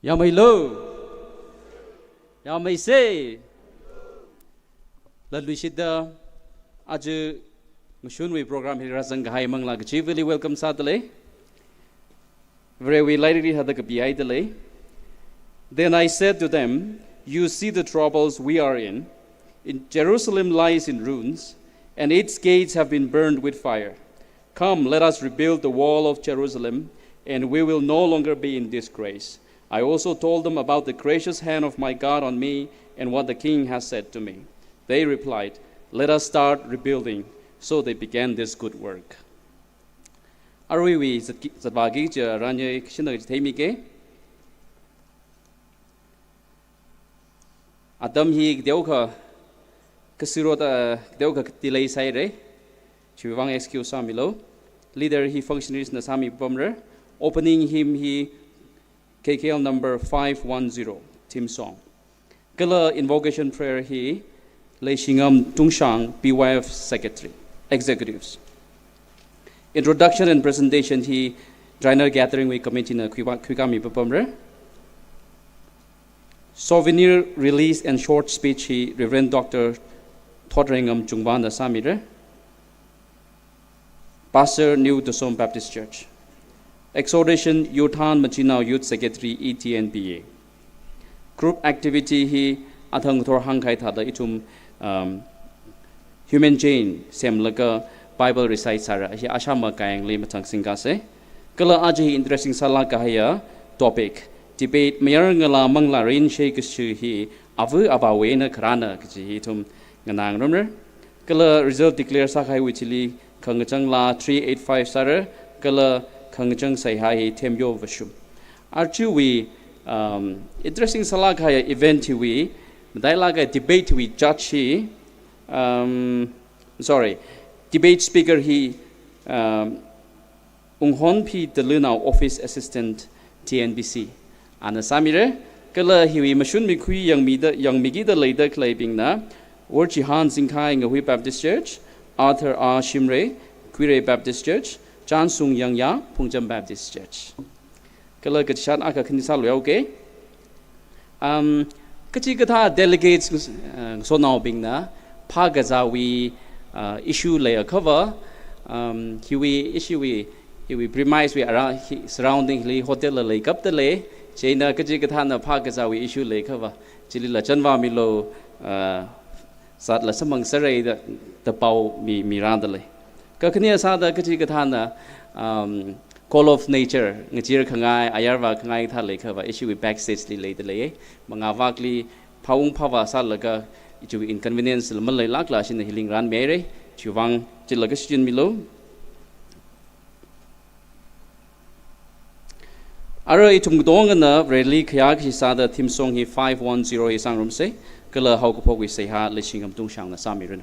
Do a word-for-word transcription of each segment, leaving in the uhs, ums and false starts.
Yāmeilo. Yāmeisei. Latluishitda aja ngashunwui program hi rāzang kahai manglā kachivali welcome sādalei. Varewui lairikli hithāda kapihaidalei. Then I said to them, "You see the troubles we are in. In Jerusalem lies in ruins, and its gates have been burned with fire. Come, let us rebuild the wall of Jerusalem, and we will no longer be in disgrace." I also told them about the gracious hand of my God on me and what the king has said to me. They replied, "Let us start rebuilding." So they began this good work. Aruiwui zatki-, zatvāki kaja ranye kashina kaji theimike. Atam hi kateokha kasirot, ah, kateokha delay sāhaire. Chiwuivang excuse sāmilo. Leader hi functionaries na sāmipamra. Opening hymn hi K K L number five one zero, theme song. Kala invocation prayer hi Leishingam Tungshang, B Y F secretary, executives. Introduction and presentation hi dinner gathering wui committee na khuiwa-, khuikāmipapamra. Souvenir release and short speech hi Reverend Doctor Thotreingam Chungba na sāmira. Pastor, New Dosom Baptist Church. Exhortation, Yurthan Machinao, Youth Secretary, E T N B A. Group activity hi athang thor hāngkahai thāda ithum, um, human chain semlaga Bible recite sāra, hi ashama kayangli mathang singkasei. Kala aja hi interesting sālāk kahaiya topic, debate, mayar ngalā manglā rinshei kashi hi ava avāwui eina kharāna kaji hi ithum nganāngarumra. Kala result declare sākahaiwui chili khangachang laa three eight five sāra, kala khangachang seihā hi Themyo Vashum. Aruiwui, um, interesting sālāk kahaiya event hiwui, matailāk kahai debate hiwui judge hi, um, sorry, debate speaker hi, um, Unghonphi Dalunao, Office Assistant, T N B C. Ana sāmira, kala hiwui mashun mikhui yangmida, yangmikida leida khaleibingna, Worchihan Zingkhai, Ngahui Baptist Church, Arthur R Shimray, Kuirei Baptist Church, Chansung Yangya, Phungcham Baptist Church. Kala kachishat akha khani sāluihaoke. Um, kachikathā delegates, uh, sonaobingna phākazāwui, uh, issue leiakhava, um, hiwui issue wui, hiwui premise wui ara hi surrounding li hotel la leikapdalei, chieina kachikathāna phākazāwui issue leiakhava, chilila chānvāmilo, uh, zatla samphangserra da, da pao mi, mirādalei. Kakhane sāda kachikathāna, um, call of nature, ngachee khangai, ayar vākhangai kathā leiakhava, ishiwui backstage li leidalei. Mangā vakli phāung phāvā sālaga, ichiwui inconvenience la maleilākla shina hi lingranmihaira, chiwuivang chila kashichinmilo. Arui ithum katongana rally khayā kashi sāda theme song hi five one zero hi sāngarumsei, kala haokaphokwui seihā Leishingam Tungshangna sāmiranu.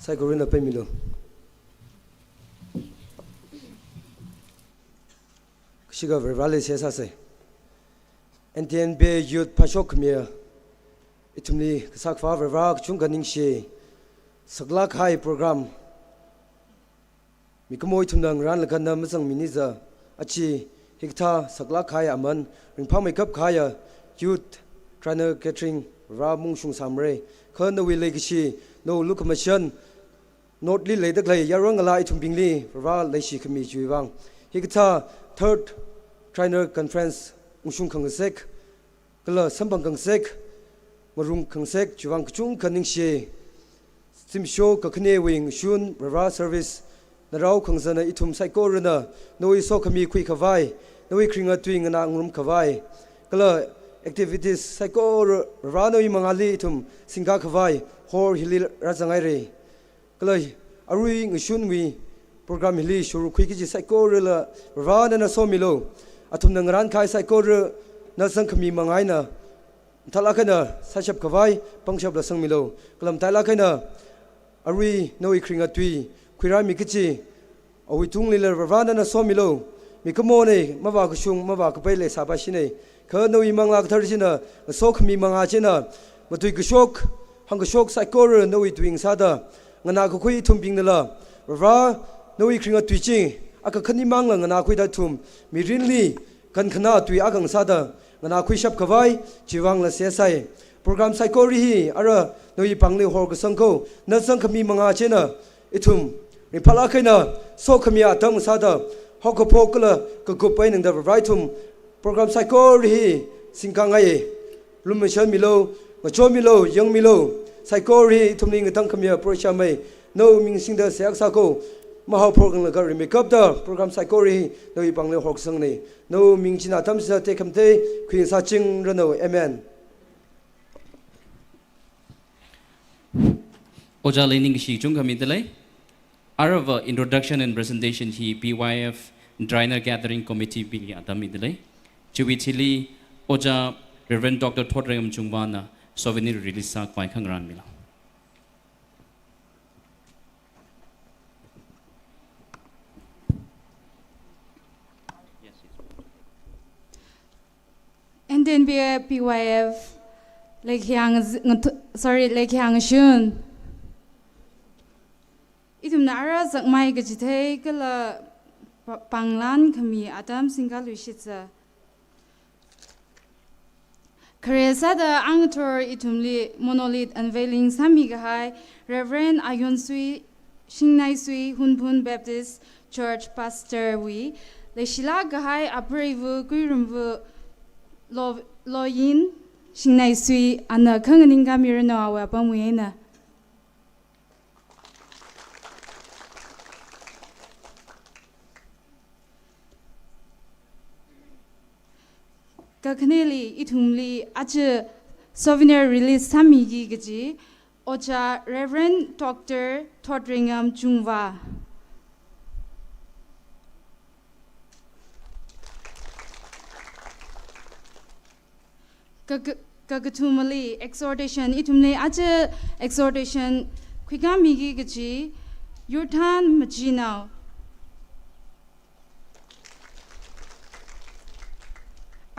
Saikorana peimilu. Kashika Varivarali seihā sāsa. N T N B A Youth phashok khamiya, ithumli kasā Akhava Varivara kachungkha ningshi. Saklāk kahai program mikumo ithumna ngarānlaga na mazangmini za, achi hikathā saklāk kahai aman, ringphāmeikap kahaiya Youth Trainer Gathering Varivara maungshung sāmara. Kha nawui leikashi, nawui lukhamashan, North li leida khalei yaron ngalā ithumbingli Varivara leishi khami chiwui vang, hikathā Third Trainer Conference ungshung khangasak kala samphang khangasak, ngarung khangasak chiwui vang kachungkha ningshi. Zimiksho kakhanewui ngashun Varivara service na rao khangazana ithum saikorana nawui sokhami khuikhavai, nawui kharinga tui nganā ngarum khavai, kala activities saikora Varivara nawui mangāli ithum singkā khavai hall hili rāzanghaira. Kala arui ngashunwui program hili shurukhui kaji saikorala Varivara nana somilu. Athumna ngarān kahai saikora na zangkhami manga eina mathālāk eina sāshap khavai pangshap lasangmilu. Kala matailāk eina arui nawui kharinga tui khuirāmi kaji awui tunglila Varivara nana somilu. Mikumona, mavākashung mavākapai leisāpāshina. Kha nawui Manglā Kathara china ngasokhami manga china matui kashok, hāngkashok saikora nawui tui ngasāda nganākakhui ithumbingnala Varivara nawui kharinga tui chi akha khani mangla nganākhuida ithum mirinli kankhanā tui akha ngasāda nganākhuishap khavai chiwui vangla seihā sai. Program saikora hi ara nawui pāngli horkasang kho, na zangkhami manga china ithum ringphālāk eina sokhami atam sāda haokaphok kala kakup eina nganāda Varivara ithum program saikora hi singkāngai. Lumashanmilu, ngachomilu, yangmilu. Saikora hi ithumli ngatangkhamiya prochāmei. Nawui ming singda seihā sā kho. Mahaophok ngalāga rimeikapta program saikora hi nawui pāngli horkasangna. Nawui ming china atam sāda tekhamatei khuisāchingranu. Amen. Ojāli ningkashi kachungkha midalei. Aruiva introduction and presentation hi B Y F Trainer Gathering Committee bingli atam midalei. Chiwui thili Ojā Reverend Doctor Thotreingam Chungvana souvenir release sākhavai khangarānmilu. N T N B A B Y F, leikhiang z-, ngathu-, sorry, leikhiang shun. Ithumna ara zakmai kachithei kala pa-, pānglan khami atam singkāluishitsa. Khare sāda ngathor ithumli monolith unveiling sāmikahai Reverend Ayonsui Shingnaisui, Hunphun Baptist Church Pastor wui leishilāk kahai apreiva Kuirumva Lo-, Loyin Shingnaisui ana khanganingkāmiranu awui apamwui eina. Kakhaneli ithumli aja souvenir release sāmiki kaji Ojā Reverend Doctor Thotreingam Chungva. Ka-, ka-, kakathumali exhortation, ithumli aja exhortation khuikāmiki kaji Yurthan Majinao.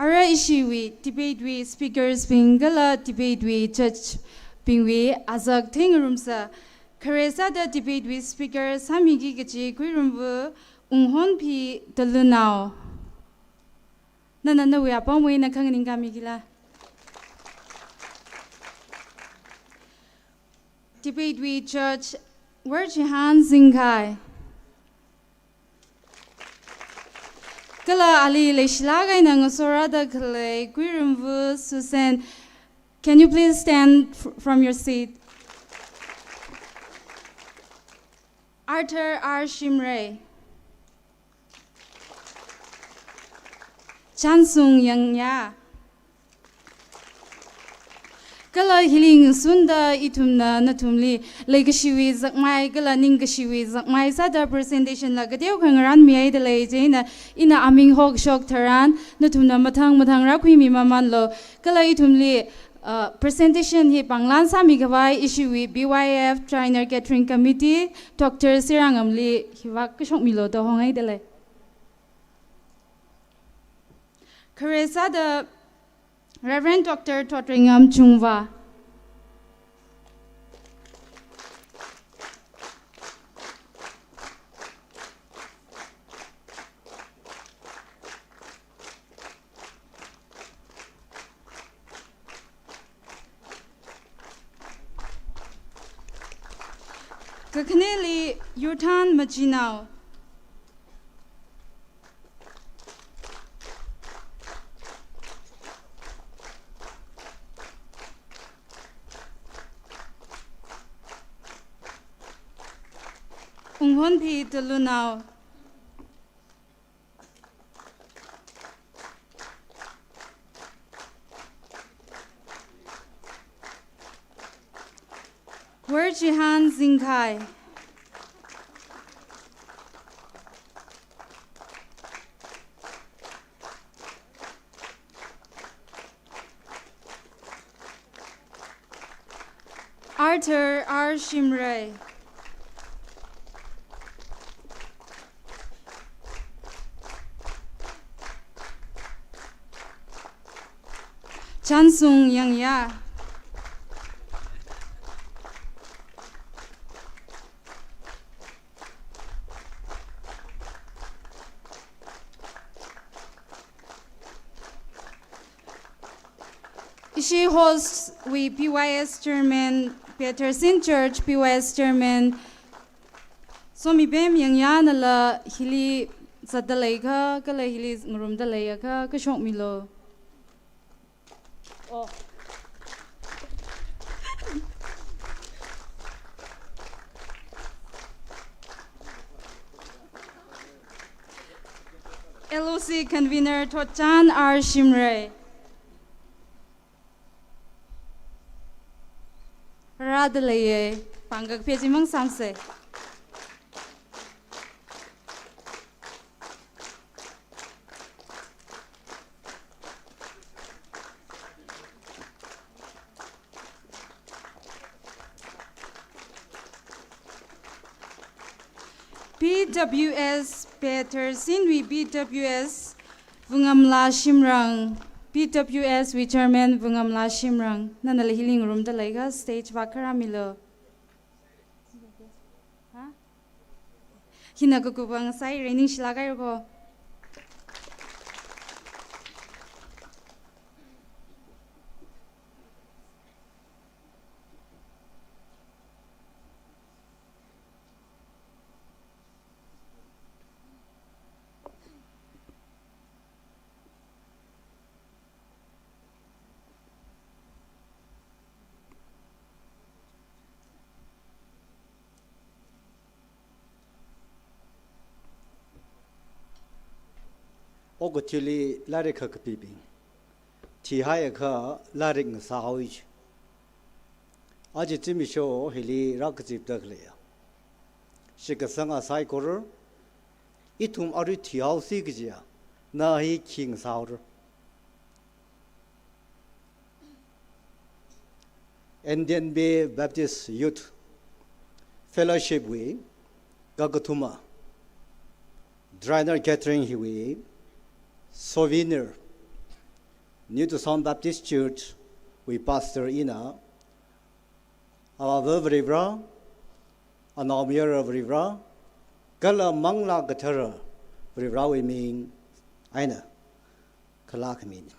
Ara ishiwui debate wui speakers bing kala debate wui judge bingwui azak theingarumsa. Khare sāda debate wui speaker sāmiki kaji Kuirumva Unghonphi Dalunao. Nana nawui apamwui eina khanganingkāmikila. Debate wui judge Worchihan Zingkai. Kala ali leishilāk eina ngasorāda khalei Kuirumva Susan. Can you please stand fr-, from your seat? Arthur R Shimray. Chansung Yangya. Kala hili ngasunda ithumna nathumli leikashiwui zakmai kala ningkashiwui zakmai sāda presentation la kateokha ngarānmihaida lei chieina ina aming hokshok tharan nathumna mathang mathang rākhuimi mamanlu. Kala ithumli Uh, presentation hi pānglan sāmikhavai ishiwui B Y F Trainer Catering Committee, Doctor Sirangamli hivak kashok milu da honghaida lei. Khare sāda Reverend Doctor Thotringam Chungva. Kakhaneli Yurthan Machinao. Unghonphi Talunao. Worchihan Zingkhai. Arthur R Shimray. Chansung Yangya. Ishi host wui P Y S Chairman, Peterson Church P Y S Chairman, Somibem Yangyanala hili zatda leiakha, kala hili ngarumda leiakha, kashok milu. Oh. L O C Convener Thotchan R Shimray. Rāda leiya, pāngkak phei chimang sāmsa. P W S Peterson wui P W S Vungamla Shimrang, P W S wui Chairman Vungamla Shimrang, nanala hili ngarumda leiakha stage vak kharā milu. Ha? Hina kakupang sai rening shila kairo ko. Okathuili lairik kha kapibing. Thihaiakha lairik ngasāhaowa ji. Aja zimiksho hili rākazipda khaleiya shitkasanga saikora, ithum arui thihaosi kajiya, na hi khi ngasāhaora. N D N B Baptist Youth Fellowship wui kakathuma, Trainer Catering hiwui souvenir, New Tucson Baptist Church wui pastor ina, Avāva Varivara, Anaomayara Varivara, kala Manglā Kathara Varivarawui ming eina khalā khamina.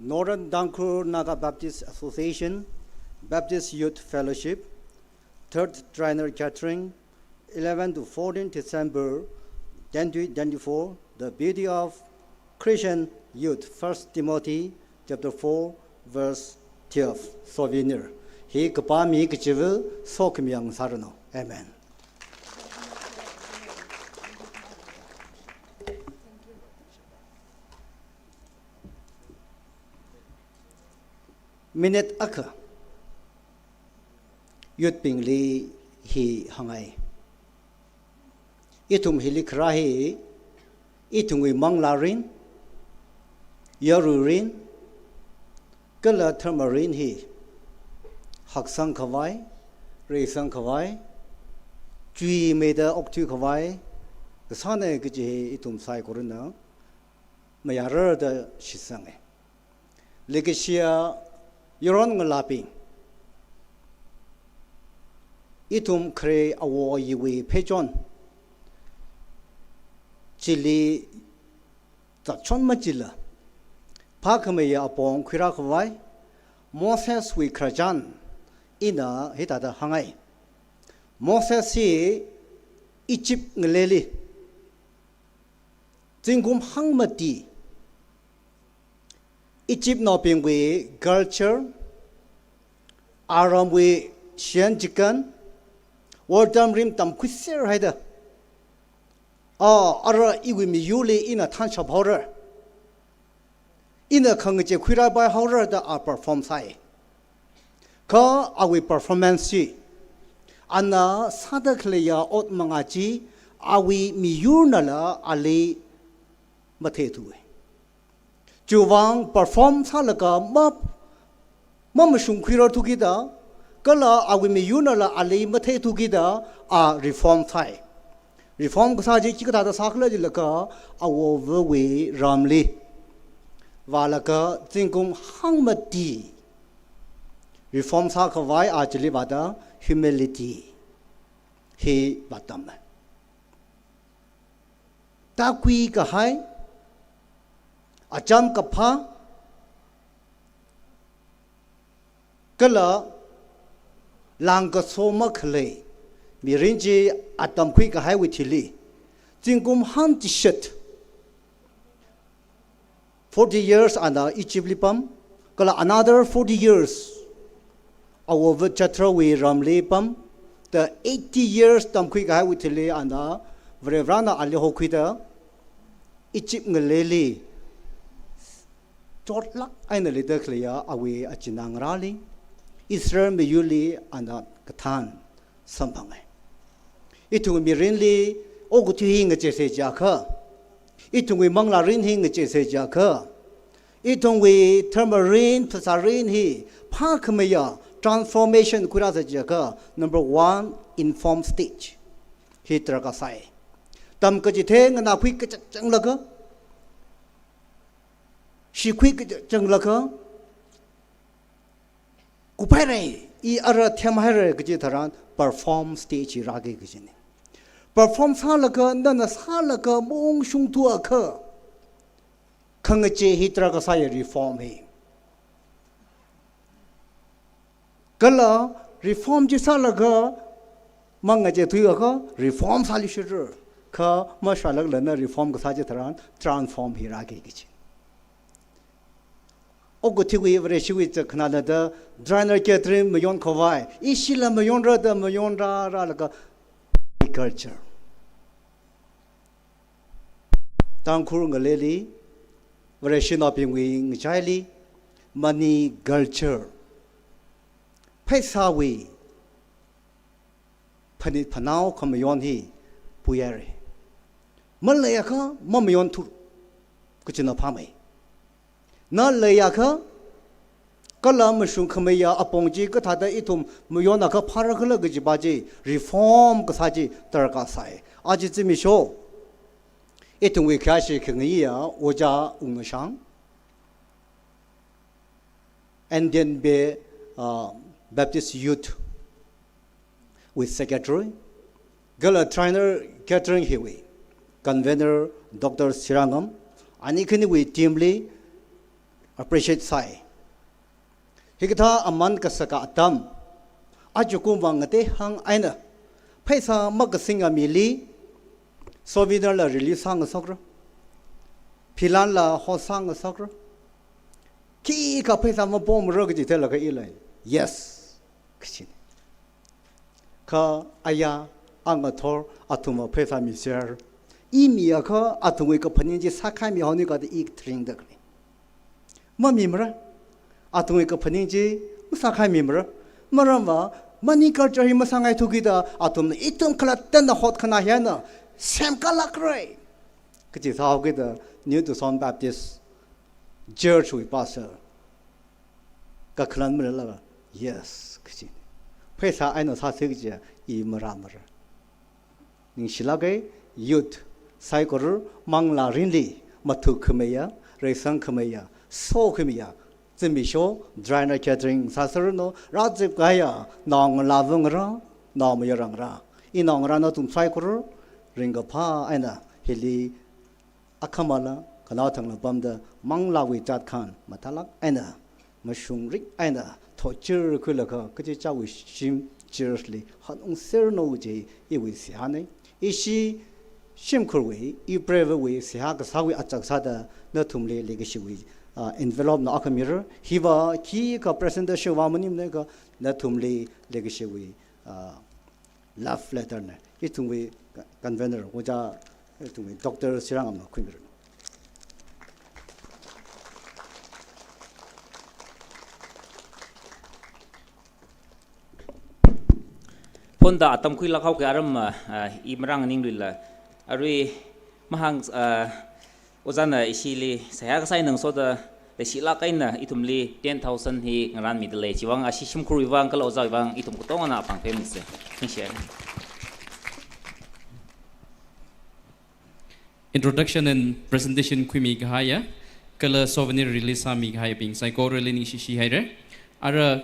Northern Tangkhul Naga Baptist Association, Baptist Youth Fellowship, Third Trainer Catering, eleven to fourteen December twenty twenty-four, the beauty of Christian youth, First Timothy chapter four, verse twelve, souvenir. Hi kapā mi kachiva̱ sokhami ngasāranu. Amen. Minute akha youth bingli hi hāngai. Ithum hili kharā hi, ithumwui manglā mirin, yarui mirin, kala dharma mirin hi haksang khavai, reisang khavai, chuimeida okthui khavai kasāna kaji hi ithum saikorana mayārar da shitsanga. Leikashiya yaron ngalābing, ithum khare awo ayiwui pheichon chili zatchon machila, phākhameiya apong khuirā khavai Moseswui khararchan ina hithāda hāngai. Moses hi Egypt ngaleli zingkum hangmati Egyptnaobingwui culture, aramwui shiyan chikan, wortam rim tamkhuiser haida, a, ara iwui miyurli ina thanshap haora, ina khangachei khuirāpai haora da a perform sāi. Kha awui performance chi, ana sāda khaleiya ot manga chi, awui miyurnala ali matheithui. Chiwuivang perform sālaga ma, mamashung khuirarthukida, kala awui miyurnala ali matheithukida, a reform sāi. Reform kasā chi chikathāda sākhala jilaga, awovawui ramli vālaga zingkum hangmati reform sākhavai a chili vāda humility hi vātamna. Tākhui kahai, acham kaphā, kala langkaso makhalei mirin chi atamkhui kahaiwui thili, zingkum hangchishat, forty years ana Egyptli pam, kala another forty years awova̱ Jethrowui ramli pam, the eighty years tamkhui kahaiwui thili ana Varivarana ali hokhuida Egypt ngaleli chotlāk eina leida khaleiya awui achinā ngarāli, Israel miyurli ana kathān samphangai. Ithumwui mirinli okathui hi ngacheisa jiakha, ithumwui manglā mirin hi ngacheisa jiakha, ithumwui dharma mirin, phasā mirin hi phākhameiya transformation khuirāsa jiakha, number one, inform stage hi darkar sai. Tamkachithei nganākhui kachangchanglaga, shikhui kachangchanglaga, kuphaira, i ara themhaira kaji tharan perform stage hi rāki kajina. Perform sālaga, nana sālaga maungshungthuakha, khangachei hi darkar sai reform hi. Kala reform chi sālaga mangacheithuiakha reform sāluishitra. Kha mashālāklana reform kasā chi tharan transform hi rāki kaji. Okathuiwui Vareshiwui chakhanada trainer catering mayon khavai, ishila mayonra da mayonra rālaga culture. Tangkhul ngaleli, Vareshinaobingwui ngachaili, money culture, pheisāwui phanit phanao khamayon hi puihaira. Maleiakha mamayonthu kachina phāmei. Na leiakha, kala mashungkhameiya apong chi kathāda ithum mayonakha phārakhala kajipa chi reform kasā chi darkar sai. Aja zimiksho ithumwui khayāshi khangaiya Ojā Wungashang, Indian Bay, uh, Baptist Youth wui secretary, kala trainer catering hiwui convener Doctor Sirangam, ani khaniwui team li appreciate sai. Hikathā aman kasaka atam, ajakumwui vang ngatei hang eina, pheisā makasinga mili souvenir la release sāngasakra, philan la host sāngasakra, khikha pheisā mapomra kaji theilaga ila, yes, kajina. Kha aya, angathor, athumva pheisā miser. I miakha athumwui kaphaning chi sākhaimi haoni kada i tharingda khalei. Mamimara. Athumwui kaphaning chi masākhaimimara. Maramva, mani culture hi masāngaithukida athumna ithum khalattana hotkhanā hi eina semkālākra kaji sāhaokida, New Tucson Baptist Church wui pastor kakhalan maleilala, yes kaji. Pheisā eina sāsi kaji i marāmara. Ningshilāka, youth saikora manglā mirinli mathukhameiya, reisangkhameiya, sokhameiya, zimiksho, dinner catering sāserranu, rāzipkahaiya naongalāva ngarā, naomayara ngarā, inaongarā nathum saikora ringkaphā eina hili akhamala, khanaothangla pamda manglāwui zatkhan mathālāk eina, mashungrik eina, thotchirkhuilaga kachichāwui shim church li hanungserranu kaji iwui seihāna. Ishi shimkhurwui, i preiva̱wui seihā kasāwui otsak sāda nathumli leikashiwui, ah, envelope na akha mira. Hiva khikha presentation va maningmana, kha nathumli leikashiwui, ah, love letter na. Ithumwui convener, ojā, ithumwui Doctor Sirangam na khuimira. Phonda atam khuilāk haoki aram, ah, ah, i marānganinglala. Arui mahāng, ah, ojāna ishili seihā kasā eina ngasoda leishilāk eina ithumli ten thousand hi ngarānmidalei. Chiwuivang ashi shimkhurwui vang kala ojāwui vang ithum katongana apāng pemisa. Ningshi. Introduction and presentation khuimikahaiya, kala souvenir release sāmikahaiyabing saikorali ningshishihaira. Ara,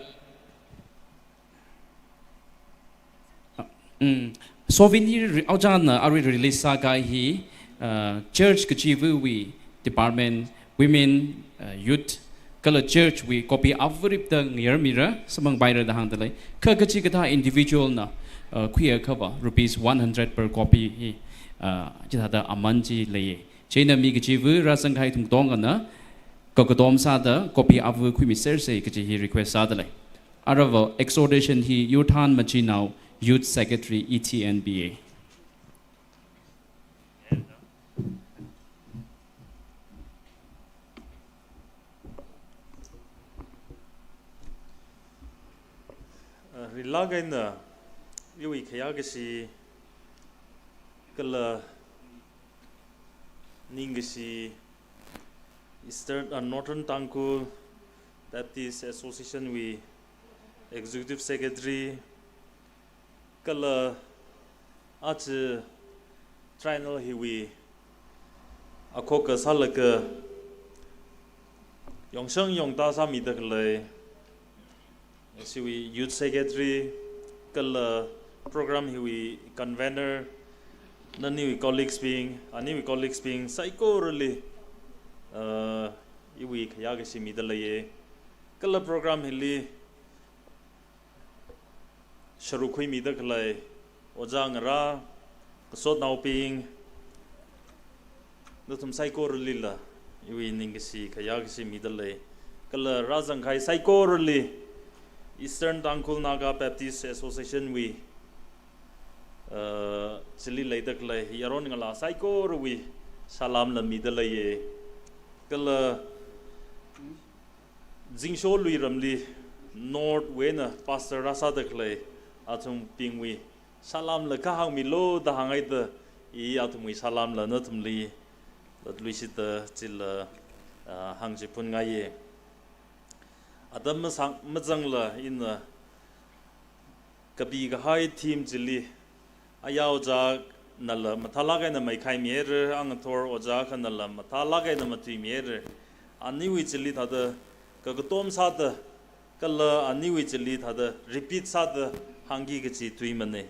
mm, souvenir re-, ojāna arui release sākahai hi, uh, church kachiva̱wui department, women, uh, youth, kala church wui copy avaripta ngayarmira, samphangpaira da hāngdalei. Kha kachikathā individual na, uh, khuiakhava rupees one hundred per copy hi, uh, chithāda aman chi leiya. Chieina mi kachiva̱ rāzangkahai ithum katongana kakatom sāda copy ava khuimisersa kaji hi request sādalei. Arava exhortation hi Yurthan Machinao, Youth Secretary, E T N B A. Uh, rilāk eina iwui khayākashi kala ningkashi Eastern, uh, Northern Tangkhul Baptist Association wui Executive Secretary, kala aja triennial hiwui akhoka sālaga yongshang yongtā sāmida khalei, ishiwui Youth Secretary, kala program hiwui convener, naniwui colleagues bing, aniwui colleagues bing saikorali, uh, iwui khayākashi midaleiya. Kala program hili sharuk khuimida khalei ojā ngarā, kasotnaobing, nathum saikoralila iwui ningkashi khayākashi midalei. Kala rāzangkahai saikorali Eastern Tangkhul Naga Baptist Association wui, uh, chili leida khalei yaron ngalā saikorawui salamla midaleiya. Kala Zingsho Luiramli North wui eina pastor rāsāda khalei athumbingwui salamla kahāngmilu da hānghaida, i athumwui salamla nathumli latluishitda chila, ah, hāngchiphunngai. Atam masang mazangla ina kapikahai theme chili, ayā ojānala mathālāk eina maikhaimihaira, angathor ojā akhanala mathālāk eina matuimihaira. Aniwui chili thāda kakatom sāda, kala aniwui chili thāda repeat sāda hāngki kachi tuimana.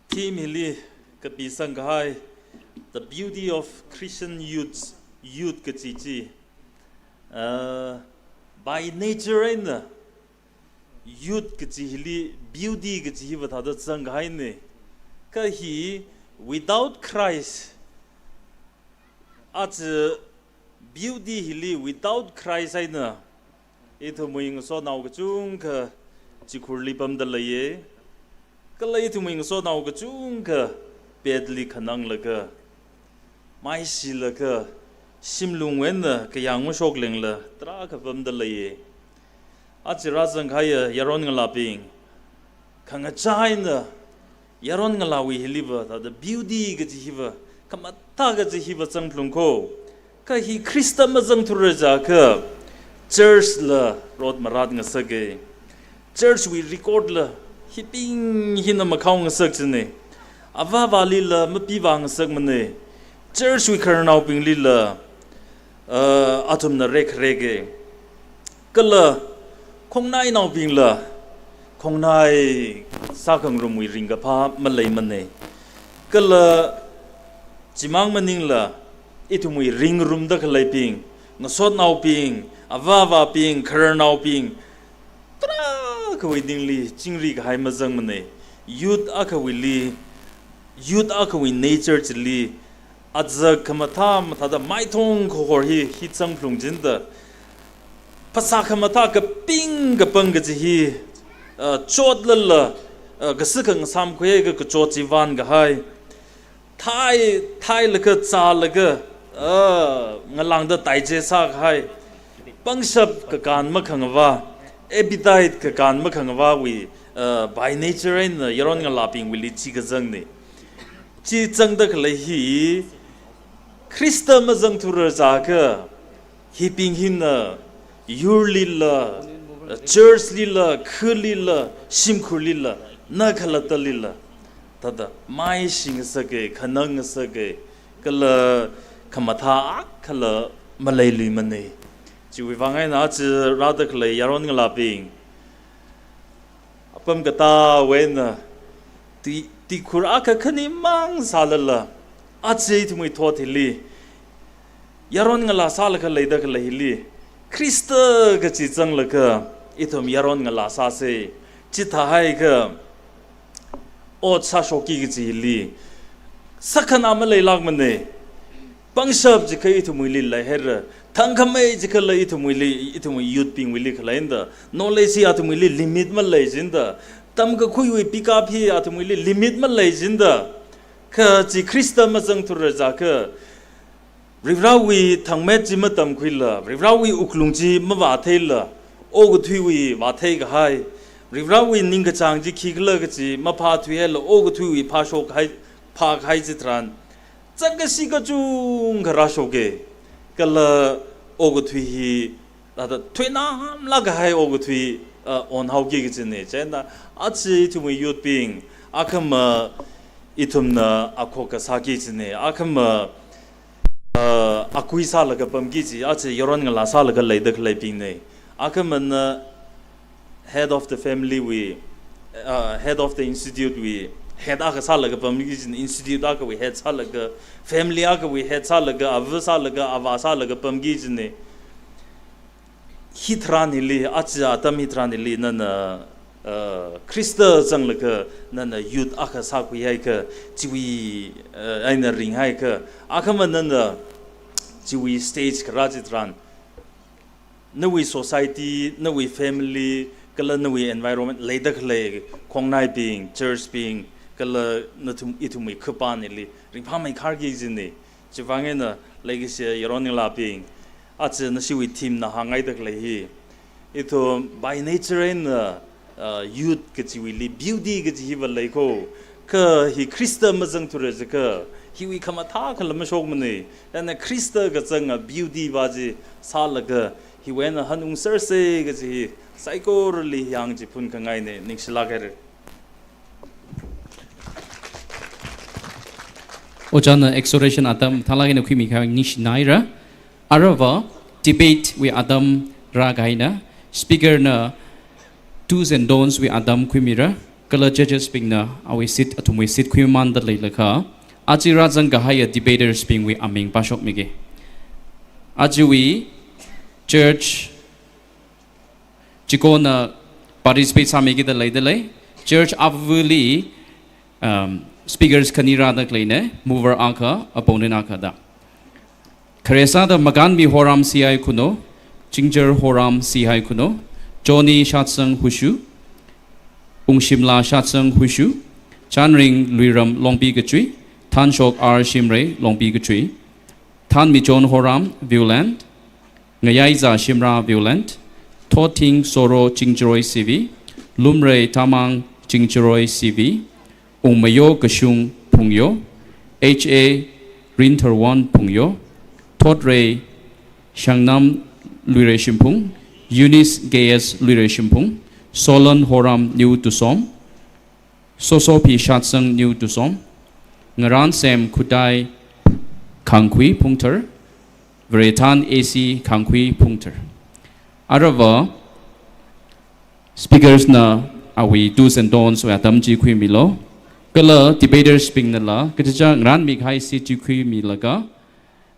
Theme hili kapisangkahai, The Beauty of Christian Youths, Youth kachi chi, uh, by nature eina youth kachi hili beauty kachi hiva thāda zangkahaina. Kha hi without Christ, aja beauty hili without Christ eina ithumwui ngasotnao kachungkha chikhurli pamdaleiya. Kala ithumwui ngasotnao kachungkha petli khananglaga, maishilaga, Shimlung eina kayāng mashok lengla, tarākha pamda leiya. Aja rāzang kahaiya yaron ngalābing, khangachaina yaron ngalāwui hiliva, thāda beauty kaji hiva, khamathā kaji hiva zangphalung kho. Kha hi Khrista mazangthura jiakha, church la rot marat ngasaka. Church wui record la hibing hina makhao ngasak china. Avāvālila mapivā ngasakmana. Church wui khararnaobinglila, uh, athumna rekreka. Kala khongnainaobingla khongnai sākhangarumwui ringkaphā maleimana. Kala chimang maningla ithumwui ringrumda khaleibing, ngasotnaobing, avāvābing, khararnaobing, tarākhawui ningli chingri kahai mazangmana. Youth akhawuili, youth akhawui nature chili, azak khamathā mathāda maithong kahor hi, hi zangphalung jinda, phasā khamathā kaping kapang kaji hi, uh, chotlala, uh, kasā khangasam khuiakha kachot chi vān kahai. Thai, thailaga, zālaga, ah, ngalāngda taije sākahai. Pangshap kakān makhangavā, appetite kakān makhangavāwui, ah, by nature eina yaron ngalābingwuili chi kazangna. Chi zangda khalei hi, Khrista mazangthura jiakha, hibing hina, yurlila, church lila, khalila, shimkhurlila, na khalatalila, thāda maishingasaka, khanangngasaka, kala khamathā akhala maleiluimana. Chiwui vang eina aja rāda khalei yaron ngalābing, apam katāwui eina, ti, tikhur akha khanimang sālala, aja ithumwui thot hili, yaron ngalā sālaga leida khalei hili, Khrista kachi zanglaga, ithum yaron ngalā sāsa. Chithāhaiakha, ot sāshokki kaji hili, sākhana maleilākmana. Pangshap jikha ithumwuili leihaira, thangkhamei jikhala ithumwuili, ithumwui youth bingwuili khaleina da, knowledge hi athumwuili limit malei jinda, tamkakhuiwui pikap hi athumwuili limit malei jinda, kha chi Khrista mazangthura jiakha, Varivarāwui thangmet chi matamkhuila, Varivarāwui wuklung chi mavātheila, okathuiwui vāthei kahai, Varivarāwui ningkachāng chi khikhala kaji maphāthuihaila, okathuiwui phāshok kahai, phākahai chitharan, zangkashi kachungkha rāshoka, kala okathui hi, thāda thuinamlāk kahai okathui, uh, onhaoki kajina. Chieina, aja ithumwui youth bing, akhama ithumna akhok kasāki kajina. Akhama, uh, akui sālaga pamki kaji, aja yaron ngalā sālaga leida khaleibingna. Akhamana head of the family wui, uh, head of the institute wui, head akha sālaga pamki kajina, institute akhawui head sālaga, family akhawui head sālaga, ava sālaga, avā sālaga pamki kajina. Hitharan hili, aja atam hitharan hili, nana, uh, Khrista zanglaga, nana youth akha sākhuihaiakha, chiwui, uh, eina ringhaiakha, akhama nana, chiwui stage kharā chitharan, nawui society, nawui family, kala nawui environment, leida khalei khongnaibing, church bing, kala nathum, ithumwui khapan hili, ringphāmeikharki kajina. Chivang eina leikashiya yaron ngalābing, aja nashiwui theme na hāngngaida khalei hi, ithum by nature eina, uh, youth kachiwuili beauty kaji hiva lei kho. Kha hi Khrista mazangthura jiakha, hiwui khamathā akhala mashokmana. Chieina Khrista kazanga beauty va chi sālaga, hiwui eina hanungsersa kaji hi saikorali yāng chi phunkhangaina, ningshilāk haira. Ojāna exhortation atam thālāk eina khuimi kahai ningshinaira. Aruiva debate wui atam rākahaina, speaker na do's and don'ts wui atam khuimira, kala judges bingna awui seat, athumwui seat khuimamānda leilakha, aja rāzang kahaiya debaters bingwui aming pāshokmiki. Ajawui church chikona participate sāmikida leida lei. Church avali, um, speakers khani rāda khaleina, mover akha, opponent akha da. Khare sāda Makanmi Horam C I Khunou, Chingjar Horam C I Khunou, Johnny Shatsang Hushu, Ungshimla Shatsang Hushu, Chanring Luiram Longpi Kachui, Thanshok R Shimray Longpi Kachui. Thanmichon Horam, Viewland, Ngayaiza Shimra, Viewland, Thoting Soro Chingjaroi C V, Lumrei Tamang Chingjaroi C V, Ungmayo Kashung Phungyo, H A Rintharwon Phungyo, Thotrei Shangnam Luirei Shimphung, Eunice K S Luirei Shimphung, Solon Horam New Tusom, Sosopi Shatsang New Tusom, Ngaransem Khutai Khangkhui Phungthar, Varethan A C Khangkhui Phungthar. Aruiva speakers na awui do's and don'ts wui atam chi khuimilo. Kala debaters bing nala kachichā ngaranmi kahai seat chi khuimilaga,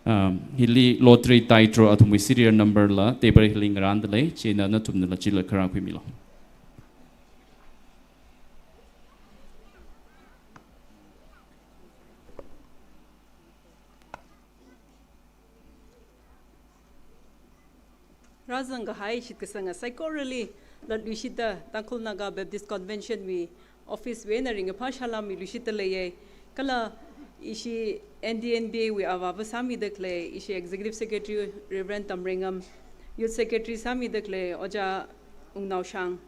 um, hili lottery tied draw athumwui serial number la table hili ngaranda lei, chieina nathumnala chila kharā khuimilo. Rāzang kahai shitkasanga saikorali latluishita Tangkhul Naga Baptist Convention wui office wui eina ringkaphā salām miluishita leiya. Kala ishi N D N B A wui avāva sāmida khalei, ishi Executive Secretary Reverend Tamreingam, Youth Secretary sāmida khalei Ojā Wungnaoshang,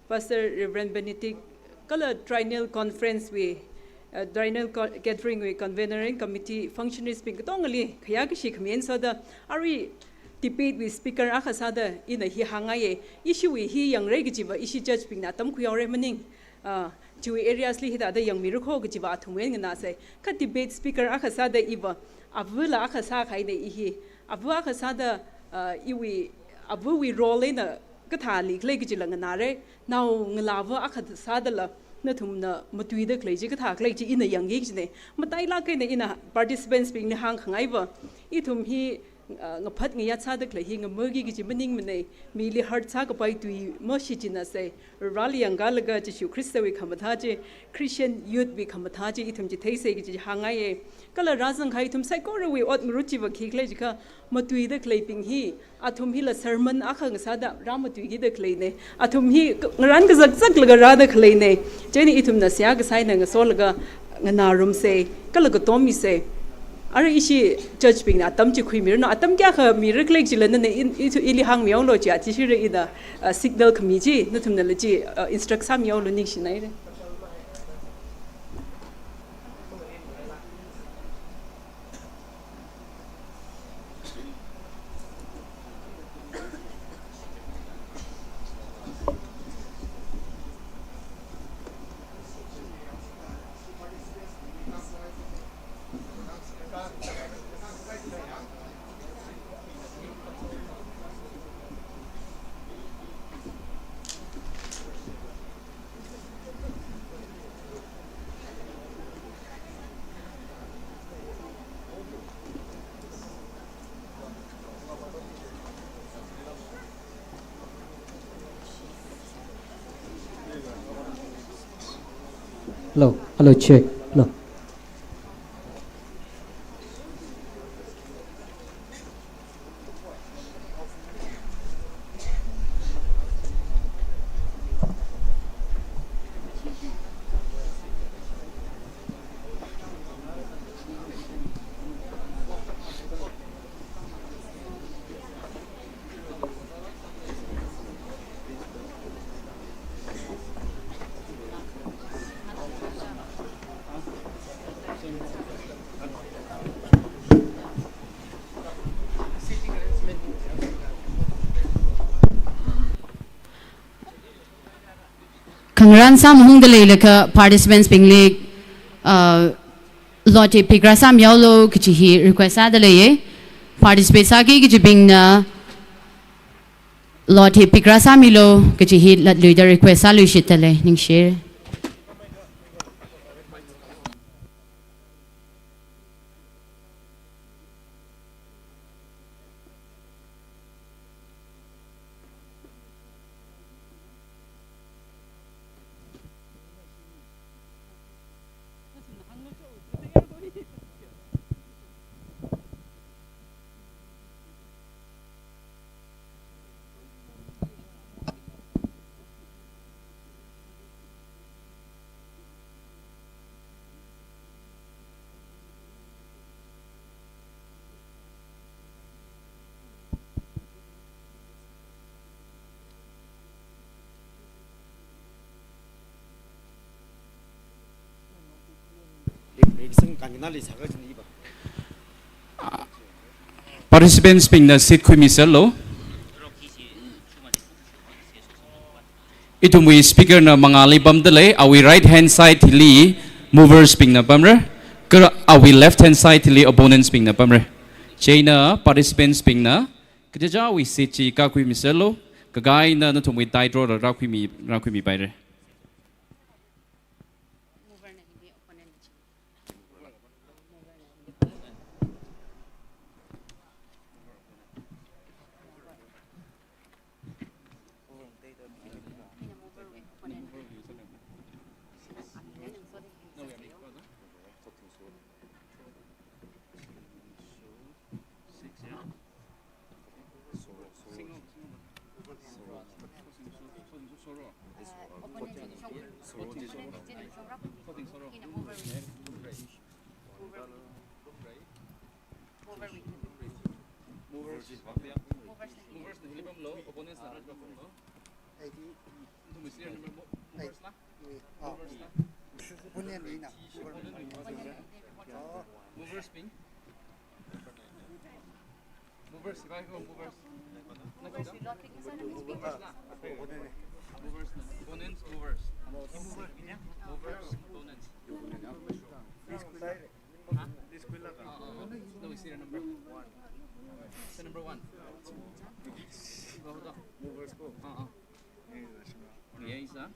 Pastor Reverend Benedict, kala Triennial Conference wui, uh, Triennial Co-, Gathering wui Convener and Committee Functionaries bing katongali khayākashi khami eina soda, arui debate wui speaker akha sāda ina hi hāngngaiya, ishiwui hi yangra kajiva ishi judge bingna atam khuihaora maning, uh, chiwui areas li hithāda yangmira kho kajiva athumwui eina nganāsai. Kha debate speaker akha sāda iva, avula akha sākahaina i hi, ava akha sāda, uh, iwui, avawui role eina kathāli khalei kajila nganāra, naongalāva akha sādala nathumna matuida khalei chi kathā khalei chi ina yangki kajina. Matailāk eina ina participants bingli hāngkhangaiva, ithum hi, ah, ngaphat ngayat sāda khalei hi ngamaki kaji maningmana, mili hurt sākapai tui mashichinasei, Vareli yangkalaga Jishu Khristawui khamathā chi, Christian youth wui khamathā chi ithum chitheisei kaji hāngngaiya. Kala rāzang kahai ithum saikorawui ot ngarut chiva khikhala jiakha, matuida khaleibing hi, athum hila sermon akha ngasāda rāmatuikida khaleina. Athum hi k-, ngarān kazakzaklaga rāda khaleina. Chieina ithumna seihā kasā eina ngasolaga nganārumsei, kala katommisei. Arui ishi judge bingna atam chi khuimiranu, atam kayākha mira khalei chila nana in, ithu-, ili hāngmihaolu chi, athishurda ina, uh, signal khami chi, nathumnala chi, uh, instruct sāmihaolu ningshinaira. Hello, hello, check. Hello. Khangarān sāmahungda leilakha participants bingli, uh, lot hi pick rāsāmihaolu kaji hi request sāda leiya. Participate sāki kajibingna lot hi pick rāsāmilu kaji hi latluida request sāluishitda lei, ningshira. Participants bingna seat khuimiserlu. Ithumwui speaker na mangāli pamdalei, awui right hand side hili movers bingna pamra, kha awui left hand side hili opponents bingna pamra. Chieina participants bingna kachichāwui seat chi kākhuimiserlu, kakaina nathumwui die draw rākhuimi, rākhuimipaira. Movers. Movers na hili pamlu, opponents na right pamlu. Movers na? Opponent na. Movers bing. Movers, why go movers? Movers na. Movers na. Opponents, movers. Movers, opponents. Huh? No, we see the number one. The number one. Go, go. Movers go. Uh-uh. Yes, sir.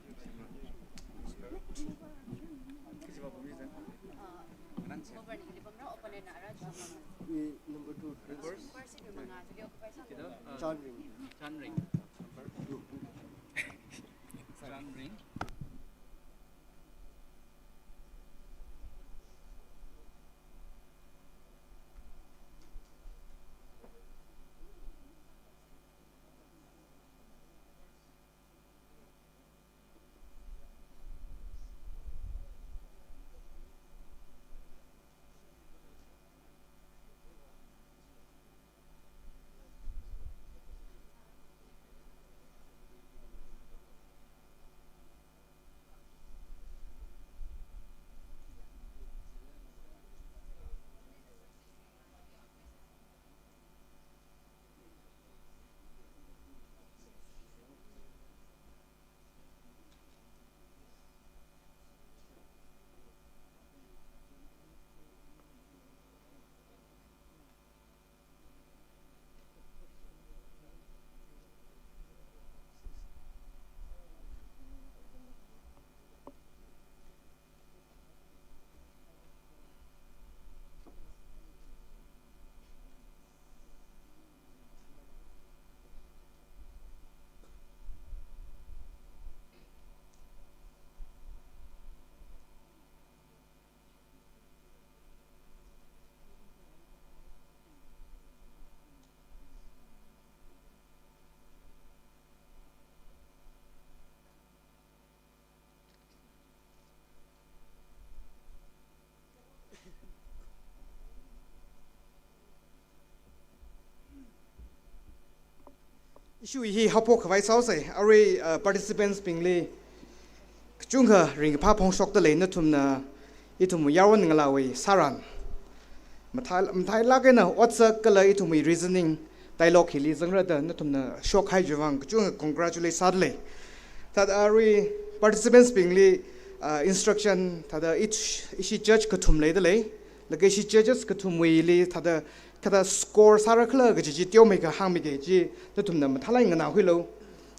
Number two. Movers. John Ring. John Ring. John Ring. Issue hi haophok khavai sāhaosa, arui, uh, participants bingli kachungkha ringkaphā phongshokdalei, nathumna ithum yaron ngalāwui sāran mathai, mathai lāk eina otsak kala ithumwui reasoning dialogue hili zangra da nathumna shokhai chiwui vang kachungkha congratulate sādalei. Thāda arui participants bingli, uh, instruction thāda each, ishi judge kathum leidalei. Laga ishi judges kathumwuili thāda kathāda score sāra khala kaji chi teomeikha hāngmiki kaji nathumna mathālāk eina nganākhuilu.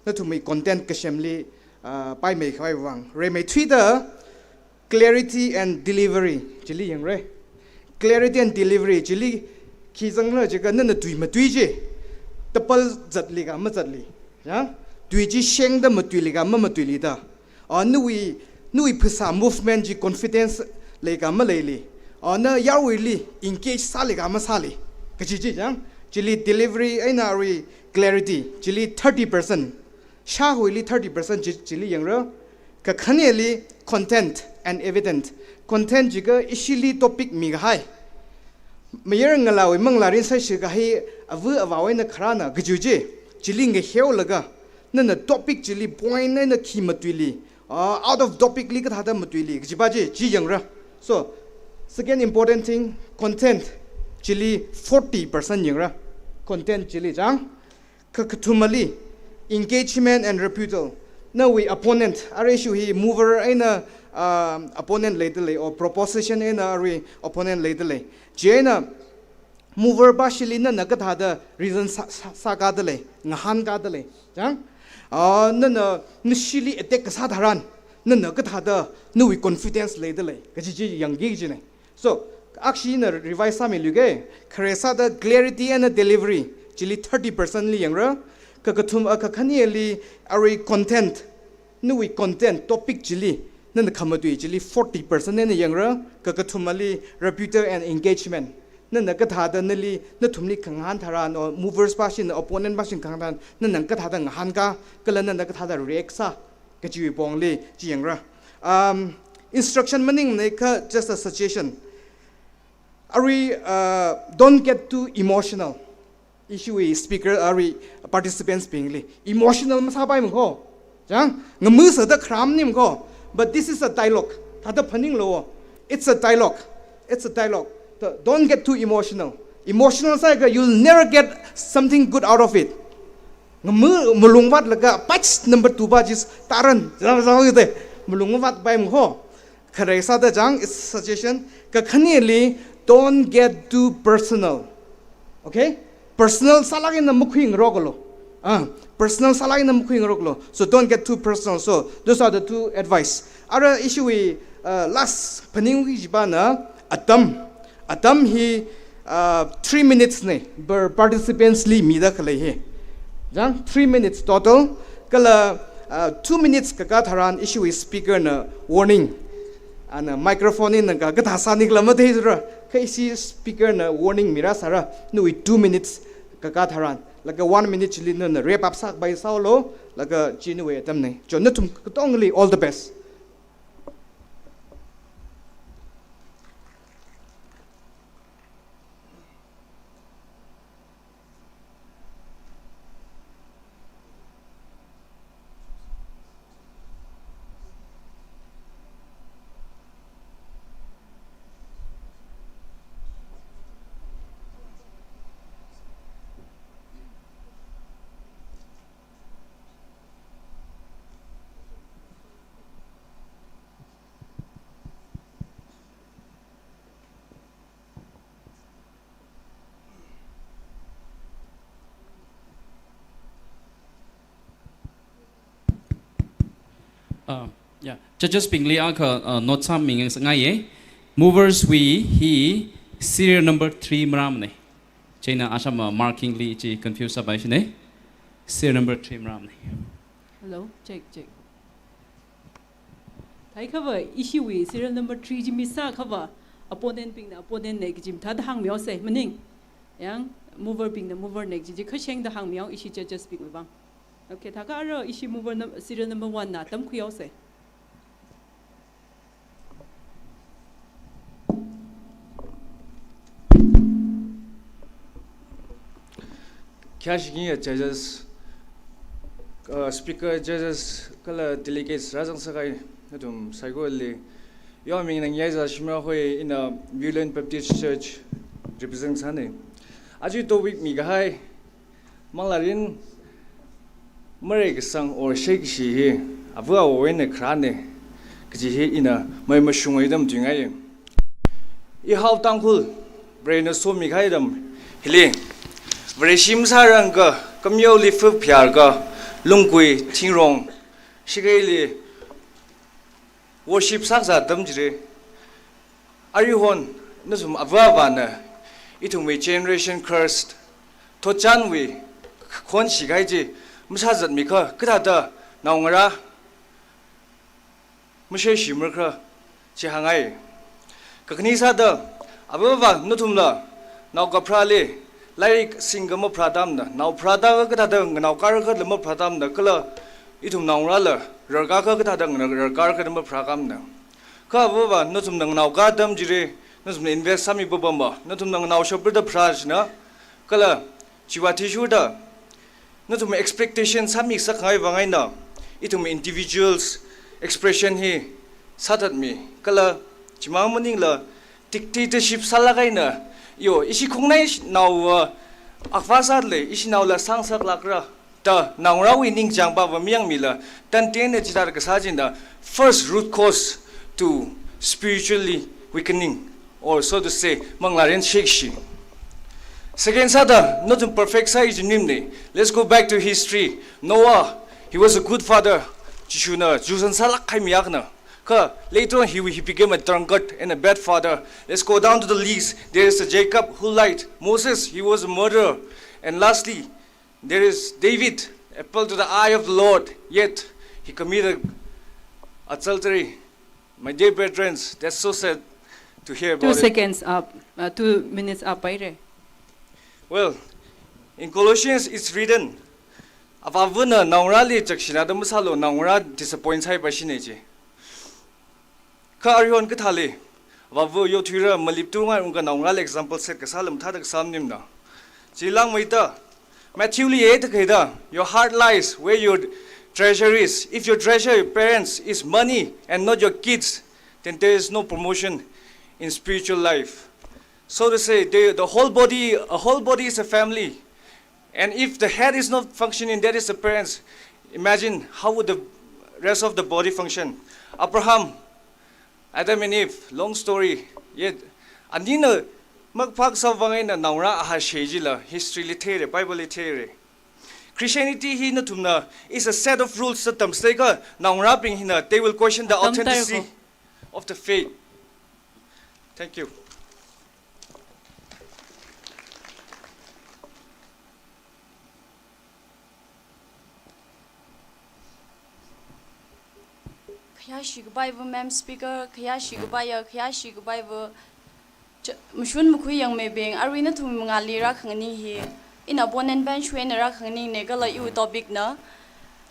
Nathumwui content kasemli, ah, paimei khavai vang. Rimeithuida clarity and delivery chili yangra. Clarity and delivery chili khi zangla jiakha nana tui matui chi, tapal zatli ka mazatli. Ya? Tui chi shengda matuili ka mamatuili da. Ah, nawui, nawui phasā movement chi confidence lei ka maleili. Ah, na yaruili engage sāli ka masāli. Kaji chi chang. Chili delivery eina arui clarity. Chili thirty percent. Shākhuili thirty percent chi, chili yangra. Kakhaneli content and evident. Content jiakha ishili topic mikahai. Mayar ngalāwui manglā rin sāshikahai ava avāwui eina kharāna kaji chi. Chili ngaheolaga. Nana topic chili point eina khi matuili, ah, out of topic li kathāda matuili, kajipa chi, chi yangra. So, Second important thing, content chili forty percent yangra. Content chili chang. Kakathumali, engagement and rebuttal. Nawui opponent, arui issue hi mover eina, um, opponent leidalei, or proposition eina arui opponent leidalei. Chieina mover pāshili nana kathāda reason sā, sā, sākādalei, ngahānkādalei. Chang? Ah, nana nashili attack kasā tharan, nana kathāda nawui confidence leidalei kaji chi yangki kajina. So, akshina revise sāmiluga, khare sāda clarity and delivery chili thirty percent li yangra, kakathum, ah, kakhaneli arui content, nawui content topic chili, nana khamatui chili forty percent eina yangra, kakathumali rebuttal and engagement. Nana kathāda nali, nathumli khangahān tharan, or movers pāshina, opponent pāshina khangahān tharan, nana kathāda ngahānka, kala nana kathāda react sā, kajiwui pongli chi yangra. Um, instruction maningmana kha, just a suggestion. Arui, uh, don't get too emotional. Issue wui speaker, arui participants bingli emotional masāpaimana kho. Chang, ngamu sāda kharam maningmana kho. But this is a dialogue. Thāda phaninglu. It's a dialogue. It's a dialogue. Th-, don't get too emotional. Emotional sāakha, you'll never get something good out of it. Ngamu, malung vātlaga page number two pā jis taran, zang, zang, zang, malung vātpaimana kho. Khare sāda chang, it's suggestion. Kakhaneli, don't get too personal. Okay? Personal sālāk eina makhuingaroklu. Ah, personal sālāk eina makhuingaroklu. So don't get too personal. So those are the two advice. Ara issue wui, uh, last phaningki kajipana, atam. Atam hi, uh, three minutes na, per participants li mida khalei hi. Chang, three minutes total. Kala, uh, two minutes kakā tharan issue wui speaker na warning. Ana microphone eina ka, kathā sānikhala matheisāra. Kha ishi speaker na warning mirāsāra. Nawui two minutes kakā tharan. Laga one minute chili nana wrap up sākhavai sālu. Laga chi nawui atamna. Cho nathum katongli all the best. Uh, yeah, judges bingli akha, uh, note sāmingasakngaiya. Movers wui hi serial number three marāmana. Chieina ashama marking li chi confuse sāpai shina. Serial number three marāmana. Hello, check, check. Theikhava, issue wui serial number three chi misākhava, opponent bingna opponent na kaji mathāda hāngmihaosa, maning. Yang, mover bingna mover na kaji chi khashengda hāngmihao, issue judges bingwui vang. Okay, thākha ara issue mover num-, serial number one na tamkhuihaosa. Khayāshi kayā judges, uh, speaker judges, kala delegates rāzang sākahai nathum saikorali, iwui ming Nangyaizā Shimrahoi, ina Viewland Baptist Church represent sāna. Aja topic mikahai, manglārin mareikasang or sheikashi hi ava awowui eina kharāna kaji hi ina mai mashungwui atam tuingaiya. Ihao Tangkhul, Varena somikahai atam hili, Vareshi masārangakha, kamioli fifth phayārakha, lungkui, thingrong, shikaili worship sākazā atam chili, aruihon nathum ava avāna ithumwui generation curse, thotchanwui khonshi kahai chi masāzatmikha, kathāda naongarā masheshimara khala chi hāngngai. Kakhane sāda, ava avā nathumla, nao kapharāli, lairik singakha mapharātamana, nao pharāda kathāda nganaokāra khala mapharātamana, kala ithum naongarāla, rarkākha kathāda ngana-, rarkāra khala mapharātamana. Kha ava avā nathumna nganaokā atam chili, nathumna invest sāmi papamva, nathumna nganaoshaprada pharāshina, kala chiwui athishurda, nathum expectation sāmi sākhangai vang eina, ithum individuals expression hi sāthatmi, kala chimang maningla, dictatorship sālāk eina, yo, ishi khongnainaowui akhavā sāda lei, ishinaola sāngasaklākra da naongarāwui ningchāngpava mayangmila, tantena chithāda kasā china first root cause to spiritually weakening, or so to say, manglā rinshekshi. Second sāda, nathum perfect sāi chi maningmana. Let's go back to history. Noah, he was a good father. Jishuna, Jishu sālāk kahai mi akhana. Kha, later on, he, he became a drunkard and a bad father. Let's go down to the list. There is a Jacob who lied. Moses, he was a murderer. And lastly, there is David, apple to the eye of the Lord. Yet, he committed adultery. My dear brethren, that's so sad to hear about Two it. seconds up, uh, two minutes up, haire. Well, in Colossians, it's written, "Avāvana naongarāli chakshina da masālu, naongarā disappoint sāhaipaishina" ji. Kha arihon kathāli, avāva yothuira maliptungai ungka naongarāli example set kasāla mathāda kasā maningmana. Chilāngmeida, Matthew li ye takeda, "Your heart lies where your treasure is. If you treasure your parents is money and not your kids, then there is no promotion in spiritual life." So to say, the, the whole body, a whole body is a family. And if the head is not functioning, that is the parents. Imagine how would the rest of the body function? Abraham, Adam and Eve, long story. Yet, anina makphak sāvang eina naongarā aha shei jila, history li theira, Bible li theira. Christianity hi nathumna is a set of rules that tamseka naongarābing hina, they will question the Tam authenticity taiko. of the faith. Thank you. Khayāshi kapaiva Ma'am Speaker, khayāshi kapaiya, khayāshi kapaiva cha-, mashun makhui yangmeibing, arui nathum mangāli rākhanganing hi, ina Bonen Bench wui eina rākhanganingna kala iwui topic na,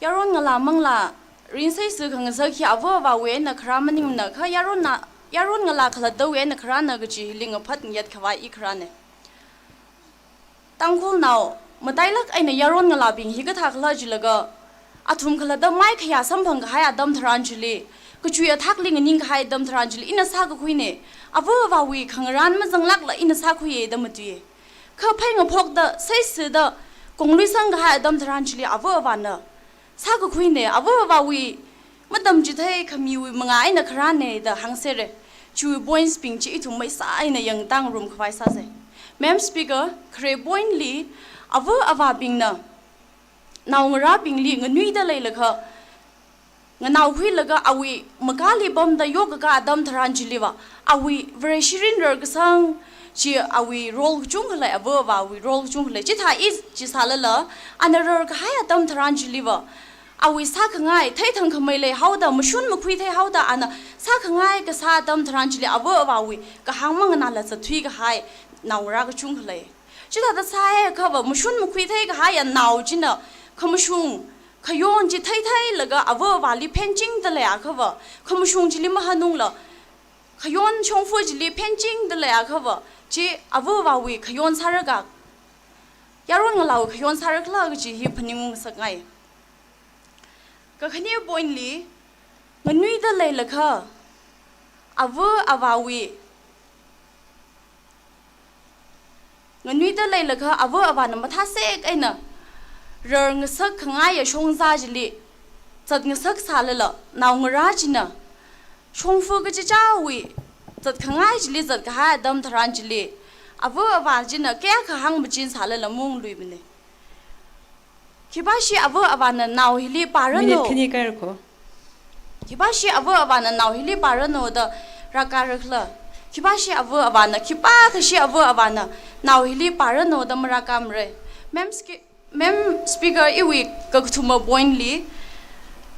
yaron ngalā manglā rinseisi khangasak hi ava avāwui eina kharā maningmana, kha yaron na, yaron ngalā khalattawui eina kharāna kaji hili ngaphat ngayat khavai i kharāna. Tangkhulnao matailāk eina yaron ngalābing hi kathākhala jilaga, athum khalatta mai khayā samphang kahai atam tharan chili, kachui athakli nganing kahai atam tharan chili, ina sākakhuina, ava avāwui khangarān mazanglākla ina sākhuiya da matuiya. Kha phei ngaphokta, seisida, konglui sang kahai atam tharan chili, ava avāna sākakhuina, ava avāwui matamchithei khamiwui mangā eina kharāna da hāngsera. Chiwui points bing chi ithum maisā eina yangtang rum khavai sāsa. Ma'am Speaker, khare point li, ava avābingna naongarābingli nganuida leilakha, nganaokhuilaga awui makali pamda yokaka atam tharan chiliva, awui Vareshi rinrar kasang chi awui role kachungkha lei, ava avāwui role kachungkha lei. Chithā i chi sālala, ana rar kahai atam tharan chiliva, awui sākhangai, theithang khamei leihaoda, mashun makhui theihaoda, ana sākhangai kasā atam tharan chili, ava avāwui kahāng manganāla zatthui kahai naongarā kachungkha lei. Chithāda sāhaiakhava, mashun makhui theikahaiya nao china, khamashung, khayon chi theitheilaga ava avāli phenchingda leiakhava, khamashung chili mahanungla, khayon shongfa chili phenchingda leiakhava, chi ava avāwui khayon sārakha, yaron ngalāwui khayon sārakhala kaji hi phaningung ngasakngai. Kakhane point li, nganuida leilakha, ava avāwui, nganuida leilakha, ava avāna mathāsek eina rar ngasak khangaiya shongza chili zat ngasak sālala, naongarā china shongfa kachichāwui zat khangai chili zat kahai atam tharan chili, ava avā china kayākha hāngmachin sālala mungluimana. Khipāshi ava avāna nao hili pārano. Minute khani kar ko. Khipāshi ava avāna nao hili pārano da rākārakhala. Khipāshi ava avāna, khipākhashi ava avāna nao hili pārano da marākāmara. Ma'am Ski-, Ma'am Speaker, iwui kakathuma point li,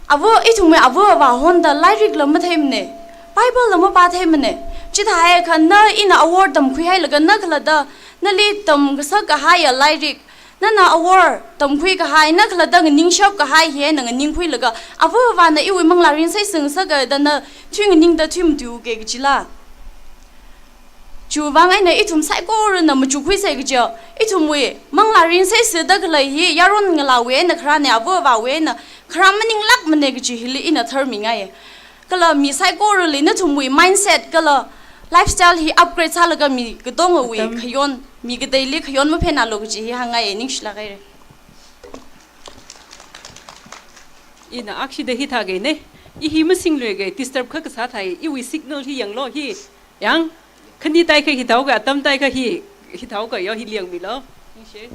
ava, ithumwui ava avā honda lairikla matheimana, Bible la mapātheimana. Chithāhaiakha na ina awor tamkhuihailaga na khalatta, nali tamkasak kahaiya lairik, nana awor tamkhui kahai, na khalatta nganingshap kahai hi eina nganingkhuilaga, ava avāna iwui manglā rinseisi ngasaka da na thui nganingda thui matuiuka kajila. Chiwuivang eina ithum saikorana machukkhuisa kaja, ithumwui manglā rinseisida khalei hi yaron ngalāwui eina kharāna, ava avāwui eina kharā maninglākmana kaji hili ina tharmingaiya. Kala mi saikorali nathumwui mindset kala lifestyle hi upgrade sālaga mi katongawui Atam. Khayon, mi kateili khayon maphenālu kaji hi hāngngai, ningshilāk haira. Ina akshida hithākha ne, i hi masingluikha, disturb kha kasā thai, iwui signal hi yanglu hi, yang, khani taikha hithākha, atam taikha hi, hithākha yo hi liangmilu. Ningshi.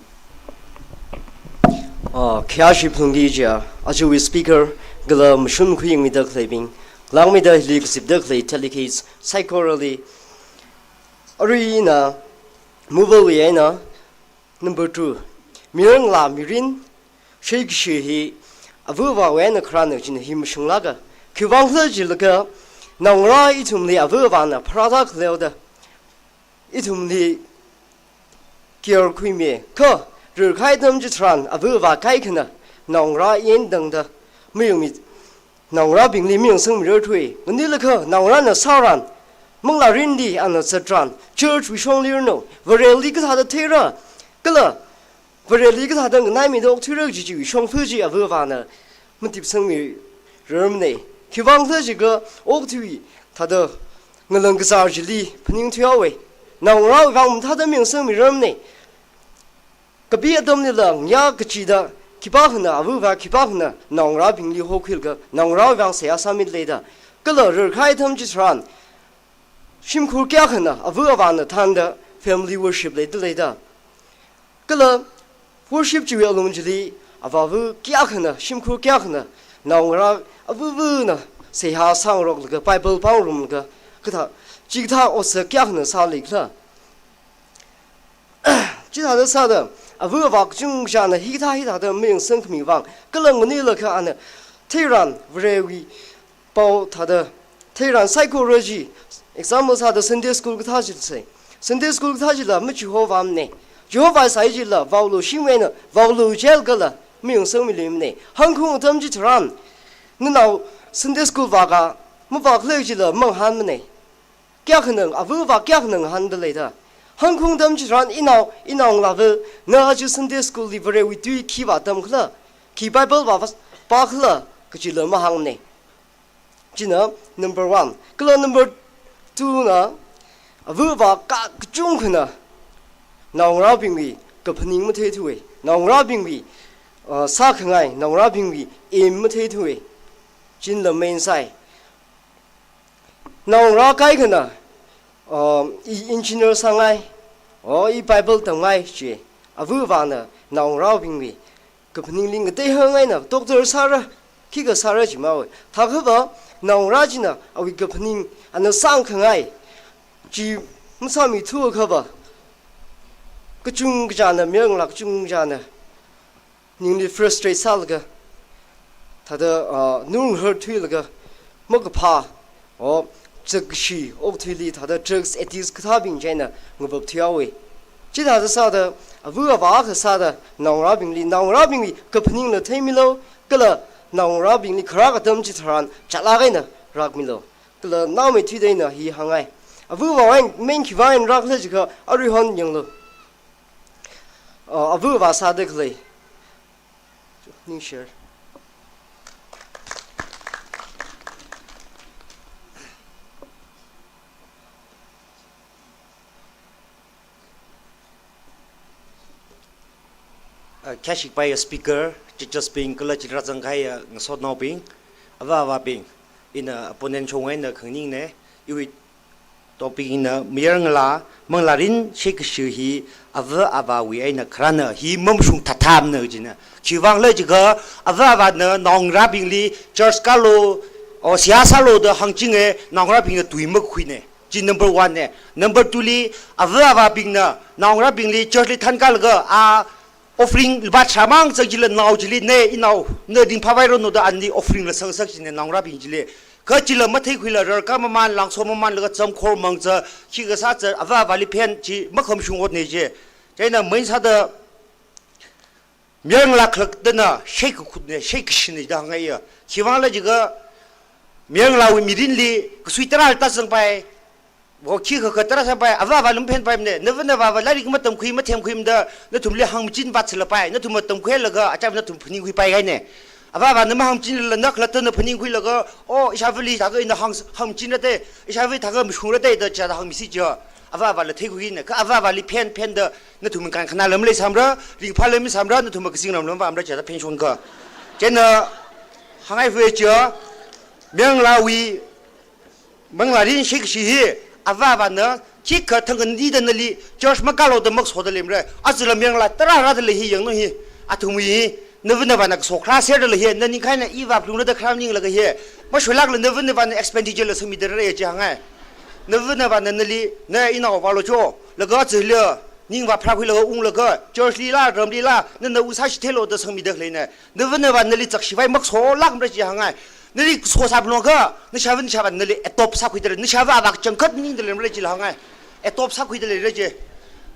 Ah, khayāshi phalungki jiakha, ajawui speaker, kala mashun khuiyangmida khaleibing, langmeida hili kazipda khalei delegates saikorali, arui ina, Mobile wui eina, number two, mayarngalā mirin, sheikashi hi, ava avāwui eina kharāna jina hi mashunglāka. Khiwuivang khala jilaga, naongarā ithumli ava avāna pharāda khaleoda, ithumli care khuimi, kha, rarkahai atam chitharan, ava avā kaikhana, naongarā yin tangda, mayungmi, naongarābingli mayangsangmirarthui, nganilakha naongarāna sāran, manglārinli ana zatran, church wui shongli ranu, Vareli kathāda theira, kala Vareli kathāda nganaimida okthuira kaji chiwui shongfa chi ava avāna matipsangmirarmana. Khiwuivang khala jiakha okathui thāda ngalang kazār chili phaningthuihaowa. Naongarāwui vang mathāda mayangsangmirarmana. Kapi atamlila ngayā kachida, khipākhana ava avā, khipākhana naongarābingli hokhuilaga, naongarāwui vang seihā sāmida leida. Kala rarkahai atam chitharan, shimkhur kayākhana ava avāna thānda family worship leida leida. Kala worship chiwui alung chili, avāva kayākhana, shimkhur kayākhana, naongarā ava avāna seihā sāngaroklaga, Bible pāngarumlaga, kathā, chikathā otsak kayākhana sālikhala. Chithāda sāda, ava avā kachungkhana hithā hithāda mayangsangkhami vang, kala nganilakha ana theiran Varewui pao thāda theiran saikora chi, example sāda Sunday school kathā chi sai. Sunday school kathā chila machihovāmana. Chihovāsai chila vaolu shimwui eina, vaolu jail kala mayangsangmiluimana. Hangkhaung atam chitharan, nanao Sunday school vāka, mavākhalei chila mangahānmana. Kayākhana, ava avā kayākhana ngahānda leida. Hangkhaung atam chitharan inao, inaongalāva, na aja Sunday school li Varewui tui khi vātamkhala, khi Bible vā, vā, pākhala, kajila mahāngmana. China number one. Kala number two na, ava avā ka-, kachungkhana, naongarābingwui kaphaning matheithuwa, naongarābingwui, uh, sākhangai, naongarābingwui aim matheithuwa. Chila main sai. Naongarā kaikhana, um, i engineer sāngai, o i Bible tamngai chi, ava avāna naongarābingwui kaphaningli ngateihāngai na, doctor sāra, khikha sāra chi mawa. Thākhava, naongarā china awui kaphaning ana sāngkhangai chi masāmithuakhava, kachungkhana, mayarngalā kachungkhana ningli frustrate sālaga, thāda, ah, nunghar thuilaga, makaphā, o, zakkashi, okathuili thāda drugs addicts kathābing china ngavap thuihaowa. Chithāda sāda, ava avā akha sāda, naongarābingli, naongarābingli kaphaningla theimilu, kala naongarābingli kharā atam chitharan, chatlāk eina rākmilu. Kala naomeithuida ina hi hāngngai. Ava avāwui eina main khiwuivang eina rākhala jiakha, aruihon yanglu. Ah, ava avā sāda khalei. Ningshir. Ah, khayāshikpai speaker, judges bing, kala chili rāzangkahai, ah, ngasotnaobing, ava avābing, ina opponent shong eina khanganingna, iwui topic hina, mayarngalā, manglārin sheikashi hi ava avāwui eina kharāna, hi mamashung thathamna kajina. Khiwuivang khala jiakha, ava avāna naongarābingli church kālu, o seihā sālu da hāngchinga, naongarābingna tui makhuina. Chi number one na. Number two li, ava avābingna naongarābingli church li thankālaga, a offering lupā tharā mang zang chila nao chili, ne, inao, na ringphāpairanu da anli offering la sangsak china naongarābing chili. Kha chila matheikhuila rarkā maman, langso mamanlaga zamkhor mangza, khikha sāza, ava avāli phen chi makhamashung otna chi. Chieina main sāda mayarngalā khalattana sheikakhutna, sheikashina da hāngngaiya. Khiwuivang khala jiakha mayarngalāwui mirinli kasui tarāla tāzangpai, o khikha kha tarā sāpai, ava avāla maphenpaimana, nava navāva lairik matamkhui, mathemkhuimada, nathumli hāngmachin vātsalapai, nathumna tamkhuilaga, acham nathum phaningkhuipai kahaina. Avāvāna mahāngchinlala na khalattana phaningkhuilaga, "Oh, ishāvali thākha ina hāng, hāngchinra te, ishāvali thākha mashungra te," da chithāda hāngmisi chiya. Avāvāla theikhuina, kha avāvāli phen, phenda, nathum kankhanā lam leisāmra, ringphā lam leisāmra, nathum kazing lam lam vāmra chithāda phenshon kha. Chieina, hāngngai fue chiya, Manglāwui, Manglā rin shikashi hi, avāvāna, khikha thangkha nida nali, church makālu da maksoda lemra, ajala Manglā tarā rāda lei hi yangno hi, athumwui hi, nava navāna kaso kharā serda lei hi, na ningkahaina i vāphalungra da kharā maninglaga hi, mashoilākla nava navāna expenditure la sangmida rāra chi hāngngai. Nava navāna nali, na inao vālu cho, laga chila, ning vāpharākhuilaga unglaga, church lila, ramlila, nana ung sāshi theilu da sangmida khaleina. Nava navāna nali chakshivai maksolākmara chi hāngngai. Nali so sāphalungakha, nashāva nashāvāna nali adopt sākhuida lei, nashāva avā kachangkhat maningda leimara chila hāngngai. Adopt sākhuida leira chi.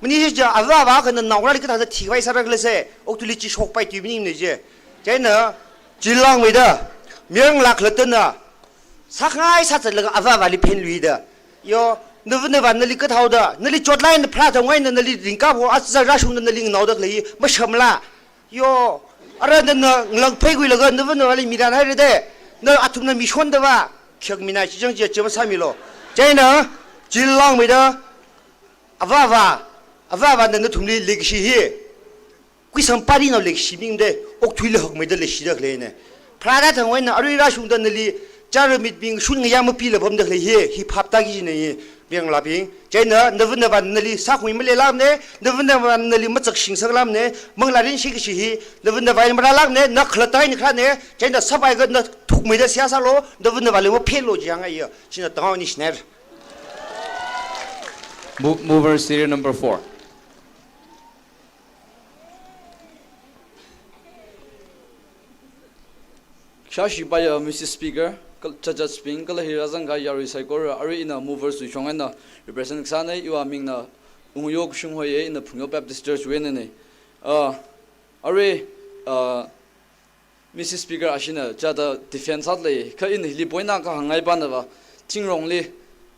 Maning chi avāvā akha naongarāli kathāda thikhavai sāra khala se, okathuili chi shokpai tui maningmana chi. Chieina, chilāngmeida, Manglā khalattana, sākhangai sāzatlaga avāvāli phenluida. Yo, nava navāna nali kathāda, nali chotlāk eina pharā thangwui eina nali ringkap ho, aja rāshungda nali nganaoda khalei, mashamla. Yo, ara nana ngalāng pheikhuilaga nava navāli miranhaira te, na athumna mishonda va, khayākmina chi chang chi chi masāmilu. Chieina, chilāngmeida, avāvā, avāvāna nathumli leikashi hi, kuisang pari nao leikashi maningmana te, okathuili hakmeida leishida khaleina. Pharāda thangwui eina arui rāshungda nali, chara mitbing shun ngayā mapila pamda khalei hi, hi phaptāki kajina hi, Manglābing. Chieina, nava navāna nali sākhui maleilākmana, nava navāna nali machakshing sanglākmana, Manglā rin shikashi hi, nava navāli marālākmana, na khalatta eina kharāna, chieina sāpaiakha na thukmeida seihā sālu, nava navāli maphenlu chi hāngngaiya, china tangao ni shiner. Mo-, mover serial number four. Kashibaya, Mister Speaker, kal-, judges bing, kala hi rāzangkahai yarui saikora, arui ina movers wui shong eina represent kasāna, iwui mingna Ungyo Kashung hoiya, ina Phungyo Baptist Church wui einana. Ah, arui, ah, Mister Speaker, ashina chithāda defense sāda lei, kha ina hili point akha hāngngai pana va, thingrongli,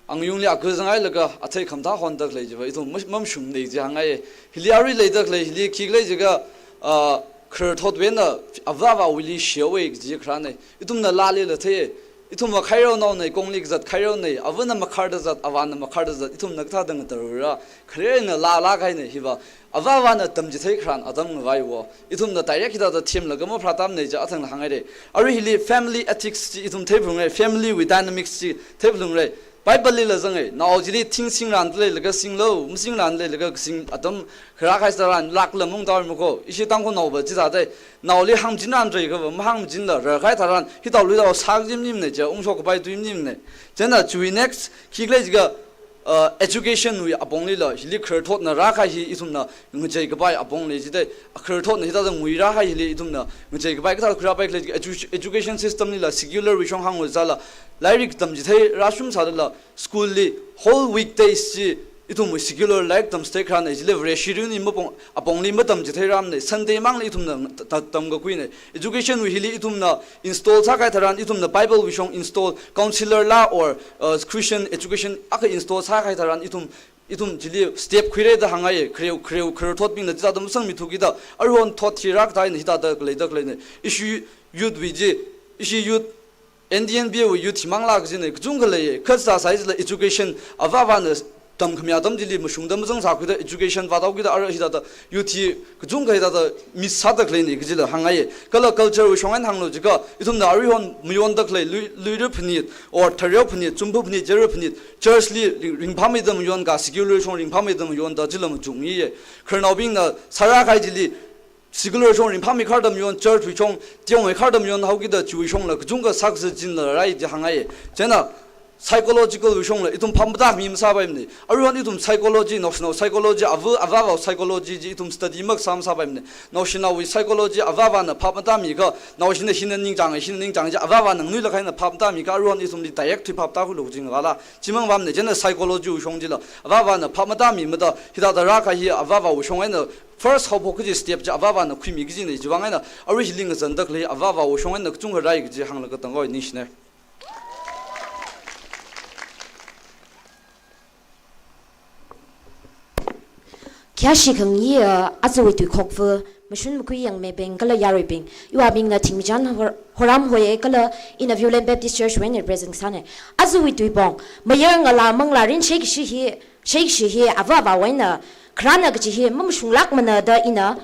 angayungli akha zanghailaga, athei khamathā honda khalei chiva, ithum mam-, mamashungmana chi hāngngai. Hili arui leida khalei, hili khikhala jiakha, ah, khararthotwui eina, avāvāwuili share wui kaji kharāna. Ithumna lālila thei, ithumva khairao naona, kongli kazat khairaona, avana makharda zat, avāna makharda zat, ithumna kathāda ngatarura, khare eina lālākahaina hiva, avāvāna tamchithei kharān atam ngavai wo. Ithumna direct hithāda themlaga mapharātamana chi athangla hāngngaira. Arui hili family ethics chi ithum theiphalungra, family wui dynamics chi theiphalungra. Bible lila zanghai, nao chili thing singran leilaga singlu, masingran leilaga kasing atam kharā kahai tharan lākla maungtāmara ko. Ishi Tangkhulnaova chithāda, naoli hāngmachinran reiakhava, mahāngmachinla rarkahai tharan, hithālu hithālu sākaji maningmana chi, ungshok kapai tui maningmana. Chieina chiwui next, khikhala jiakha, uh, education wui aponglila, hili khararthotna rākahai hi ithumna ngachei kapai apong lei jida, khararthotna hithāda ngui rākahai hili ithumna ngachei kapai kathā khuirāpai khala jiakha edu-, education system lila secular wui shong hānglu jilala, lairik tamchithei rāshum sādala, school li whole weekdays chi ithum secular lairik tamchithei kharāna, chili Vareshi rin ni mapong, apongli matamchitheirāmana, Sunday mangli ithumna ta-, ta-, tamkakuina. Education wui hili ithumna install sākahai tharan, ithumna Bible wui shong install, counselor la or, uh, Christian education akha install sākahai tharan, ithum, ithum chili step khuira da hāngngai, khareo, khareo, khararthotbingna chithāda masangmithu kida, aruihon thot hi rākathā eina hithāda khaleida khaleina. Ishi youth wui chi, ishi youth, N D N B A wui youth himangla kajina, kachungkha lei, khatsā saisila education, avāvāna tamkhami atam chili mashungda mazangsākhuida education vāthaokida ara hithāda youth hi kachungkha hithāda miss sāda khaleina kajila hāngngai. Kala culture wui shong eina hānglu jiakha, ithumna aruihon mayonda khalei lui, luira phanit, or thareo phanit, chumpha phanit, jera phanit, church li ring, ringphāmeida mayon kha, secular shong ringphāmeida mayonda chila machukngai. Khararnaobingna sārākahai chili, secular shong ringphāmei kharda mayon, church wui shong tiong hei kharda mayon haokida chiwui shongla kachungkha success chila rai chi hāngngai. Chieina psychological wui shongla ithum phap matāmi masāpaimana. Aruihon ithum psychology, naoshinao psychology, ava, avāvā psychology chi ithum study makasā masāpaimana. Naoshinaowui psychology avāvāna phap matāmiakha, naoshina hina ningchānga, hina ningchānga chi avāvāna nganuilakha eina phap matāmiakha, aruihon ithumli direct thui phap tākhuilu jing vāla. Chimang vāmana, chieina psychology wui shong chila avāvāna phap matāmimada, hithāda rākahai hi avāvāwui shong eina first haophok kaji step chi avāvāna khuimi kajina, chiwui vang eina arui hili ngazanda khalei avāvāwui shong eina kachungkha rai kaji hānglaga tangkhao ni shiner. Khayāshi khangayi, uh, ajawui tuikhokva Shun makui yangmibing kala yaruibing, iwui mingna Thingmichan Hor-, Horam hoiya kala ina Viewland Baptist Church wui eina represent sāna. Ajawui tuipong, mayar ngalā manglārin sheikashi hi, sheikashi hi ava avāwui eina kharāna kaji hi mamashunglākmana da ina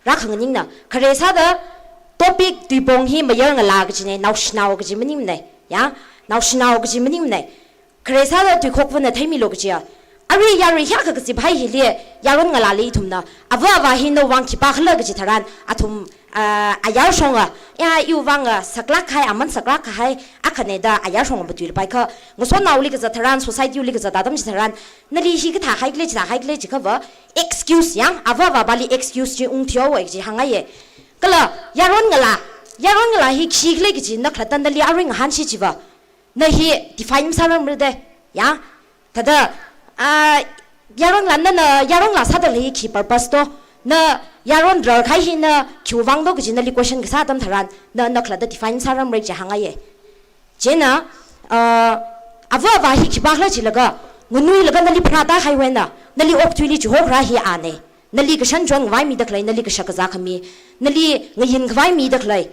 rākhanganingna. Khare sāda topic tuipong hi mayar ngalā kajina, naoshinao kaji maningmana, ya, naoshinao kaji maningmana. Khare sāda tuikhok vana theimilu kajiya. Arui yarui hiyākha kazip hai hili, yaron ngalāli ithumna, ava avā hi nawui vang khipākhala kaji tharan, athum, ah, ayar shonga, ya, iwui vanga saklāk kahai, aman saklāk kahai akhana da ayar shonga matuilapai kha, ngasotnaoli kazat tharan, society li kazat atam chitharan, nali hi kathā haikhala, chithā haikhala jikhava, excuse yang, ava avāpāli excuse chi ungthuihaowa kaji hāngngaiya. Kala, yaron ngalā, yaron ngalā hi khikhala kaji na khalatta nali arui ngahānshi chiva. Na hi define masārarmara da, ya. Thāda, ah, yaron ngalā nana, yaron ngalā sāda khalei hi khi purpose to. Na yaron rarkahai hi na khiwui vang to kaji nali question kasā atam tharan, na, na khalatta define masārarmara kaji hāngngaiya. Chieina, ah, ava avā hi khipākhala jilaga, nganuilaga nali pharāda kahaiwui eina, nali okathuili chihokharā hi ana. Nali kashan chon ngavaimida khalei, nali kashak kazā khami, nali ngayin khavaimida khalei.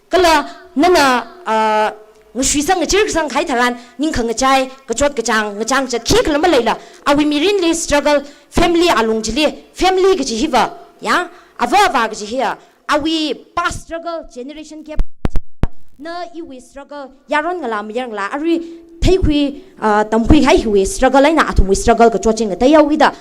Kala nana, ah, ngashuisang ngachirkasang kahai tharan, ning khangachai, kachot kachāng, ngachang chat khikhala maleila, awui mirinli struggle, family alung chili, family kaji hiva, ya, ava avā kaji hiya, awui past struggle, generation gap, na iwui struggle, yaron ngalā mayar ngalā, arui theikhui, ah, tamkhui kahai hiwui struggle eina athumwui struggle kachot chi ngateihaowida,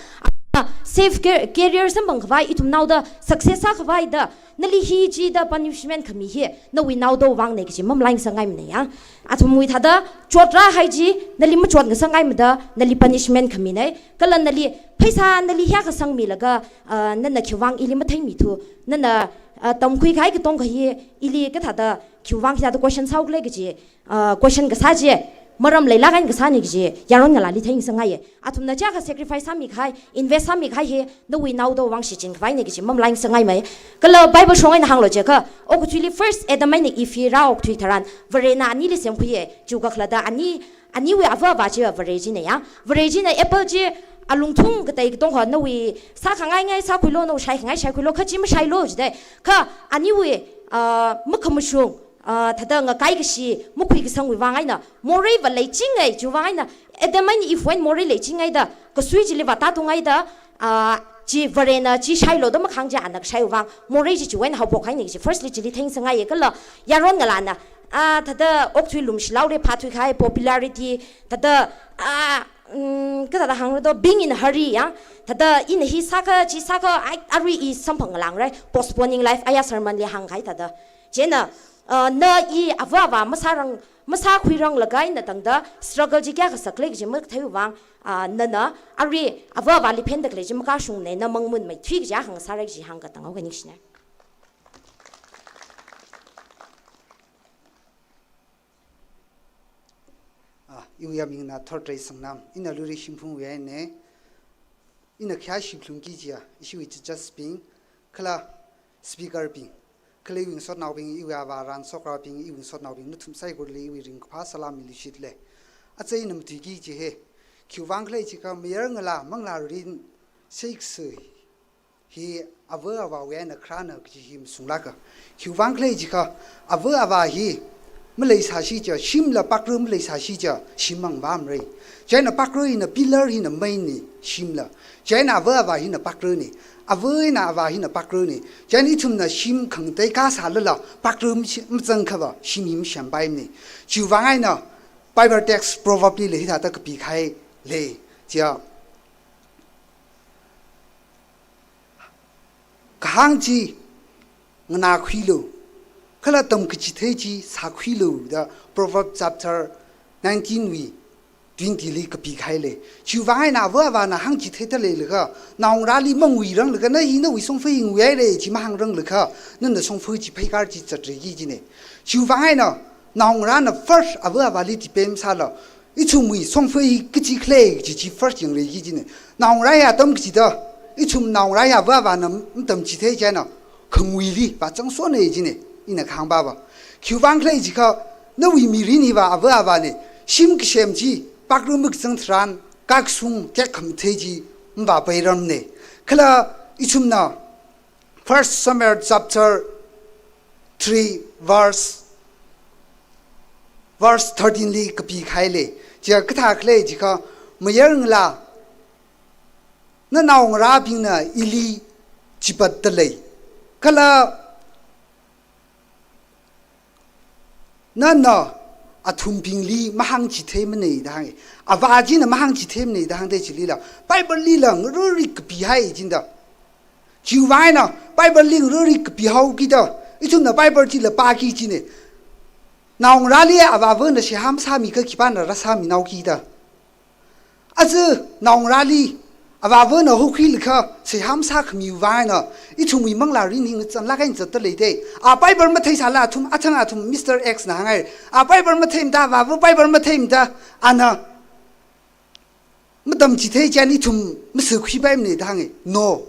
ah, safe car-, career samphang khavai, ithumnaoda success sākhavai da, nali hi chida punishment khami hi, nawui naodawui vangna kaji mamalaisangngaimana ya. Athumwui thāda chotrāhai chi, nali machot ngasangngaimada, nali punishment khamina, kala nali pheisā nali hiyākha sangmilaga, ah, nana khiwui vang ili matheimithu, nana, ah, tamkhui kahai katongkha hi ili kathāda khiwui vang hithāda question sāhaokhala kaji, ah, question kasā chi, maram leilāk eina kasāna kaji, yaron ngalāli theingasakngaiya. Athumna chiyākha sacrifice sāmi kahai, invest sāmi kahai hi, nawui naodawui vang shichin khavaina kaji mamalaisangngaimei. Kala Bible shong eina hānglu jiakha, okathuili first Adam eina Eve hi rāokthui tharan, Varena anili semkhuiya, chiwui kakhalatda ani, aniwui ava avā chiva Vare china ya. Vare china apple chi alungthung katei katongkha nawui sākhangai ngai sākhuilu, nawui shaikhangai shaikhuilu, kha chi mashailu jida. Kha aniwui, ah, makhamashung, ah, thāda ngakai kashi, makhui kasangwui vang eina, morei va leichinga, chiwui vang eina, Adam eina Eve wui eina morei leichinga da, kasui chili vātātunga da, ah, chi Varena chi shailu da makhang chi ana kashaiwui vang, morei chi chiwui eina haophok kahaina kaji firstly chili theingasakngaiya kala, yaron ngalāna, ah, thāda okathui lumshilao re phathui kahai popularity, thāda, ah, mm, kathāda hāngra do, being in a hurry ya, thāda ina hi sākha, chi sākha, ai, arui i samphang ngalāngra, postponing life, aya sermon li hāngkahai thāda. Chieina, ah, na i ava avā masārang, masākhuiranglaga eina tangda struggle chi kayākha sakle kaji makatheiwui vang, ah, nana, arui ava avāli phenda khalei chi makashungna, na mangmun maithui kaji hāngsāra kaji hāngkatang haowa ningshina. Ah, iwui mingna Thortrei Sangnam, ina Luirishimphungwui eina, ina khayāshi phalungki chiya, ishiwui judges bing, kala speaker bing, kala iwui ngasotnaobing, iwui avā ran shokrabing, iwui ngasotnaobing, nathum saikorali iwui ringkaphā salam miluishit le. Aja ina matuiki kaji hi, khiwui vang khala jiakha mayar ngalā manglārin sheikashi hi ava avāwui eina kharāna kaji hi mashunglāka. Khiwui vang khala jiakha ava avā hi maleisāshi chiakha, shimla pakra maleisāshi chiakha, shim mangvāmara. Chieina pakra hina pillar hina main na shimla. Chieina ava avā hina pakrana. Ava eina avā hina pakrana. Chieina ithumna shim khangatei kasālala, pakra mashi-, mazangkhava, shim hi mashampaimana. Chiwui vang eina Bible text Proverb lila hithāda kapi kahai lei. Chiya, kahāng chi nganākhuilu, kala tamkachithei chi sākhuilu da Proverb chapter nineteen wui twenty li kapi kahai lei. Chiwui vang eina ava avāna hāngchithei thāleilaga, naongarāli manguiranglaga, na hi nawui shongfa hi nguihaira chi mahāngranglaga, nana shongfa chi pheikar chi zatreki kajina. Chiwui vang eina naongarāna first ava avāli depend sālu, ithumwui shongfa hi kachi khala kaji chi first yangreki kajina. Naongarā hi atam kachida, ithum naongarā hi ava avāna matamchithei chieina, khanguili vāzangshona kajina, ina kahāngva. Khiwui vang khala jiakha, nawui mirin hiva ava avāna, shim kasem chi, pakra makazang tharan, kakashung tekkhamathei chi mavāpairarmana. Kala ithumna, First Samuel chapter three, verse, verse thirteen li kapikahai lei. Chiya kathā khalei jiakha, mayarngalā, nanaongarābingna ili chipatta lei. Kala nana athumbingli mahāngchitheimana da hānga. Avā china mahāngchitheimana da hāngda chilila, Bible lila ngaruri kapihai jida. Chiwui vang eina Bible li ngaruri kapihaoki da, ithumna Bible chila pāki kajina. Naongarāli avāvana seihā masāmikha khipāna rāsāminaoki da. Aja naongarāli avāvana hokhuilaga seihā masākhamiwui vang eina ithumwui manglārin hi ngazanlāk eina zatta lei da. A Bible matheisāla athum, athang athum Mister X na hānghai. A Bible matheimada, avāva Bible matheimada, ana matamchithei chieina ithum masākhuipaimana da hānga. No.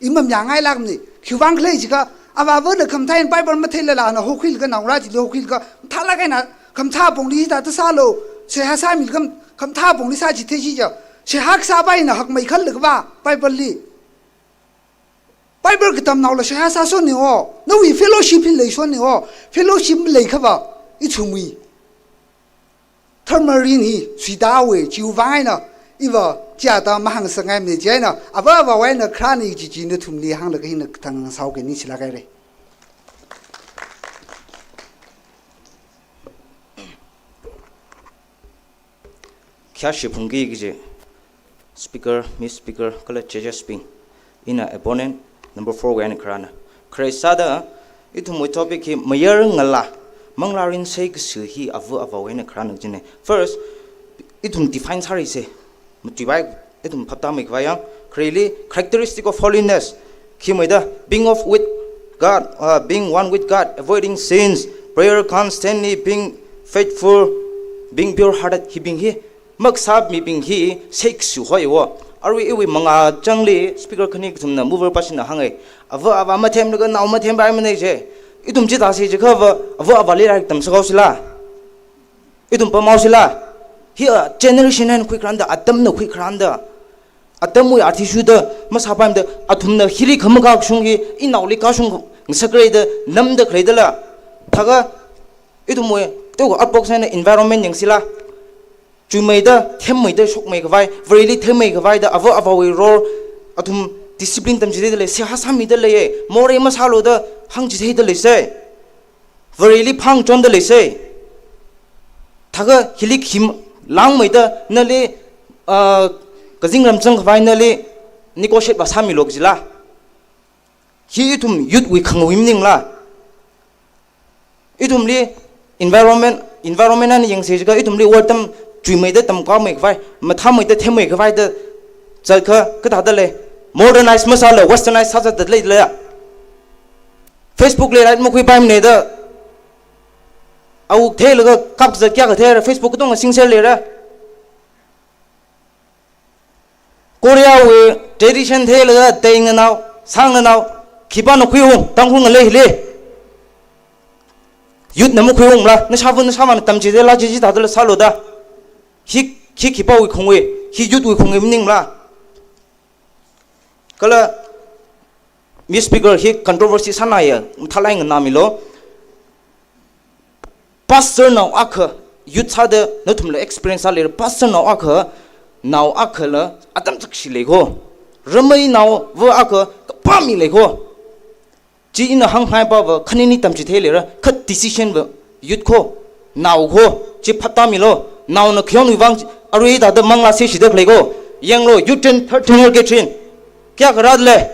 I mamayāngailākmana. Khiwuivang khala jiakha, avāvana khamathā eina Bible matheilala ana hokhuilaga, naongarā chili hokhuilaga, mathālāk eina khamathā pongli hithāda sālu, seihā sāmilaga khamathā pongli sāchithei chiakha, seihā kasāpa eina hakmeikhala kava, Bible li. Bible katamnaola seihā sāsonna o, nawui fellowship hi leisonna o, fellowship maleiakhava, ithumwui tharmarin hi suitāhaowa. Chiwuivang eina iva chithāda mahāngsāngaimana. Chieina avā avāwui eina kharāna kaji chi nathumli hānglaga hina kathang sāhaoki, ningshilāk haira. Khayāshi phungki kaji speaker, Miss Speaker, kala judges bing. Ina opponent number four wui eina kharāna. Khare sāda, ithumwui topic hi mayarngalā, manglārin seikasā hi avā avāwui eina kharāna kajina. First, ithum define sārisa. Matuipai, ithum phaptāmeikhavai yang. Khareli, characteristic of holiness. Khi meida, being of with God, uh, being one with God, avoiding sins, prayer constantly, being faithful, being pure-hearted, hibing hi, makasā mibing hi seikasā hoi o. Arui iwui mangā changli speaker khani kathumna, mover person na hānga. Avā avā mathemlaga nao mathempaimana je. Ithum chithāsi jiakhava, avā avāli lairik tamsāhaosila. Ithum pamhaosila. Hi a generation eina khuikharānda, atamna khuikharānda, atamwui athishurda masāpaimada, athumna hili khamakashung hi inaoli kashung ngasakra da namda khaleidala. Thākha ithumwui, teo outbox eina environment yangsila. Chuimeida, themmeida shokmeikhavai, Vareli themmeikhavai da avā avāwui role, athum discipline tamchitheida lei, seihā sāmida lei, morei masālu da hāngchitheida leisa. Vareli phangchonda leisa. Thākha hili khim langmeida nali, ah, kazingram zangkhavai nali negotiate va sāmilu kajila. Hi ithum youth wui khangawui maningla. Ithumli environment, environment eina yangsa jiakha ithumli world tam chuimeida tamkameikhavai, mathāmeida themmeikhavai da zatkha kathāda lei. Modernize masāla, westernize sāzatda leila. Facebook li right makhuipaimana da, awuk theilaga kapkazat kayākha theira, Facebook katonga singser leira. Korea wui tradition theilaga teinganao, sangnganao, khipāna khuiung, Tangkhul ngalei hili. Youth na makhuiungla, nashāva nashāvāna tamchitheila, chi chithādala sālu da. Hi, hi khipāwui khongwui, hi youth wui khongwui maningla. Kala, Miss Speaker, hi controversy sānaya, mathālāk eina nganāmilu. Pastor nao akha, youth sāda nathumla experience sāleira, pastor nao akha, nao akhala atam chakshi lei kho. Ramei naova akha, kapā mi lei kho. Chi ina hāngngaipava, khanini tamchithei leira, kha decision va youth kho, nao kho, chi phaptāmilu, naona khayonwui vang, arui thāda manglā seishida khalei kho. Yanglu, youth ten, thirteen year Catherine. Kayākha rāda lei,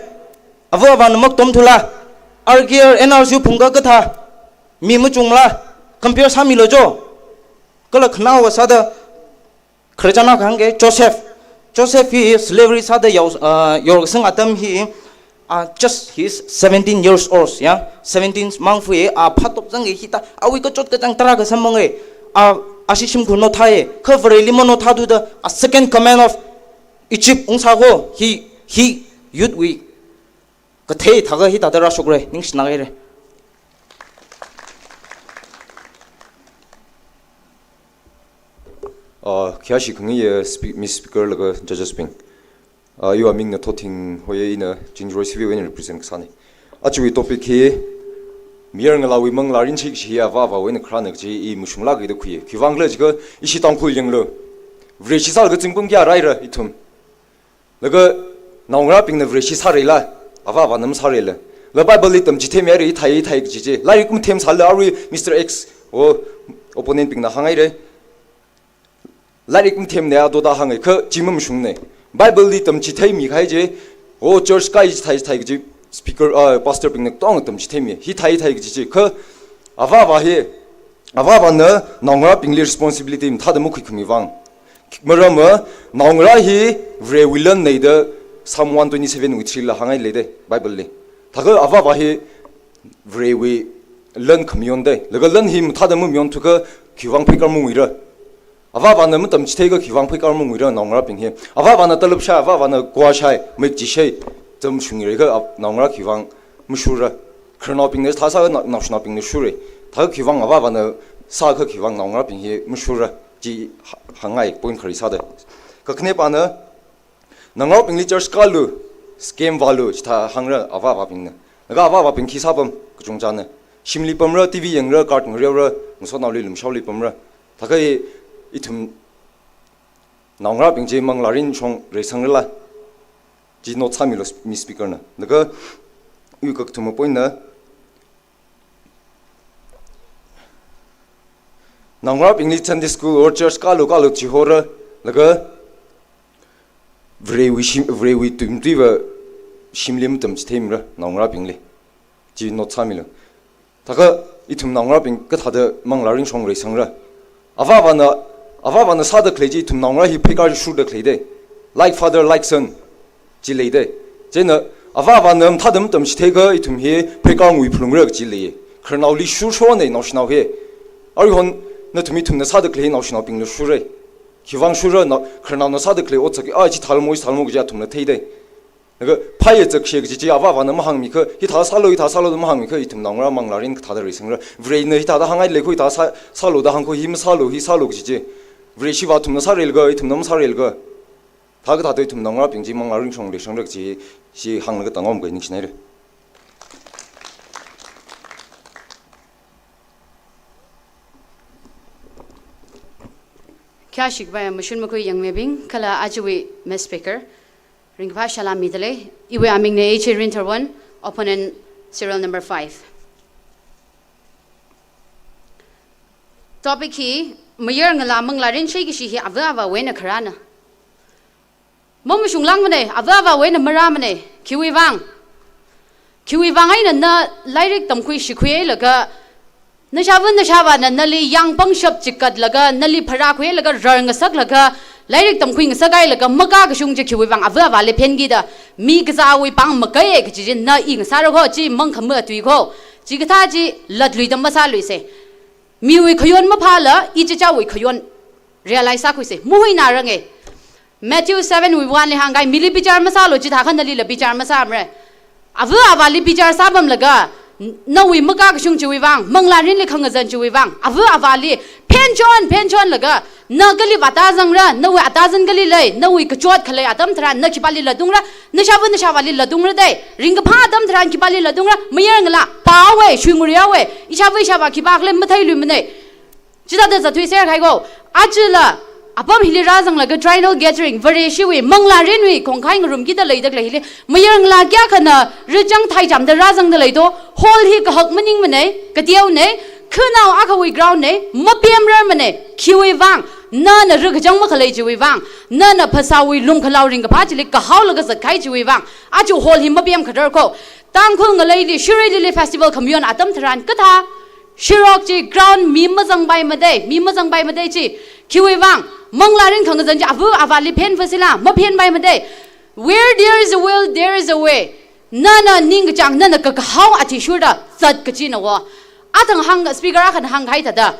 avā avāna maktomthula, R K R, N R C U phungkha kathā, mi machungla, compare sāmilu jo. Kala khanaowa sāda, khararchan akha hāngke, Joseph. Joseph hi slavery sāda yao, ah, yorkasang atam hi, ah, just he's seventeen years old, ya. Seventeen mangfa, ah, phatop zanga hithā, awui kachot kachāng tarākha samphanga, ah, ashi shimkhur nothāya, kha Vareli manothāthuda, a second command of Egypt ungsā kho, hi, hi youth wui kathei thākha hithāda rāshokra, ningshina haira. Uh, khayāshi khangayi, uh, spe-, Miss Speaker laga judges bing. Uh, iwui ming Nathotthing hoya, ina Chingjuroi C V wui eina represent kasāna. Ajawui topic hi, mayarngalāwui manglā rinshi kashi hi avā avāwui eina kharāna kaji i mashunglāka da khui. Khiwuivang khala jiakha ishi Tangkhul yanglu. Vareshi sālaga zingkum kayā rāra ithum. Laga naongarābingna Vareshi sāra la, avā avāna masāra la. La Bible li tamchitheimi haira, hithai hithai kaji chi. Lairik mathemsālala arui Mister X, o, opponent bingna hānghaira. Lairik mathemna ato da hānga, kha chi mamashungna. Bible li tamchitheimi kahai chi, o, church kai chithai chithai kaji speaker, ah, pastor bingna tong tamchitheimi. Hithai hithai kaji chi, kha avā avā hi, avā avāna naongarābingli responsibility mathāda makhuikhami vang. Maramva, naongarā hi Varewui lan nei da Psalm one twenty-seven wui three la hānghai lei da, Bible li. Thākha avā avā hi Varewui lan khamayon da. Laga lan hi mathāda mamayonthukha khiwuivang pheikar manguira. Avā avāna matamchitheikha khiwuivang pheikar manguira naongarābing hi. Avā avāna talap shai, avā avāna kua shai, mik chi shai, zam shungire kha av-, naongarā khiwuivang mashurra. Khararnaobingna thā sākha nao-, naoshinaobingna shurra. Thākha khiwuivang avā avāna sākha khiwuivang naongarābing hi mashurra. Chi hā-, hāngngai point khari sāda. Kakhanepana, naongarābingli church kālu, scam vālu, chithā hāngra avā avābingna. Laga avā avābing khi sāpam, kachungchāna. Shimli pamra, T V yangra, card ngareora, ngasotnaoli lumshaoli pamra. Thākha i, ithum naongarābing chi manglā rinshong reisangra la. Chi note sāmilu, Miss Speaker na. Laga iwui kakathuma point na, naongarābingli Sunday school or church kālu kālu chihora, laga Varewui shim, Varewui tuimtuiva shimli matamchitheimira naongarābingli. Chi note sāmilu. Thākha ithum naongarābing kathāda manglā ringshong reisangra. Avā avāna, avā avāna sāda khalei chi ithum naongarā hi pheikar shurda khalei da. Like father, like son. Chi lei da. Chieina avā avāna mathāda matamchitheikha ithum hi pheikar ngui phalungra kaji lei. Khararnaoli shurshona naoshinao hi. Aruihon nathum ithumna sāda khalei naoshinaobingla shurra. Khiwuivang shurra na, khararnaona sāda khalei otsak, a, chi thālamo, chi thālamo kaji athumna theida. Laga phāya zakshe kaji chi avā avāna mahāngmikha, hithā sālu, hithā sālu da mahāngmikha, ithum naongarā manglā rin kathāda reisangra. Varena hithāda hānghai lei kho, hithā sā, sālu da hāng kho, hi masālu, hi sālu kaji chi. Vareshiva athumna sāra laga, ithumna masāra laga. Thākha thāda ithum naongarābing chi manglā ringshong reisangra kaji chi hānglaga tangom kai ningshinaira. Khayāshi kapai mashun makhui yangmibing, kala ajawui Miss Speaker, ringkaphā salām midalei, iwui aming na H A Rintharwon, opponent serial number five. Topic hi, mayarngalā manglā rinshi kashi hi avā avāwui eina kharāna. Mamashunglāngmana, avā avāwui eina marāmana, khiwuivang. Khiwuivang eina na lairik tamkhui shikhuihailaga, nashāva nashāvāna nali yāng pangshap chikatlaga, nali pharākhuihailaga, rarngasaklaga, lairik tamkhui ngasakhailaga, makā kashung chi khiwuivang avā avāli phenkida, mi kazāwui pāng makaiya kaji chi na i ngasāra kho, chi mangkhamā tui kho, chikathā chi latluida masāluisa. Miwui khayon maphāla, ichichāwui khayon realize sākhuisa. Mahuinaranga. Matthew seven wui one li hāngkahai, mili bichar masālu, chithākha nalila bichar masāmara. Avā avāli bichar sāpamlaga, n-, nawui makā kashung chiwuivang, manglā rinli khangazan chiwuivang, avā avāli phenchon, phenchonlaga, na kali vātazangra, nawui atazan kali lei, nawui kachot khalei atam tharan, na khipāli latungra, nashāva nashāvāli latungra da, ringkaphā atam tharan khipāli latungra, mayarngalā, pāhaowa, shuingurhaowa, ishāva ishāvā khipākhala matheiluimana. Chithāda zatthuiser kahai kho, ajala, apam hili rāzanglaga triennial gathering, Vareshiwui, manglā rinwui, khongkhai ngarumkida leida khalei hili, mayarngalā kayākhana, rachang thaichamda rāzangda leido, hall hi kahak maningmana, kateona, khanao akhawui ground na, mapemrarmana, khiwuivang, nana rakachang makhalei chiwuivang, nana phasāwui lumkhalao ringkaphā chili kahaolaga zatkahai chiwuivang, aja hall hi mapemkharar kho. Tangkhul ngaleili, Shirui Lily Festival khamayon atam tharan kathā, shirok chi ground mi mazangpaimada, mi mazangpaimada chi, khiwuivang, manglā rin khangazan chi avā avāli phenphasila, maphenpaimada. Where there is a will, there is a way. Nana ningkachāng, nana kakahao athishurda zat kachina wo. Athang hāng, speaker akhana hāngkahai thāda,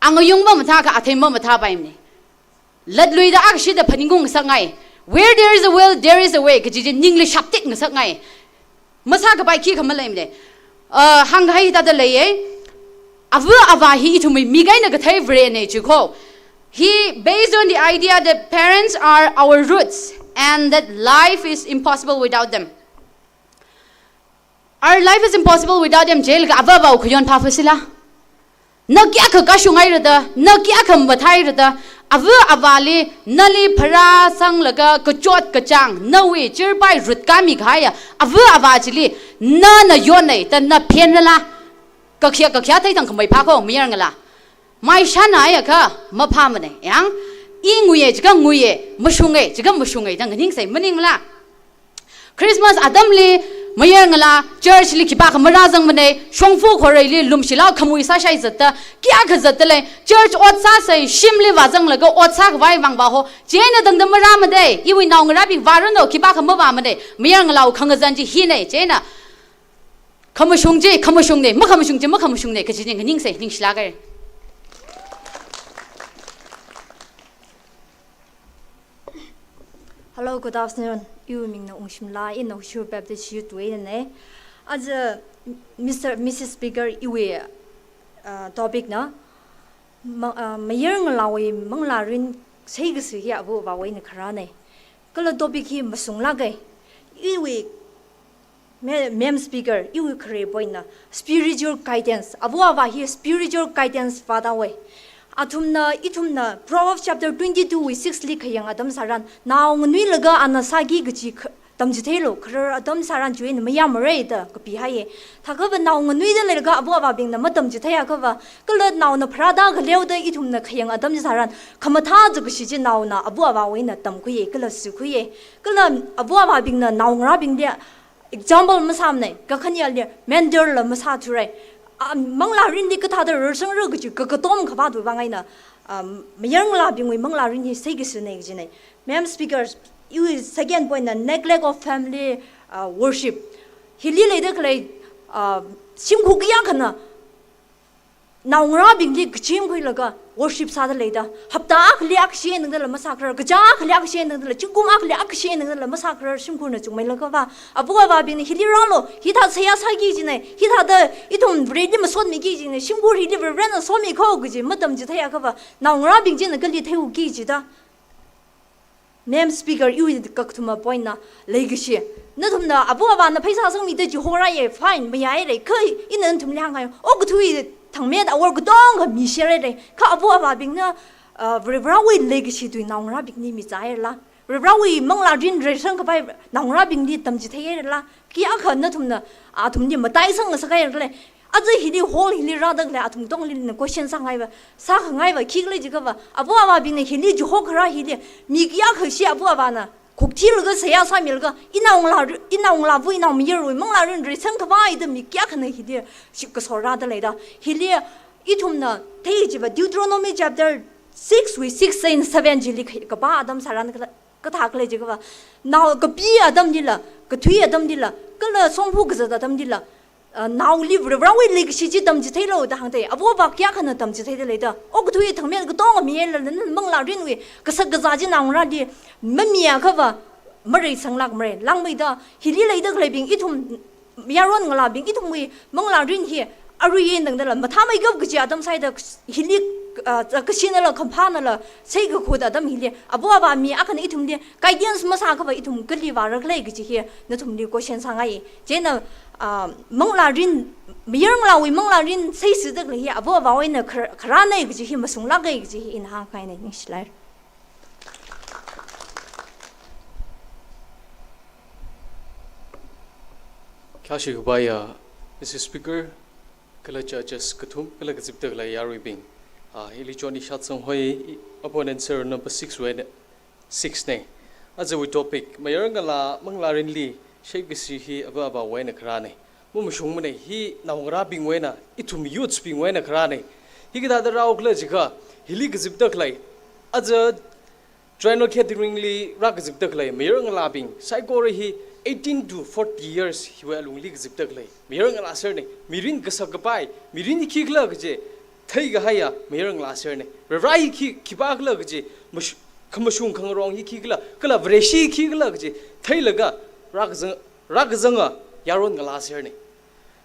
angayung mamathākha athei mamathāpaimana. Latluida akshida phaningkung ngasakngai. Where there is a will, there is a way kaji chi ningli shaptit ngasakngai. Masākapai khikha maleimana. Uh, hāngkahai thāda leiya. Avā avā hi ithumwui mik eina kathei Varena chi kho. Hi based on the idea that parents are our roots and that life is impossible without them. Our life is impossible without him. Jail ka ava avāwui khayon phāphasila. Na kayākha kashungaira da, na kayākha mathāhaira da, ava avāli, nali pharāsanglaga kachot kachāng, nawui chirpai rut kami kahaiya ava avā chili, nana yonnei da na phenrala. Kakhayā kakhayā theithang khamei phākho, mayarngalā. Mai shānaiakha maphāmanei. Yang, i nguiya jiakha nguiya, mashunga jiakha mashunga da nganingsei, maningla. Christmas atamli mayarngalā church li khipākha marāzangmanei, shongfa khoreili lumshilao khamui sāshai zatda, kayākha zatdalei, church ot sāsei, shimli vāzanglaga ot sākhavai vang vāho, chieina tangda marāmanei, iwui naongarābing vāranu, khipākha mavāmanei, mayarngalāwui khangazan chi hinei, chieina khamashung chi khamashungnei, makhamashung chi makhamashungnei kaji chi nganingsei, ningshilāka. Hello, good afternoon. Iwui mingna Ungshimla, ina Naoshul Baptist Youth wui einanei. Aja Mister, Missus Speaker, iwui, uh, topic na, ma-, uh, mayarngalāwui manglārin seikasā hi ava avāwui eina kharānei. Kala topic hi mashunglāka. Iwui Ma-, Ma'am Speaker, iwui khare point na spiritual guidance. Ava avā hi spiritual guidance vāda wei. Athumna, ithumna Proverbs chapter twenty-two wui six li khayang atam tharan, nao nganuilaga ana sāki kaji kha-, tamchitheilu, kharar atam tharan chiwui eina mayāmarei da kapihaiya. Thākha va nao nganuida leilaga ava avābingna matamchitheiakha va, kala naona pharāda khaleoda ithumna khayang atam tharan, khamathā zakkashi chi naona ava avāwui eina tamkhuiya, kala sākhuiya. Kala ava avābingna naongarābingli example masāmanei, kakhaneli mentor la masāthurei. A, manglārinli kathāda rarsangra kaji kakatom khavātwui vang eina, um, mayarngalābingwui manglārin hi seikasānei kajinei. Ma'am Speaker, iwui second point na neglect of family, uh, worship. Hili leida khalei, uh, shimkhur kayākhana naongarābingli kachimkhuilaga worship sāda leida. Hapta akhali akhashi eina tangdala masākharar, kachā akhali akhashi eina tangdala, zingkum akhali akhashi eina tangdala masākharar shimkhurna chungmeilaga va, ava avābingna hili rālu, hithā seihā sāki jinei, hithāda ithum Vareli masotmiki jinei, shimkhur hili Varena sotmikho kaji matamchitheiakha va, naongarābing china kali theiuki jida. Ma'am Speaker, iwui kakathuma point na leikashi. Nathumna ava avāna pheisā sangmida chihoraye, fine, mayaire, kha ina nathumli hānghai. Okathui thangmet awor katonga mishireire. Kha ava avābingna, uh, Varivarāwui leikashi tui naongarābingli michāhairala. Varivarāwui manglārin reisang khavai naongarābingli tamchitheihairala. Kayākha nathumna athumli mataisang ngasakhairala. Aja hili hall hili rāda khalei athum katongli ina question sāngai va, sākhangai va, khikhala jiakha va, ava avābingna hili chihokharā hili, mi kayākhashi ava avāna khukthilaga seihā sāmilaga, inaongalā, inaongalāva, inaomayarwui manglārin reisang khavai da mi kayākhana hili shipkaso rāda leida. Hili ithumna thei chiva Deuteronomy chapter six wui six and seven chili ka-, kapā atam tharan kala, kathā khala jiakha va, nao kapi atamlila, kathui atamlila, kala shongfa kazat atamlila, uh, naoli Varivarāwui leikashi chi tamchitheilu da hāngda, ava avā kayākhana tamchitheida leida. Okathui thangmet katonga mihailala, na manglārinwui kashak kazā chi naongarāli mamiakha va, mareisanglākmarei. Langmeida, hili leida khaleibing ithum yaron ngalābing ithumwui manglārin hi arui eina tangdala mathāmeikap kaji atam sāhaida, hili, ah, kashinala khamphānala seikakhut atam hili ava avā mi akhana ithumli guidance masākha va ithum kali vāra khala kaji hi nathumli question sāngai. Chieina, ah, manglārin, mayarngalāwui manglārin seisāda khalei hi ava avāwui eina khar-, kharānei kaji hi mashunglāka kaji hi ina hāngkahainei, ningshilāra. Khayāshi kapai, ah, Missus Speaker, kala judges kathum, kala kazipda khalei yaruibing. Ah, ili choni shatsang hoi, i, opponent sir number six wui eina, six nei. Ajawui topic, mayarngalā manglārinli seikashi hi ava avāwui eina kharānei. Mamashungmanei, hi naongarābingwui eina, ithum youths bingwui eina kharānei. Hi kathāda rāhao khala jiakha, hili kazipda khalei, aja General Catering li rākazipda khalei mayarngalābing saikora hi eighteen to forty years hiwui alungli kazipda khalei mayarngalā sernei. Mirin kashak kapai, mirin hi khikhala kaji theikahaiya mayarngalā sernei. Varivara hi khi, khipākhala kaji mash-, khamashung khangarong hi khikhala, kala Vareshi hi khikhala kaji theilaga rākazang, rākazanga yaron ngalā sernei.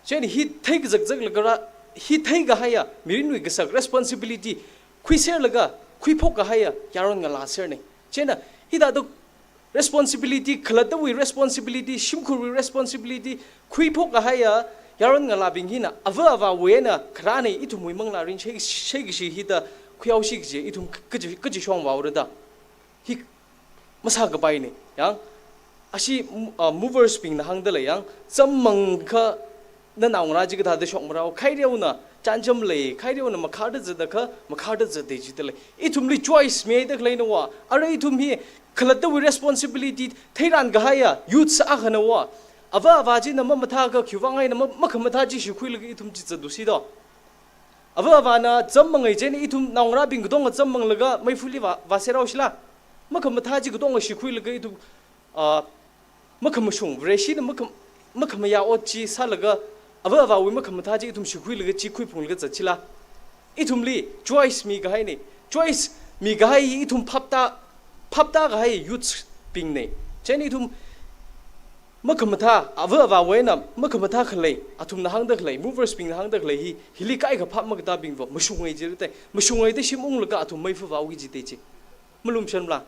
Chieina hi theikazakzaklaga rā, hi theikahaiya mirinwui kashak responsibility khuiserlaga khuiphok kahaiya yaron ngalā sernei. Chieina hithāda Responsibility, khalattawui responsibility, shimkhurwui responsibility khuiphok kahaiya yaron ngalābing hina ava avāwui eina kharāna, ithumwui manglārin shei, sheikashi hida khuihaoshi kaji ithum kaji, kaji shong vaora da. Hi masākapaina, yang. Ashi, uh, movers bingna hāngda lei, yang. Zammangakha nanaongarā chi kathāda shokmarao, khaireona chānjam lei, khaireona makharda zatda kha, makharda zatda jida lei. Ithumli choice mida khaleina wa, ara ithum hi khalattawui responsibility theiran kahaiya youths akhana wa. Ava avā china mamathā kha khiwuivang eina ma, makhamathā chi shikhuilaga ithum chi zatlusi do. Ava avāna zammanga chieina ithum naongarābing katonga zammanglaga meifali vā, vāserao shila. Makhamathā chi katonga shikhuilaga ithum, ah, makhamashung, Vareshina makham-, makhamayā ot chi sālaga, ava avāwui makhamathā chi ithum shikhuilaga chi khuiphunglaga zatchila. Ithumli choice mikahaina. Choice mikahai ithum phaptā, phaptā kahai youths bingna. Chieina ithum makhamathā, ava avāwui eina makhamathā khalei, athumna hāngda khalei, movers bingna hāngda khalei hi, hili kaikha phap makatābingva mashunga jida lei. Mashunga da shim unglaga athum meifa vāki jida chi. Malumshanla.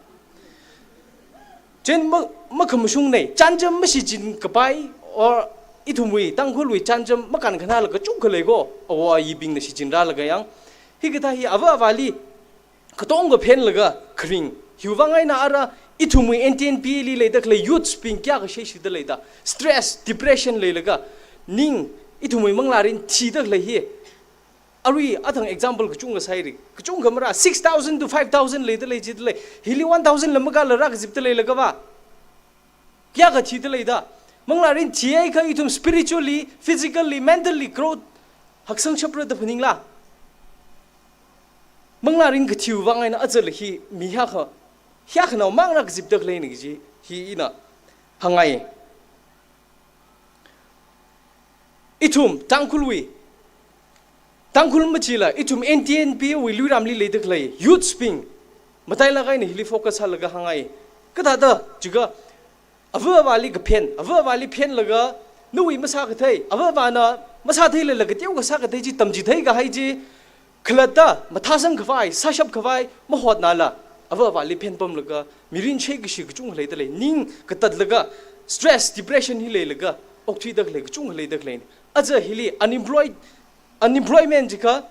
Chieina ma, makhamashungna, chānjam mashichinkapai, or ithumwui Tangkhulwui chānjam makānkhanāla kachungkha lei ko, awo ayibingna shichinrālaga, yang. Hikathā hi ava avāli katonga phenlaga kharing. Hiwuivang eina ara ithumwui N T N P li leida khalei youths bing kayākha sheishida lei da. Stress, depression leilaga, ning, ithumwui manglārin thida khalei hi. Arui athang example kachungkha sāhaira. Kachungkha mara, six thousand to five thousand leida lei jida lei. Hili one thousand la makāla rākazipda leilaga va. Kayākha thida lei da. Manglārin thiakha ithum spiritually, physically, mentally growth haksangshapra da phaningla. Manglārin kathiwui vang eina ajala hi mi hiyākha, hiyākhanao mang rākazipda khaleina kaji hi ina hāngngai. Ithum Tangkhulwui, Tangkhul machila, ithum N T N P wui luiramli leida khalei youths bing matailāk eina hili focus sālaga hāngngai. Kathāda jiakha, ava avāli kaphen, ava avāli phenlaga, nawui masākathei, ava avāna masātheilala kateokha sākathei chi tamchithei kahai chi, khalatta mathāsang khavai, sāshap khavai mahotnala, ava avāli phenpamlaga, mirin sheikashi kachungkha leida lei, ning katatlaga, stress, depression hi leilaga okthuida khalei kachungkha leida khaleina. Aja hili unemployed, unemployment jiakha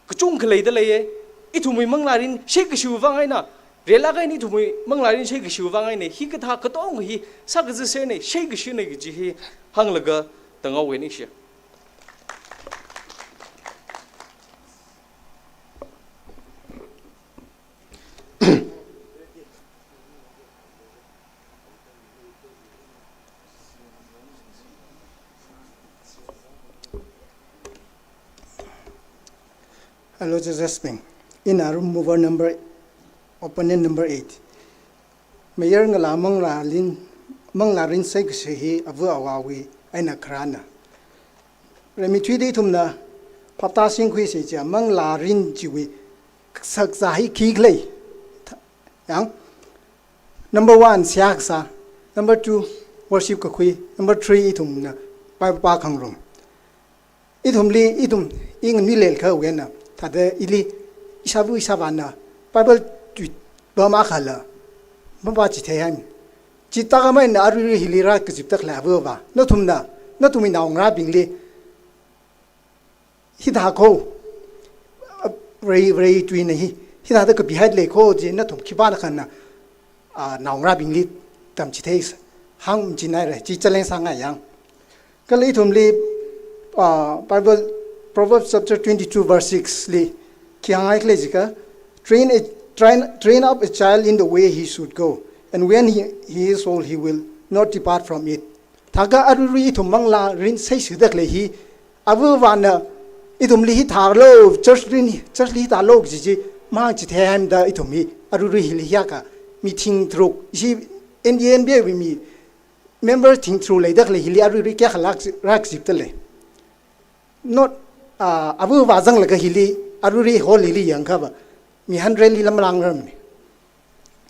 kachungkha leida leiya. Ithumwui manglārin sheikashiwui vang eina, relāk eina ithumwui manglārin sheikashiwui vang eina, hikathā katonga hi sākazaserna, sheikashina kaji hi hānglaga tangaowa ningshi. Hello, Joseph Spring. Ina room mover number, opponent number eight. Mayar ngalā manglārin, manglārin sheikashi hi ava avāwui eina kharāna. Rimeithuida ithumna phaptā singkhuisa chiakha manglārin chiwui sakzā hi khikhala. Yang, number one, seihā kasā. Number two, worship kakhui. Number three, ithumna Bible pākhangarum. Ithumli, ithum, i nganuilei kha wena, thāda ili, ishāva ishāvāna Bible tui pam akhala mapāchithei haina. Chithākhamei eina aruirui hili rākazipda khalei ava avā, nathumna, nathumwui naongarābingli hithā kho, Vare, Vare tuina hi, hithāda kapihaida lei kho chi nathum khipānakha na, ah, naongarābingli tamchithei hāngchinhaira, chi challenge sāngai yang. Kala ithumli, ah, Bible, Proverbs chapter twenty-two verse six li khi hāngngai khala jiakha, "Train a, train, train up a child in the way he should go, and when he, he is old, he will not depart from it." Thākha aruirui ithum manglārin sheishida khalei hi, ava avāna ithumli hithālu, church rin, church li hithālu kaji chi mahāngchithei haimada ithum hi aruirui hili hiyākha mi thing tharuk, ishi N T N P wui mi member thing tharuk leida khalei hili aruirui kayākha lāk, rākazipda lei. Not, ah, ava avā zanglaga hili, aruirui hall hili yangkhava, mi hundred li lam lāngrarmana.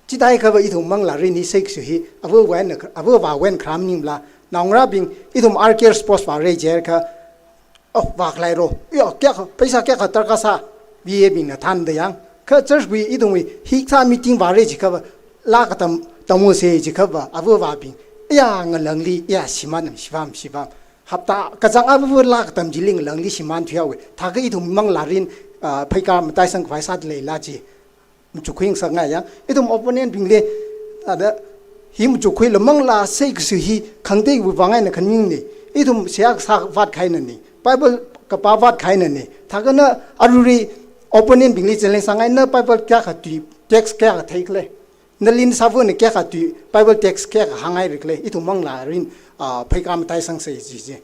Chithākha va ithum manglārin hi sheikashi hi, ava avāwui eina, ava avāwui eina kharā maningmala, naongarābing, ithum R K sports vāra jiakha, oh, vākhaleiro, yo, kayākha, paisa kayākha darkar sā, V A bingna thānda yang. Kha church wui, ithumwui, hikathā meeting vāra jiakha va, laa katam, Tamuse jiakhava, ava avābing, iya ngalāngli, iya shimānam, shipam, shipam. Hapta kachāng ava avā laa katam chili ngalāngli shimānthuihaowa. Thākha ithum manglārin, ah, pheikar mataisang khavai sāda leila chi. Machukkhuingasakngai ya. Ithum opponent bingli, ada, hi machukkhuilu manglā sai kasu hi khangateiwui vang eina khaningne. Ithum seihā kasā vātkahainane. Bible kapā vātkahainane. Thākha na aruirui opponent bingli challenge sāngai, na Bible kayākha tui, text kayākha theikhala. Nali nasāvana kayākha tui, Bible text kayākha hāngngairikhala, ithum manglārin, ah, pheikar mataisangsa ji ji.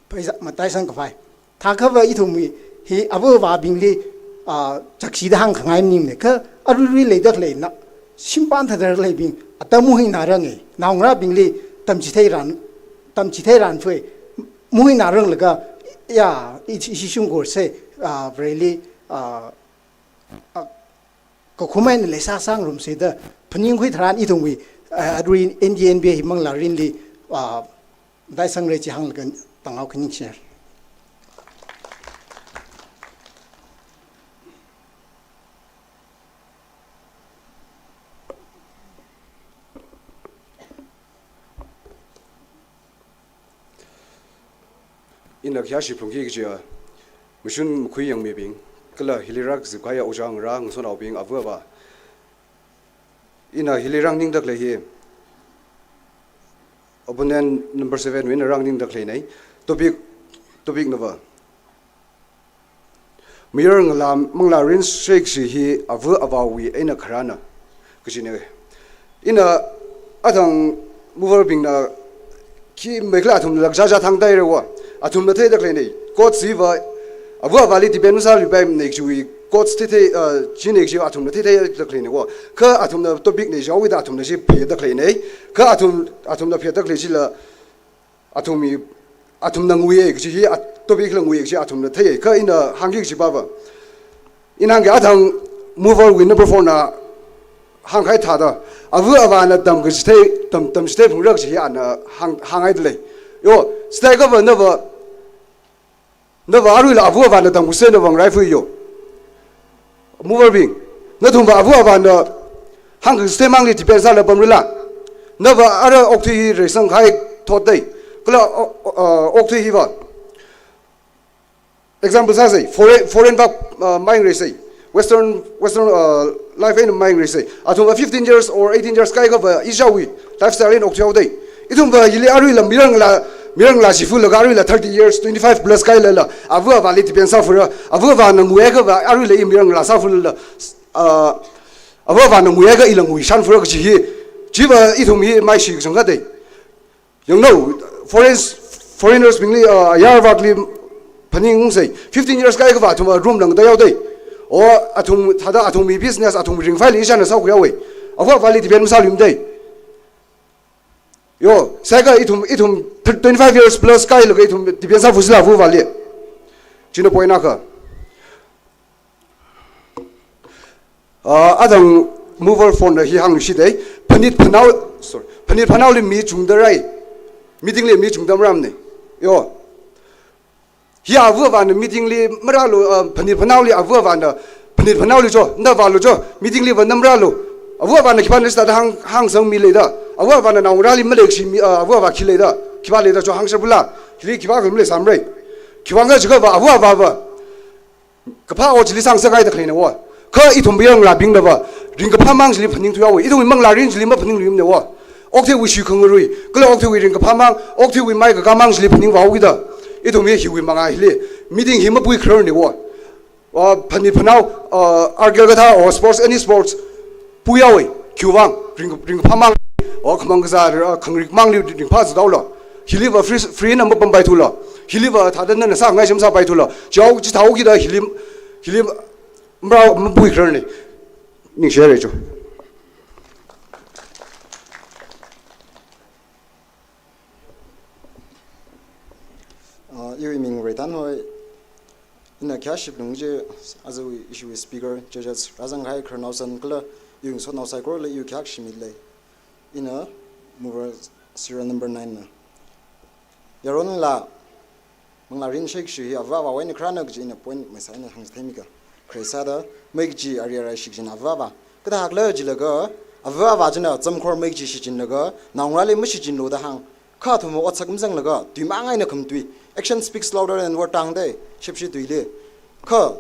Pheikar mataisang khavai. Thākhava ithumwui hi ava avābingli, ah, chakshida hāngkhangai maningne. Kha aruirui leida khaleina, shimpan thāda leibing, atam muhina range. Naongarābingli tamchithei ran, tamchithei ran fui. Muhina ranglaga, ya, i, i, ishi shimkhur sai, ah, Vareli, ah, ah, kakhum eina leisā sāngarumsei da phaningkhui tharan ithumwui, ah, aruirui N D N B A hi manglārinli, ah, mataisangra chi hānglaga tangao khaning share. Ina khayāshi phalungki kajiya, mashun makhui yangmibing, kala hili rākazip kahaiya ojā ngarā ngasotnaobing, ava avā. Ina hili rānganingda khalei hi, opponent number seven wui eina rānganingda khaleinei, topic, topic nava. Mayar ngalā manglārin sai kashi hi ava avāwui eina kharāna kajine. Ina athang mover bingna khi meikhala athumla kachāchā thangdairewa. Athumna theida khaleinei. Courts hiva ava avāli depend masāluipaimane kajiwui courts theithei, ah, chine kaji athumna theithei da khaleineiwa. Kha athumna topic nei jihaowuida athumna chi pheda khaleinei. Kha athum, athumna pheda khalei chila athumwui, athumna nguiya kaji hi, a, topic la nguiya kaji athumna theiya. Kha ina hāngki kaji pava. Ina hāngki athang mover wui number four na hāngkahai thāda, ava avāna tamkachithei, tam, tamchithei phungra kaji hi ana hāng, hānghaida lei. Yo, sāthākhava nava, nava aruila ava avāna tamkhuisei nava ngaraifuiyo. Mover bing, nathumva ava avāna hāngkachithei mangli depend sālaga pamrila. Nava ara okathui hi reisangkahai thotdei. Kala o-, o-, ah, okathui hiva. Example sāsei, foreign, foreign va, ah, mayangraisei. Western, Western, ah, life eina mayangraisei. Athumva fifteen years or eighteen years kaikhava ichichāwui lifestyle eina okthuihaodei. Ithumva hili aruila mayar ngalā, mayar ngalā shifulaga aruila thirty years, twenty-five plus kailala, ava avāli depend sāfura, ava avāna nguiakhava aruila i mayar ngalā sāfulala, ah, ava avāna nguiakha ila nguishānfura kaji hi. Chiva ithum hi maishi kachangkhatdei. Yanglu, foreigners, foreigners bingli, ah, ayar vakli phaningungsei. Fifteen years kaikhava athumva room langda yaodei. O athum, thāda athumwui business, athumwui ringkhavai leishina sākhuihaowa. Ava avāli depend masāluimdei. Yo, sākha ithum, ithum twenty-five years plus kailaga ithum depend sāfusila ava avāli. China point akha. Ah, athang mover four na hi hāngluishitdei. Phanit phanao, sorry. Phanit phanaoli mi chungda rai. Meeting li mi chungda marāmane. Yo. Hi ava avāna meeting li marālu, ah, phanit phanaoli ava avāna, phanit phanaoli cho, nda avālu cho, meeting liva na marālu. Ava avāna khipāna sāda hāng, hāngsangmi leida. Ava avāna naongarāli malei kashi mi, ah, ava avā khi leida. Khipā leida cho hāngshapula. Hili khipākha maleisāmara. Khiwuivang kajikhava ava avāva kaphā ot chili sāngasakngaida khaleineiwo. Kha ithum mayar ngalābingnava ringkaphā mang chili phaningthuihaowa. Ithum manglārin chili maphaningluimneiwo. Okathuiwui shuikhangarui, kala okathuiwui ringkaphā mang, okathuiwui maikakā mang chili phaningvāhaokida. Ithum hi hiwui mangā hili meeting hi mapuikhararneiwo. Ah, phanit phanao, ah, argel kathā, or sports, any sports, puihaowa, khiwuivang, ring, ringkaphā mang, o khamang kazā, ah, khangarik mangli ringphā zathaola. Hiliva free, free na mapampaithula. Hiliva thāda nana sāngai shim sāpaithula. Chao chithāhaokida hili, hili mara mapuikhararnei. Ningshihaira cho. Ah, iwui ming Reitan hoi. Ina khayāshi phalung chi, aja ishiwui speaker, judges, rāzangkahai khararnao san kala iwui ngasotnao saikorali iwui khayāshi mi lei. Ina mover serial number nine na. Yaron ngalā manglārin sai kashi hi ava avāwui eina kharāna kaji ina point maisā eina hāngchitheimika. Khare sāda, mai kaji ari arai shikjin ava avā. Kathākhala jilaga, Ava avā china zamkhor mei chi shichinlaga, naongarāli mashichinlu da hāng. Kha athumwui otsak mazanglaga, tui mang eina khamatui. Action speaks louder than word tangda, shepshi tuili. Kha,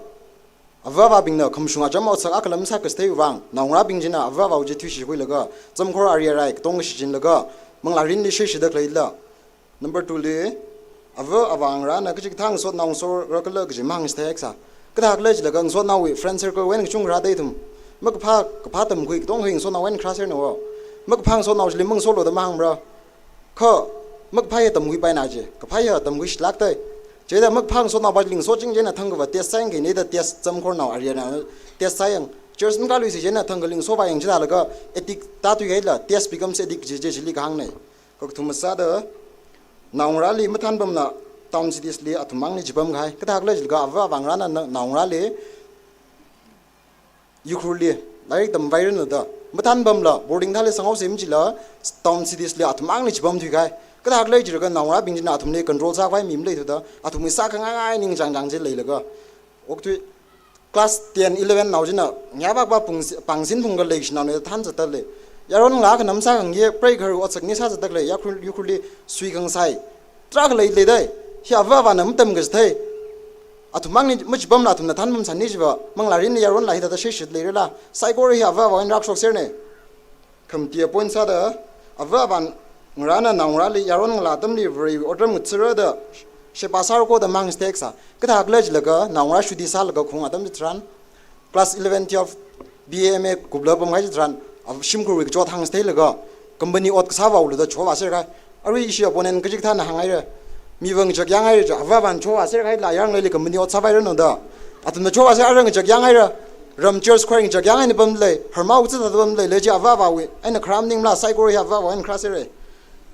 ava avābingna khamashung acham otsak akha lam sākasāthei vang, naongarābing china ava avāwui chi thuishikhuilaga, zamkhor ari arai katong shichinlaga, manglārinli sheshida khaleila. Number two li, ava avā ngarāna kachikathā ngasotnao ngasorra khala kaji mahāngsāthei kasā. Kathākhala jilaga ngasotnaowui friend circle wui eina kachungkha rāda ithum. Makaphā, kaphā tamkhui katong hi ngasotnaowui eina kharā serna wo. Makaphā ngasotnao chili mangasotlu da mahāngmara. Kha, makaphā hi tamkhuipaina ji. Kaphā hi tamkhuishilākda. Chieina makaphā ngasotnaopa chili ngasotching chieina thangkhava test sāyangki, nida test zamkhornao arina test sāyang. Church makāluisi chieina thangkhali ngasovāyang chithālaga addict tāthuihaila, test becomes addict ji, ji chili kahāngna. Kakathuma sāda, naongarāli mathānpamla town cities li athum mangli chipam kahai. Kathākhala jilaga ava avā ngarāna na-, naongarāli, Ukhrulli, lairik tamvai ranu da. Mathānpamla, boarding thāli sanghao semchila, town cities li athum mangli chipamthui kahai. Kathākhala jilaga naongarābing china athumli control sākhavai mi maleithuda, athumwui sākhangai ngai ningchāngchāng chi leilaga. Okthui, class ten, eleven nao china, ngayā vak vak pung-, pangsin phungkhalei shanaona thanzatda lei. Yaron ngalā khanam sākhangai, preigaharwui otsak ni sāzatda lei, Ukhrul, Ukhrulli sui khangasai. Tarākha lei leidai, hi ava avāna matamkasāthei. Athum mangli machipamla athumna thānpamsani jiva, manglārinli yaronla hithāda sheshit leirala, saikora hi ava avāwui eina rākashok serna. Khamatiya point sāda, ava avā ngarāna naongarāli yaron ngalā atamli Varewui otram ngathara da, sheba sāra ko da mahāngsāthei kasā. Kathākhala jilaga, naongarā shuti sālaga khaung atam chitharan, class eleven, twelve, B A, M A kupla pamkahai chitharan, a, shimkhurwui kachot hāngsātheilaga, company ot kasā vāulu da chovā serkahai. Arui ishi opponent kachikathāna hānghaira. Miva ngachak yānghaira, ava avāna chovā serkahaila, yarang leili company ot sāvai ranu da. Athumna chovā sera ngachak yānghaira. Ram church khor ngachak yāng eina pamlei, harmao chithāda pamlei, lechi ava avāwui eina kharā maningla, saikora hi ava avāwui eina kharā sera.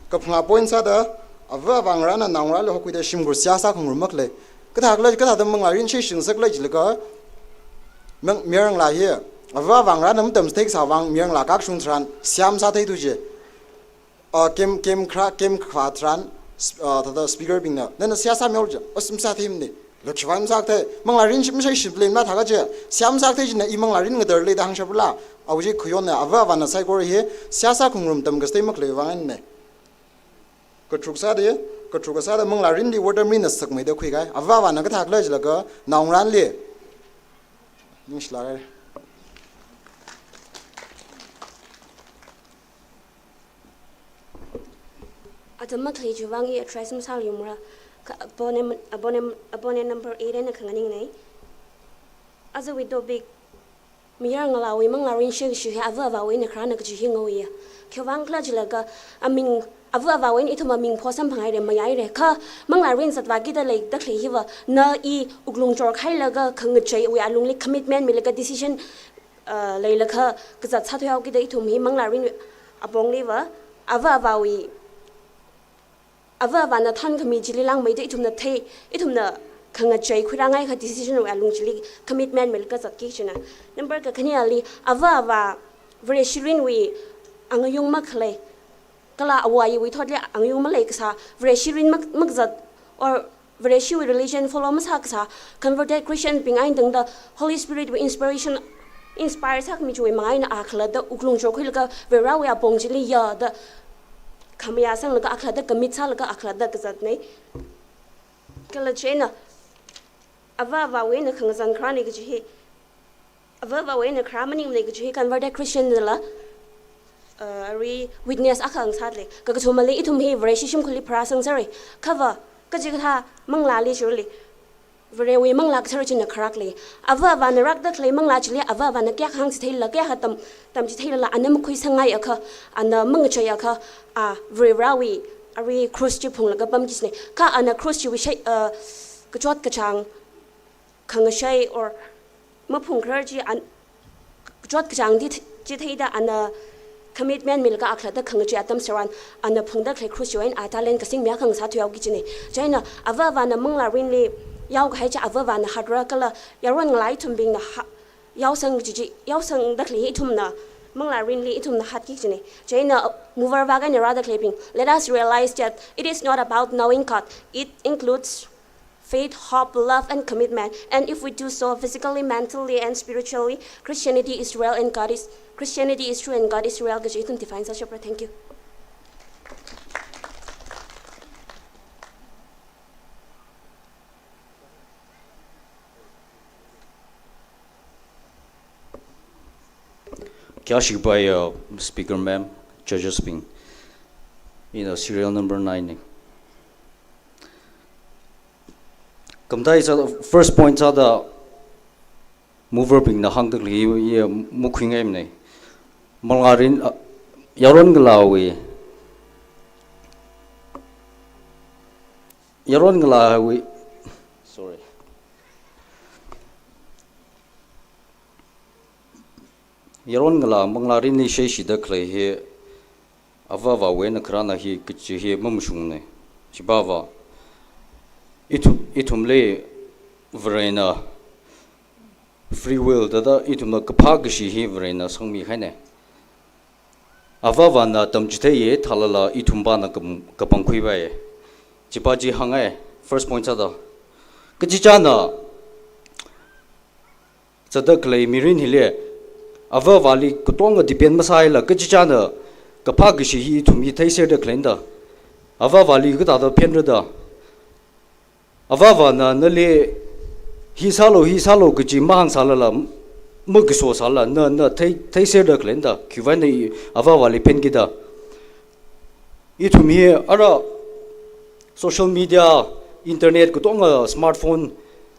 Kaphangā point sāda, ava avā ngarāna naongarāli hokhuida shimkhur seihā sākhangarum makhalei. Kathākhala, kathāda manglārin sheshin saklei jilaga, mang-, mayar ngalā hi, ava avā ngarāna matamsāthei kasā vang mayar ngalā kakashung tharan, seihā masātheithu ji. Ah, camp, camp kharā, camp khavā tharan, sp-, ah, thāda speaker bingna, nana seihā sāmihaolu ji, as masātheimana. Lo khiwui vang masākathei, manglārin shim, mashai shimlei mathāka ji, seihā masākathei china i manglārin ngadarlei da hāngshapla, awui chi khayonna, ava avāna saikora hi, seihā sākhangarum tamkasāthei makhalei vang eina. Katharuk sāda, katharuk sāda manglārinli wortamli na sakmeida khuikahai. Ava avāna kathākhala jilaga naongarāli. Ningshilāka. Atam makhalei chiwui vang i address masāluimara. Kha opponent, opponent, opponent number eight eina khanganingna. Ajawui topic, mayar ngalāwui manglārin shekashiwui hi ava avāwui eina kharāna kaji hi ngaoiya. Khiwui vang khala jilaga, aming, ava avāwui eina ithum aming pho samphanghaira, mayāhaira. Kha manglārin zatvākida leida khalei hiva, na i wuklung chorkhailaga khangacheiwui alungli commitment milaga decision, uh, leilaga kazat sāthuihaokida ithum hi manglārin apongliva, ava avāwui ava avāna thānkhami chili langmeida ithumna thei, ithumna khangachei khuirāngaikha decision wui alung chili commitment milaga zatki kajina. Number kakhaneali, ava avā Vareshi mirinwui angayung makhalei, kala awui thotli angayung malei kasā, Vareshi mirin mak-, makazat, or Vareshiwui religion follow masā kasā, converted Christian bing eina tangda Holy Spirit wui inspiration, inspire sākhami chiwui manga eina a khalatta wuklung chorkhuilaga Varewui apong chili ya da khamayā sanglaga a khalatta commit sālaga a khalatta kazatna. Kala chieina ava avāwui eina khangazan kharāna kaji hi, ava avāwui eina kharā maningmana kaji hi converted Christian nala, uh, arui witness akha ngasālei. Kakathumali ithum hi Vareshi shimkhurli pharāsang sāra. Khava, kachikathā manglāli chili, Varewui Manglā Kathara china kharak lei. Ava avāna rakda khalei manglā chili, ava avāna kayākha hāngchitheila, kayākha tam, tamchitheilala, ana makhuisangngai akha, ana mangachei akha, a, Varewui, arui cross chi phunglaga pamki kajina. Kha ana cross chiwui shai, uh, kachot kachāng, khangashei or maphungkharar chi an, kachot kachāng chi th-, chitheida ana commitment milaga a khalatta khangachei atam tharan ana phungda khalei cross chiwui eina a talent kasing mayākha ngasāthuihaoki kajina. Chieina ava avāna manglārinli yaokahai chi ava avāna hatra kala yaron ngalā ithumbingna ha-, yaosang kaji chi, yaosangda khalei hi ithumna, manglārinli ithumna hatki kajina. Chieina, uh, mover vak eina rāda khaleibing, let us realize that it is not about knowing God. It includes faith, hope, love, and commitment. And if we do so physically, mentally, and spiritually, Christianity is real and God is Christianity is true and God is real. Kaji ithum define sāshapra. Thank you. Kayāshi pai, uh, Speaker ma'am, judges bing. Ina serial number nine ni. Kamathā sā first point sāda mover bingna hāngda khalei hi makhuingaimana. Manglārin, uh, yaron ngalāwui. Yaron ngalāwui. Sorry. Yaron ngalā manglārinli sheishida khalei hi avāvāwui eina kharāna hi kaji hi mamashungmana. Chipāva ithum, ithumli Varena free will thāda ithumna kaphā kashi hi Varena sangmihaina. Avāvāna tamchitheiya thālala ithum pana kam-, kapangkhuipai. Chipā chi hāngai, first point sāda. Kachichāna zatda khalei mirin hili avāvāli katonga depend masāla, kachichāna kaphā kashi hi ithum hi theiserda khaleina da. Avāvāli kathāda phenra da. Avāvāna nali hi sālu, hi sālu kaji mahāngsālala, makaso sāla, na, na thei, theiserda khaleina da. Khiwuivang na avāvāli phenki da. Ithum hi ara social media, internet katonga, smartphone,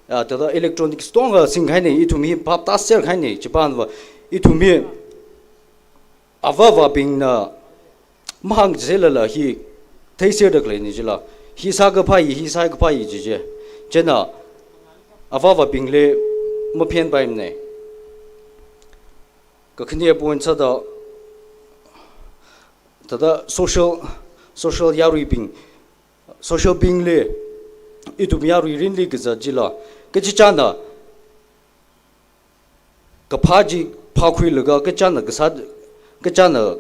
ah, thāda electronics katonga singhaina, ithum hi phap tāser haina, chipāva ithum hi avāvābingna mahāngchitheilala hi theiserda khaleina chila. Hi sākaphā hi, hi sākaphā hi ji chi. Chieina avāvābingli maphenpaimana. Kakhane point sāda, thāda social, social yaruibing, social bingli, ithum yaruirinli kazat chila, kachichāna kaphā chi phākhuilaga, kachāna kasā, kachāna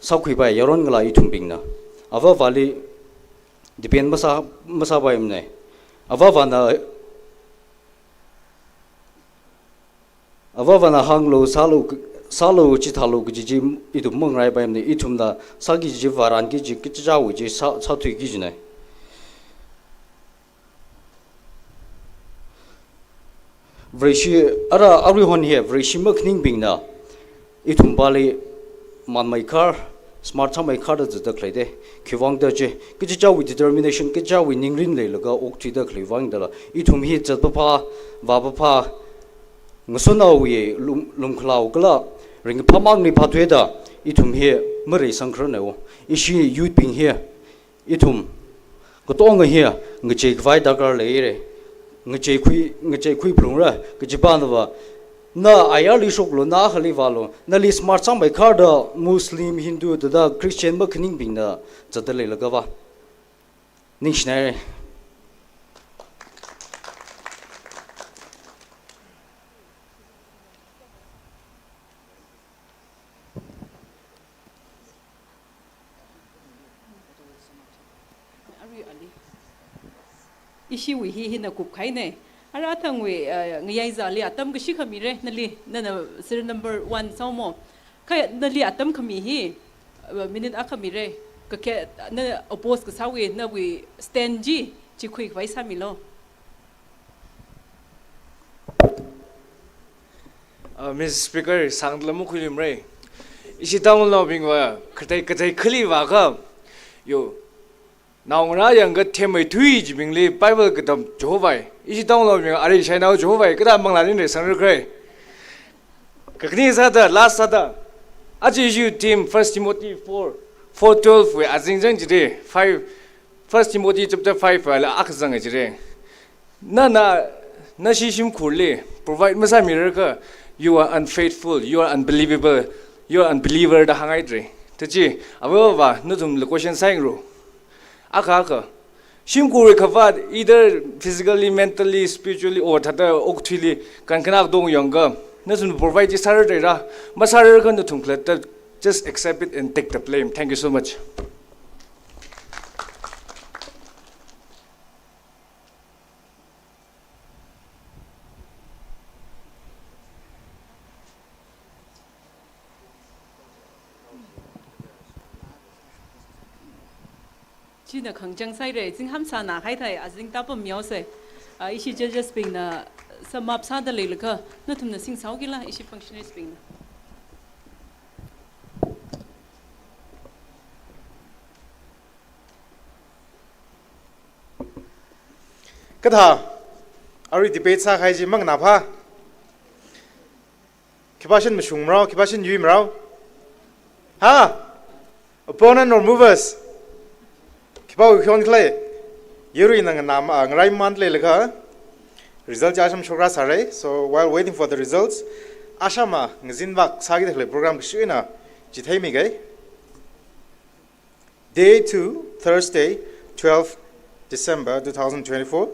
sākhuipai yaron ngalā ithumbingna. Avāvāli depend masā, masāpaimana. Avāvāna, avāvāna hānglu, sālu, sālu, chithālu kaji chi ithum mangaraipaimana, ithumna sāki kaji, vāranki kaji, kachichāwui chi sā, sāthuiki kajina. Vareshi, ara, aruihon hi Vareshi makhaningbingna ithum pāli manmeikhar, smart sāmeikhar da zatda khaleida. Khiwuivang da chi, kachichāwui determination, kachichāwui ningrin leilaga okthuida khaleiwui vang dala, ithum hi zatpaphā, vāpaphā, ngasotnaowui lum, lumkhalao kala ringkaphā mangli phathuida, ithum hi mareisang khararna o. Ishi youth bing hi, ithum katonga hi ngacheikhavai darkar leira. Ngacheikhui, ngacheikhui phalungra, kaji pānava, na ayarli shoklu, na akhali vālu, nali smart sāmeikharda Muslim, Hindu, thāda Christian makhaningbingna zatda leilagava. Ningshinaira. Arui ali. Ishiwui hi hina kupkahaina. Ara athangwui, eh, ngayaizali atam kashi khamira, nali, nana serial number one sāmo. Kha nali atam khami hi, eh, minute akha mira. Kakhe, na oppose kasāwui, nawui stand chi, chi khuikhavai sāmilu. Uh, Mister Speaker, sanglam khuilimra. Ishi Tangkhulnaobingva, katei katei khali vākha, yo, naongarā yangkha themmei thui chibingli Bible katam chihovai. Ishi Tangkhulnaobing arui shainao chihovai, kathā manglāli ne sangra krai. Kakhane sāda, last sāda. Aja yu theme First Timothy four, four twelve wui azingzang chida, five, First Timothy chapter five wui la akha zanga chida. Na, na, nashi shimkhurli provide masāmirakha, you are unfaithful, you are unbelievable, you are unbeliever da hāngaidra. Tachi, avāva, nathumla question sāyanglu. Akha akha. Shimkhurwui khavāt, either physically, mentally, spiritually, or thāda okathuili, kankhanā dong yangkha, nathum provide chi sāra dera, masārakha nathum khalatta, just accept it and take the blame. Thank you so much. China khangchang sāhaira, zinghamsāna haithai, azing tāpam mihaosa. Ah, ishi judges bingna sum up sāda leilakha, nathumna singsaokila, ishi functionaries bingna. Kathā, arui debate sākahai chi manganāpha. Khipāshin mashungmarao, khipāshin yuimarao. Ha? Opponent or movers? Khipāwui khon khalei? Yaruina nganam, ah, ngarai mamanda leilakha. Result chi asham shokra sāra. So while waiting for the results, ashama ngazinvak sāki dakhalei program kashuina chitheimiga. Day two, Thursday, twelve December two thousand twenty-four,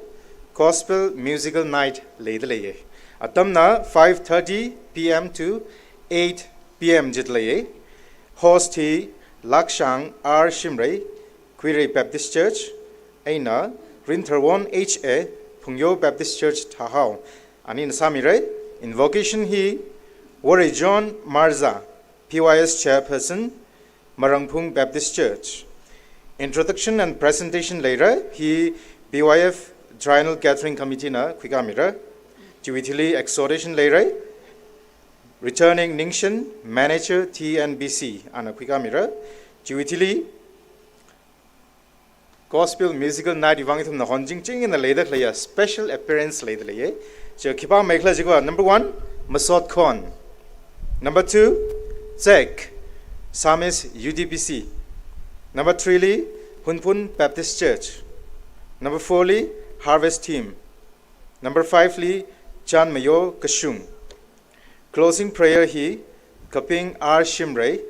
Gospel Musical Night leida leiya. Atamna five thirty P M to eight P M chida leiya. Host hi Lakshang R Shimray, Kuirei Baptist Church, eina Rintharwon H A, Phungyo Baptist Church, Thahao, anina sāmira. Invocation hi Worei John Marza, P Y S Chairperson, Marangphung Baptist Church. Introduction and presentation leira, hi B Y F Triennial Gathering Committee na khuikāmira. Chiwui thili exhortation leira, returning Ningshen, Manager T N B C, ana khuikāmira. Chiwui thili Gospel Musical Night wui vang ithumna honchingching eina leida khaleiya special appearance leida leiya. Chi khipā maikhala jiakha, number one, Masot Khon. Number two, Zack, Psalmist U D B C. Number three li, Hunphun Baptist Church. Number four li, Harvest Team. Number five li, Chanmayo Kashung. Closing prayer hi Kaping R Shimray,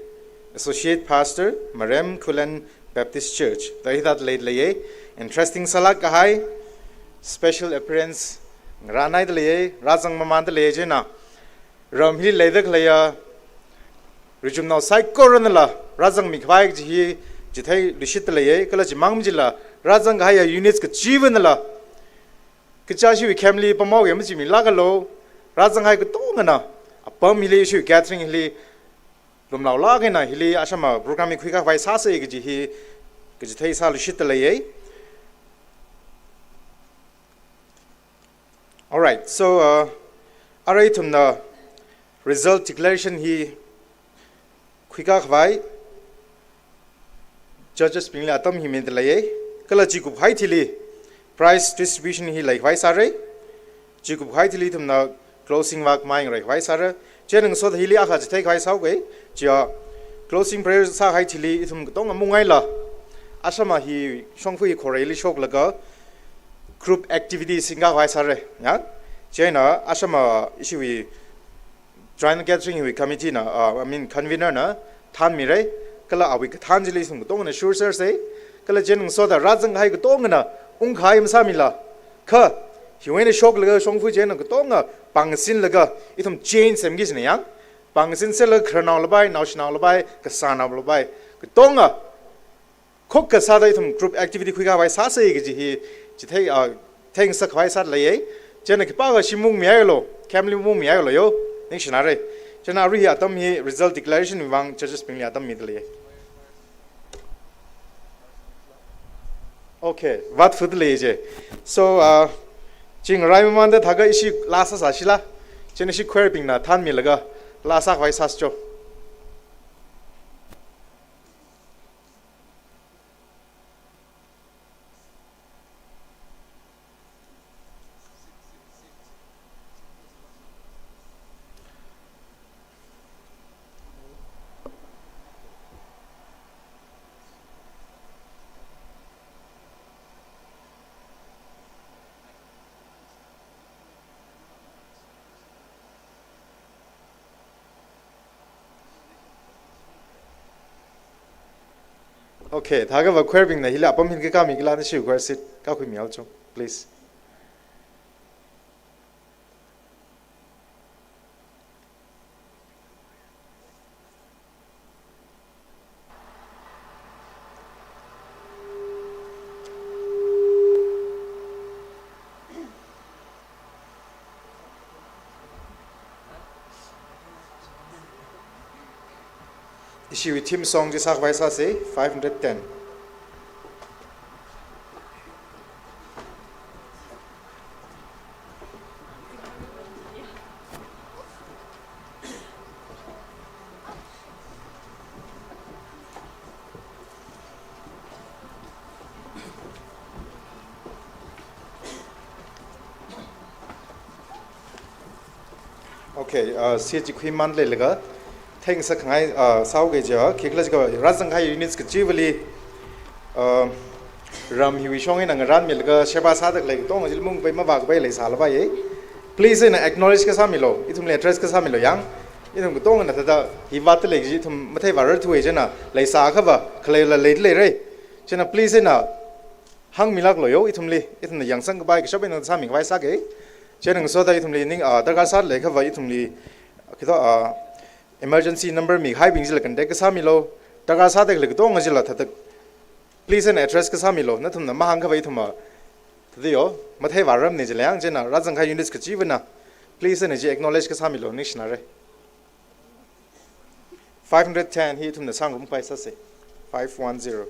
Associate Pastor, Marem Khullen Baptist Church, da hithāda leida leiya. Interesting sālāk kahai, special appearance ngarānhaida leiya, rāzang mamanda leiya china. Ram hili leida khaleiya richumnao saikoranala rāzangmi khavai kaji hi chitheiluishitta leiya, kala chimang machila rāzang kahaiya units kachivanala kaja ishiwui camp li pamhaoya machimilākalo, rāzanghai katongana apam hili, ishiwui gathering hili lumlaolāk eina hili ashama program hi khuikākhavai sāsa kaji hi kachithei sāluishitta leiya. Alright, so, uh, arui ithumna result declaration hi khuikākhavai judges bingli atam hi mida leiya. Kala chi kuphai thili prize distribution hi leikhavai sāra. Chi kuphai thili ithumna closing vak mai ngareikhavai sāra. Chieina ngasoda hili akha chitheikhavai sāuka. Chiya closing prayer sākahai thili ithum katonga mungaila, ashama hi shongfa hi khoreili shoklaga group activity singkākhavai sāra. Ya? Chieina ashama ishiwui Triennial Gathering hiwui committee na, uh, I mean convener na thanmira, kala awui kathan chili ithum katongana shursersa, kala chieina ngasoda rāzanghai katongana ungkahai masāmila, kha hiwui eina shoklaga shongfa chieina katonga pāngsinlaga ithum chain semki kajina ya, pāngsinserlaga khararnao labai, naoshinao labai, kasānao labai, katonga khokkha sāda ithum group activity khuikākhavai sāsa kaji hi chithei, ah, theingasakkhavai sāda leiya. Chieina khipākha shim ungmihailo, camp li ungmihailo yo, ningshinara. Chieina arui hi atam hi result declaration wui vang judges bingli atam mida leiya. Okay, vātfut leiya je. So, ah, chi ngarai mamanda thākha ishi laa sāsāshila. Chieina ishi choir bingna thanmilaga laa sākhavai sāsa cho. Okay, thākha va choir bingna hili apam hi kakāmikila, nashi choir seat kakhuimihaocho, please. Ishiwui theme song chi sākhavai sāsa, five hundred ten. Okay, uh, C H G Queen Month leilaga, thanks khangai, uh, sāuke ja, khikhalajikha rāzangkahai units kachivali, uh, ram hiwui shong eina ngarānmilaga sheba sāda khalei katonga chili mungpai mavākapai leisālapai. Please eina acknowledge kasāmilu, ithumli address kasāmilu yang, ithum katongana thāda hi vātda lei kaji ithum matheivārar thuwe jina, leisākhava, khaleila leida leirei. China please eina hāngmilāklu yo, ithumli, ithumna yangsangkapai, kashap eina sāmikapai sāke. China ngasoda ithumli ning, ah, darkar sāda leikhava ithumli, khito, ah, emergency number mikahaibing chila contact kasāmilu, darkar sāda khalei katonga chila thāda, please eina address kasāmilu, nathumna mahāngkhava ithumva, thāda yo, matheivārarmana jila yang, china rāzangkahai units kachivana, please eina chi acknowledge kasāmilu, ningshinare. Five hundred ten hi ithumna sāngarumpai sāse. Five one zero.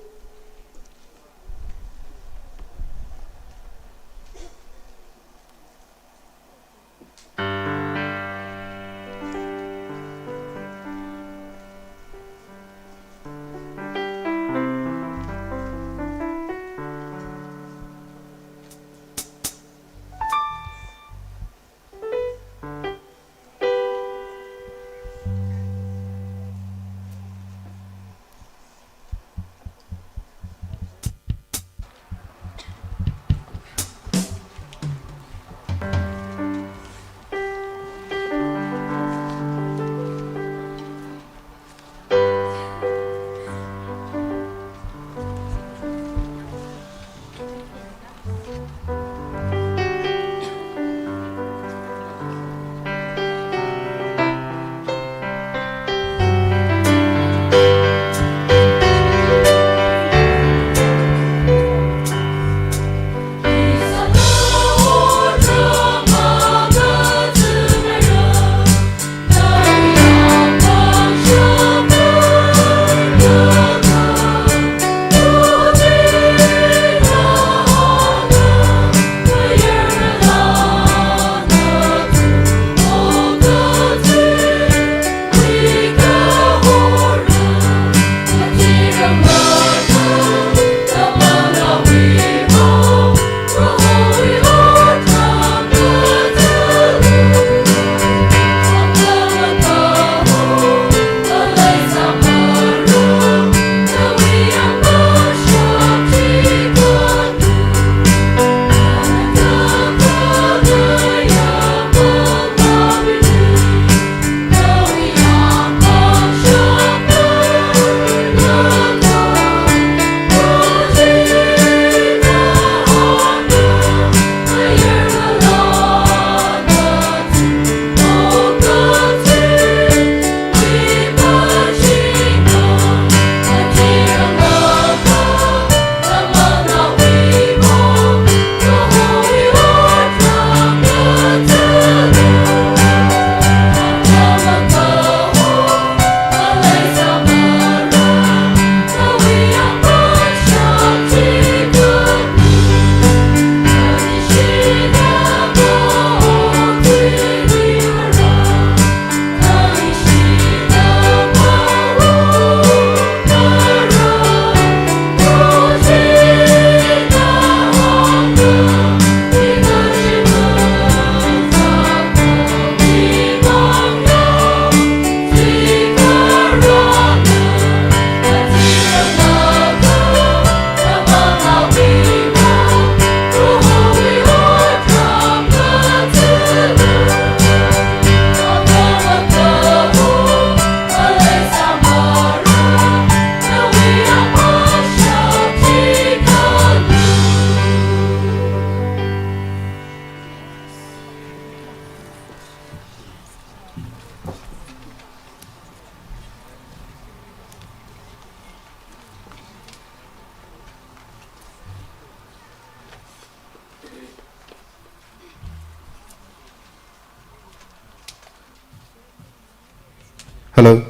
Hello.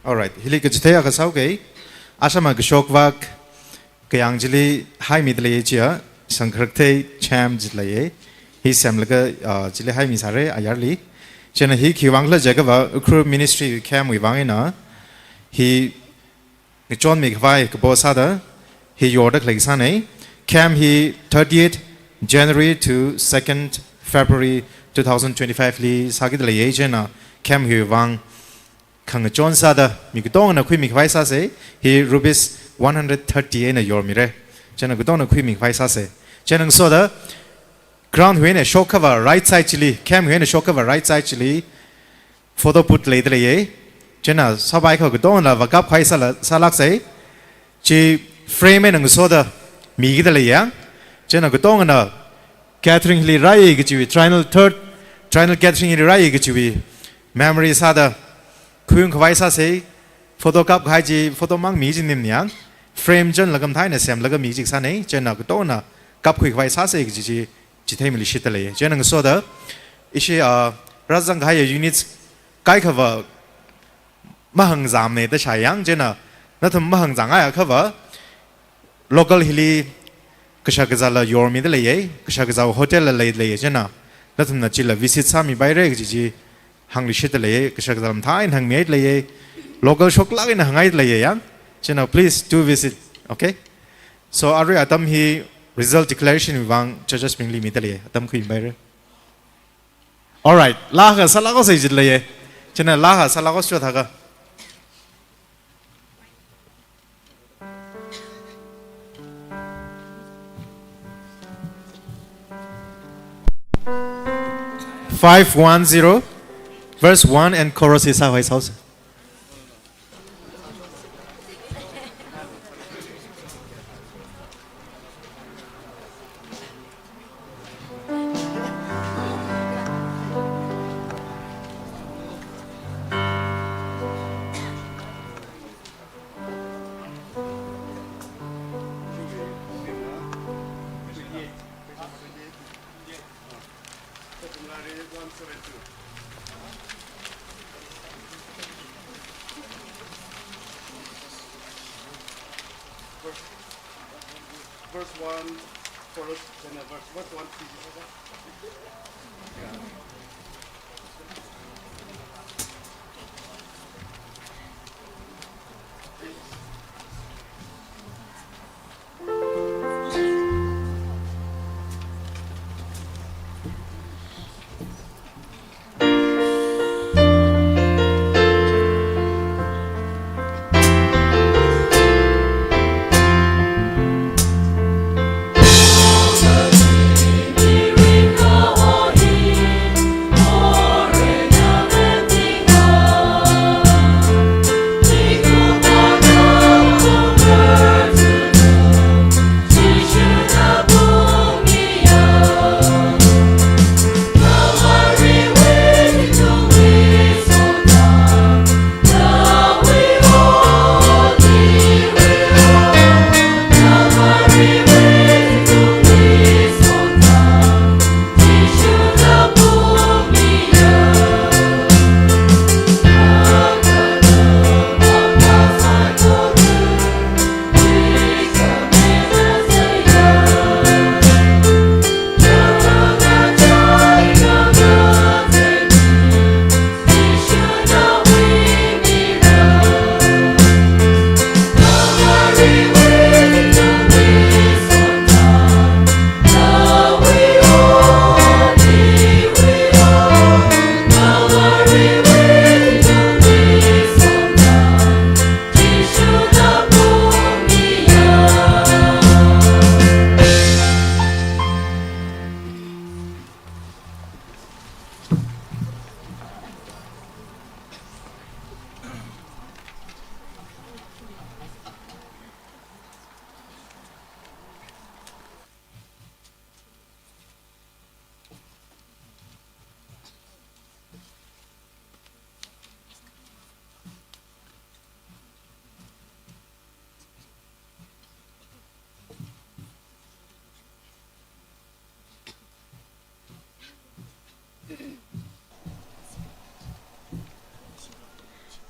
All right. Hili kachithei akha sāuke. Ashama kashok vak kayāng chili haimida lei chiya, sangkharaktei cham chi leiye. Hi semlaga, ah, chili haimi sāre ayarli. Chieina hi khiwui vang khala jiakhava Ukhrul Ministry camp wui vang eina hi ngachonmi khavai kapo sāda hi yorda khalei sānei. Camp hi thirtieth January to second February two thousand twenty-five li sākida leiya, chieina camp hiwui vang khangachon sāda mi katongana khuimi khavai sāsa, hi rupees one hundred thirty eina yormira. Chieina katongana khuimi khavai sāsa. Chieina ngasoda ground hiwui eina shokhava right side chili, camp hiwui eina shokhava right side chili photo booth leida leiya. Chieina sāpai kha katongana vākap khavai sāla, sālāksa. Chi frame eina ngasoda mikida leiya. Chieina katongana gathering hili rai kajiwui, triennial, third triennial gathering hili rai kajiwui memory sāda khuiung khavai sāsa. Photo kap kahai chi photo mang mi chi nim niang, frame chonlaga mathāna semlaga mi chi sāna. Chieina katongana kapkhui khavai sāsa kaji chi chitheimilishitda lei. Chieina ngasoda ishi, ah, rāzang kahaiya units kaikhava mahāngzāmana da shāyang, chieina nathum mahāngzāngai akhava local hili kashak kazāla yormida leiya, kashak kazā hotel la leida leiya, chieina nathumna chila visit sāmipaira kaji chi hānglishitda leiya, kashak kazāla mathāna hāngmihaida leiya, local shoklāk eina hāngngaida leiya yang. Chieina please do visit, okay? So arui atam hi result declaration wui vang judges bingli mida leiya, atam khuimipaira. Alright, laa akha sālākhaosa jida leiya. Chieina laa akha sālākhaosa chothaga. Five one zero, verse one and chorus hi sākhavai sāhaosa. Verse one, chorus, then verse, verse one, please.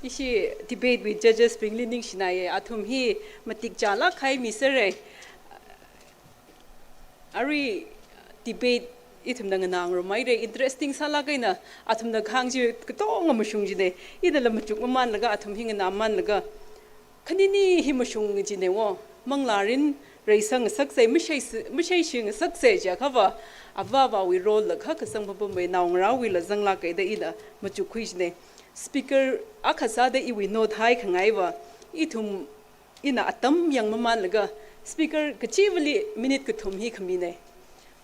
Ishi debate wui judges bingli ningshinaiya, athum hi matik chālāk kahai mi sāra. Arui debate ithumna nganāngarumhaira, interesting sālāk eina athumna kahāng chi katonga mashung jina. Inala machuk mamānlaga athum hi nganāmānlaga, khanini hi mashung jina wo. Manglārin reisang ngasaksa, mashei, masheishi ngasaksa jiakhava, avāvāwui role la kha kasang papamwui naongarāwuila zanglāka da ina machukkhui jina. Speaker akha sāda iwui note haikhangai va, ithum ina atam yangmamanlaga speaker kachivali minute kathum hi khamina.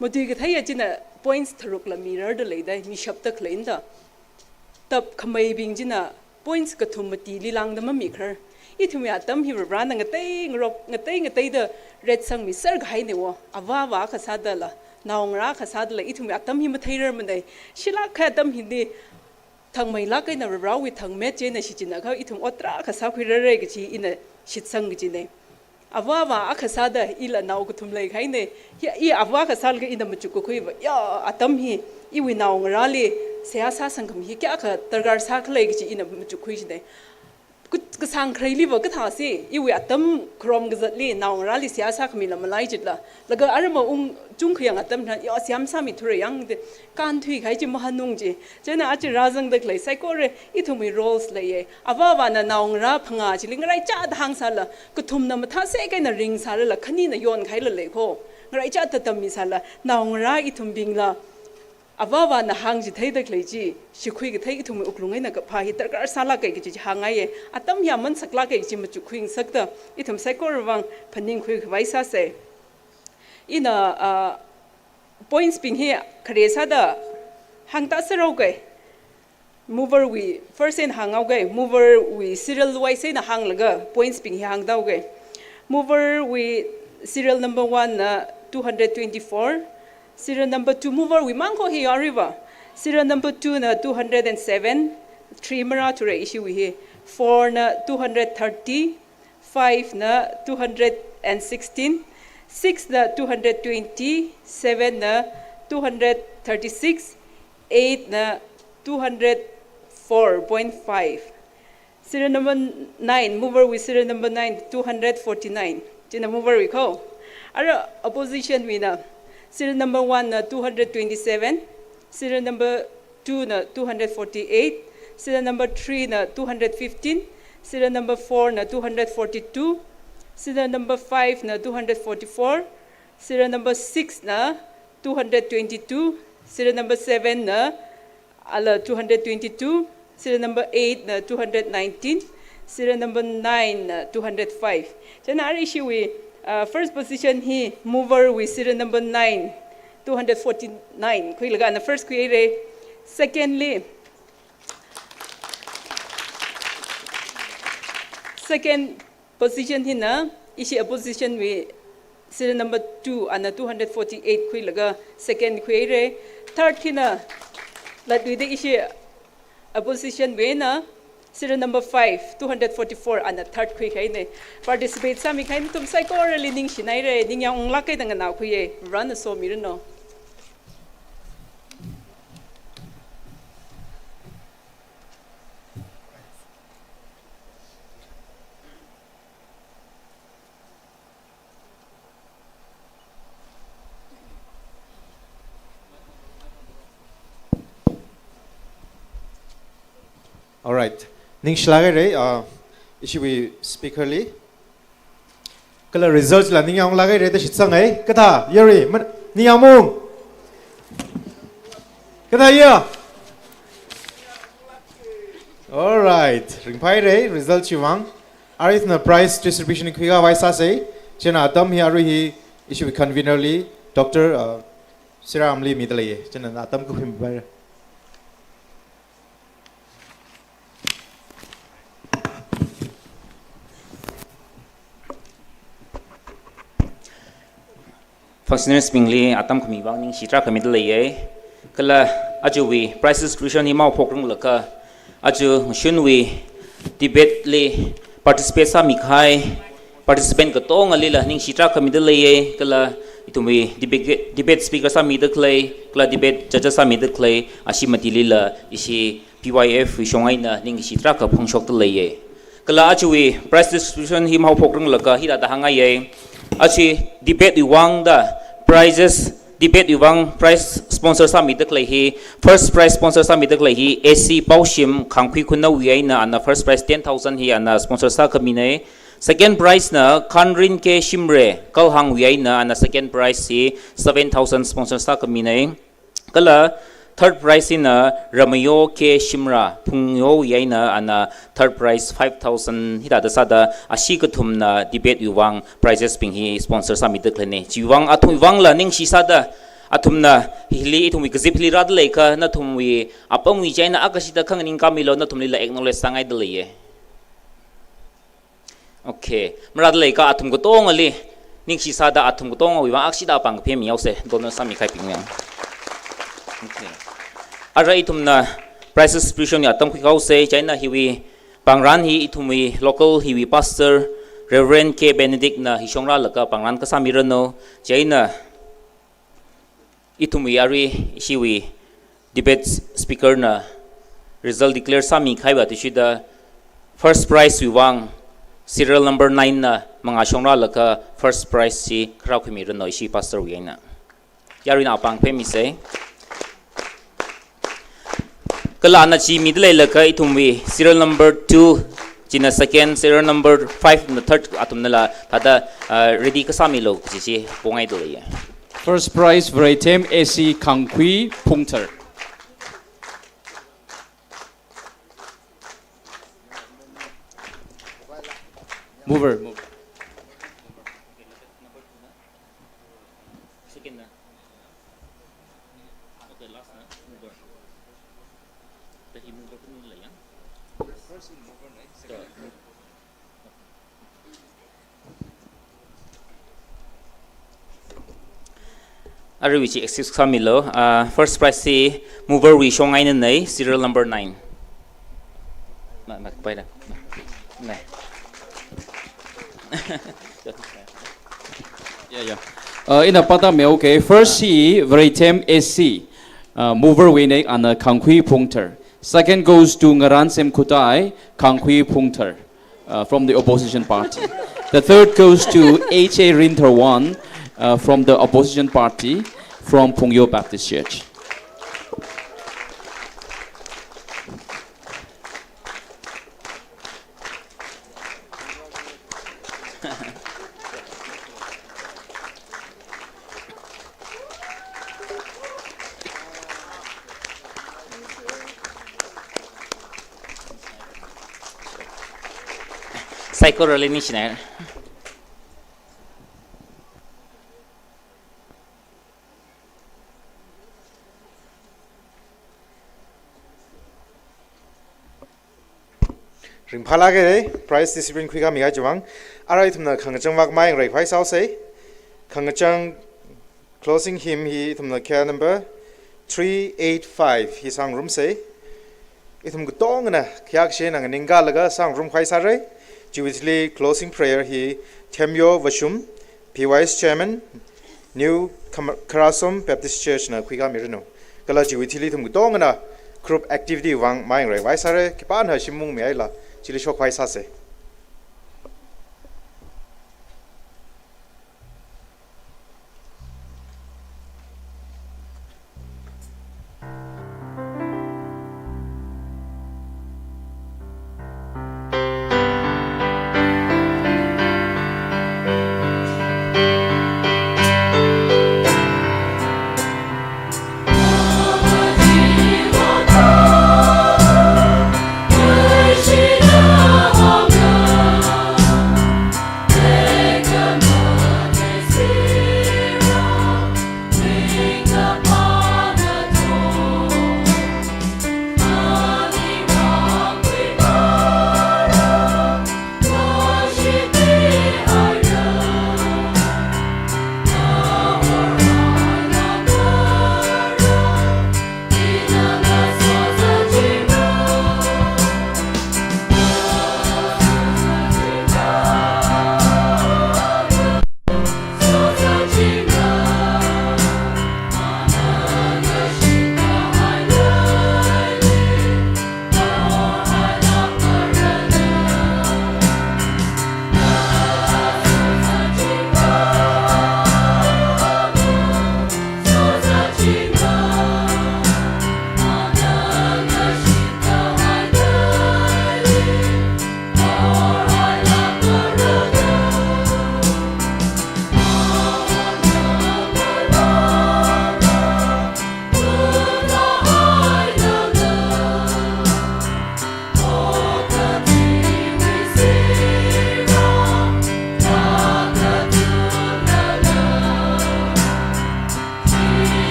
Matuikatheiya china points tharukla mirarda leida, mishapda khalei eina da. Tap khameibing china points kathum matili lāngda mamikharar. Ithumwui atam hi Varivarāna ngatei ngarok, ngatei ngateida retsangmiser kahaina wo. Avāvā akha sādala, naongarā akha sādala, ithumwui atam hi matheirarmana. Shilāk kahai atam hili thangmeilāk eina Varivarāwui thangmet china shichinakha ithum ot tarākha sākhuirarra kaji ina shitsang kajina. Avāvā akha sāda ila nao kathum leikahaina. Hi, i avā akha sālaga ina machukkakhui va, ya, atam hi iwui naongarāli seihā sāsangkhami hi kayākha darkar sākhala kaji ina machukkhui jina. Kut-, kasāng khareili va kathāsi, iwui atam kharom kazatli naongarāli seihā sākhamila malai jitla. Laga arama ung chungkhayang atam tharan, ya, seihā masāmithura yang da, kānthui kahai chi mahanung ji. Chieina aja rāzangda khalei saikora ithumwui roles leiya. Avāvāna naongarā phangā chili ngaraichāda hāngsāla, kathumna mathāsek eina ringsālala, khanina yonkahaila lei kho. Ngaraichāda tammisāla, naongarā ithumbingla avāvāna hāngchitheida khalei chi shikhui kathei ithumwui wuklung eina kaphā hi darkar sālāka kaji chi hāngngaiya. Atam hi aman saklāka kaji machukkhuingasakta, ithum saikorawui vang phaningkhui khavai sāsa. Ina, ah, points bing hi khare sāda hāngtāserhaoka. Mover wui first eina hānghaoka. Mover wui serial wise eina hānglaga points bing hi hāngtāoka. Mover wui serial number one na two hundred twenty-four. Serial number two, mover wui mang kho hi arui va. Serial number two na two hundred and seven, three marāthura ishiwui hi. Four na two hundred thirty, five na two hundred and sixteen, six na two hundred twenty, seven na two hundred thirty-six, eight na two hundred four point five. Serial number nine, mover wui serial number nine, two hundred forty-nine. China mover wui kho. Ara opposition wuina, serial number one na two hundred twenty-seven, serial number two na two hundred forty-eight, serial number three na two hundred fifteen, serial number four na two hundred forty-two, serial number five na two hundred forty-four, serial number six na two hundred twenty-two, serial number seven na ala two hundred twenty-two, serial number eight na two hundred nineteen, serial number nine na two hundred five. Chieina ara ishiwui, uh, first position hi mover wui serial number nine, two hundred forty-nine khuilaga ana first khuihaira. Secondly, second position hina ishi opposition wui serial number two, ana two hundred forty-eight khuilaga second khuihaira. Third hina latluida ishi opposition wuina serial number five, two hundred forty-four, ana third khuikahaina. Participate sāmikahai nathum saikorali ningshinaira, ningyāng unglāk eina nganākhuiya, Varena somiranu. Alright. Ningshilāk haira, uh, ishiwui speaker li. Kala result la ningyāng unglāk haira da shitsanga. Kathā, yari, man, ningyāng ung. Kathā ya. Alright. Ringphāhaira, result chiwui vang. Arui ithumna prize distribution khuikhavai sāsa. Chieina atam hi arui hi ishiwui convener li, Doctor, uh, Sira Amli mida leiya. Chieina atam khuimipaira. Functionaries bingli atam khami vang ningshi tarākha mida leiya. Kala ajawui prize distribution hi mahaophokranglakha, aja ngashunwui debate li participate sāmikahai participant katongalila ningshi tarākha mida leiya. Kala ithumwui debate, debate speaker sāmida khalei, kala debate judge sāmida khalei, ashi matilila ishi P Y F wui shong eina ningshi tarākha phongshokda leiya. Kala ajawui prize distribution hi mahaophokranglakha hithāda hāngngaiya. Aja debate wui vang da prizes, debate wui vang prize sponsor sāmida khalei hi, first prize sponsor sāmida khalei hi A C Paoshim Khangkhui Khunou wui eina ana first prize ten thousand hi ana sponsor sākhamina. Second prize na Khanrin K Shimray, Kalhangwui eina, ana second prize hi seven thousand sponsor sākhamina. Kala third prize hina Ramayo K Shimray, Phungyowui eina, ana third prize five thousand hithāda sāda, ashi kathumna debate wui vang prizes bing hi sponsor sāmida khaleina. Chiwui vang athumwui vangla ningshi sāda, athumna hili, ithumwui kazip hili rāda leiakha, nathumwui apamwui chieina akashida khanganing kamilu, nathumlila acknowledge sāngaida leiya. Okay. Marāda leiakha athum katongali ningshi sāda athum katongawui vang akashida pāng kaphemi haosa, donor sāmi kahaibing yang. Okay. Arui ithumna prize distribution wui atam khuihaosa, chieina hiwui pāngran hi ithumwui local hiwui pastor Reverend K Benedict na hi shongrālaga pāngran kasāmiranu, chieina ithumwui arui ishiwui debate speaker na result declare sāmi kahaiva tishida first prize wui vang serial number nine na mangā shongrālaga first prize chi kharā khuimiranu ishi pastor wui eina. Yaruina pāng phemisa. Kala ana chi mida leilakha ithumwui serial number two, china second, serial number five na third athumnala thāda, uh, ready kasāmilu kaji chi pongaida leiya. First prize, Vareithem A C Khangkhui Phungthar. Mover, mover. Second na. Okay, last na. Mover. Tahi mover pun la yang. First in mover, right? Second in mover. Aruiwui chi excuse sāmilu. Uh, first prize hi mover wui shong eina nei, serial number nine. Ma, ma, paida. Nei. Yeah, yeah. Uh, ina pāda mi, okay. First hi Vareithem A C, uh, mover wui nei, ana Khangkhui Phungthar. Second goes to Ngaran Semkhutai, Khangkhui Phungthar, uh, from the opposition party. The third goes to H A Rinthar one, uh, from the opposition party, from Phungyo Baptist Church. Saikorali ningshina. Ringphālāka, prize distribution khuikāmi kahai chiwui vang. Arui ithumna khangachang vak mai ngarai khavai sāhaosa. Khangachang closing hymn hi ithumna khayā number three eight five hi sāngarumsa. Ithum katongana khayākashina nganingkalaga sāngarum khavai sāra. Chiwui thili closing prayer hi Themyo Vashum, P Y S Chairman, New Kham-, Kharasom Baptist Church na khuikāmiranu. Kala chiwui thili ithum katongana group activity vang mai ngarai khavai sāra, khipāna shim maungmihaila, chili shok khavai sāsa.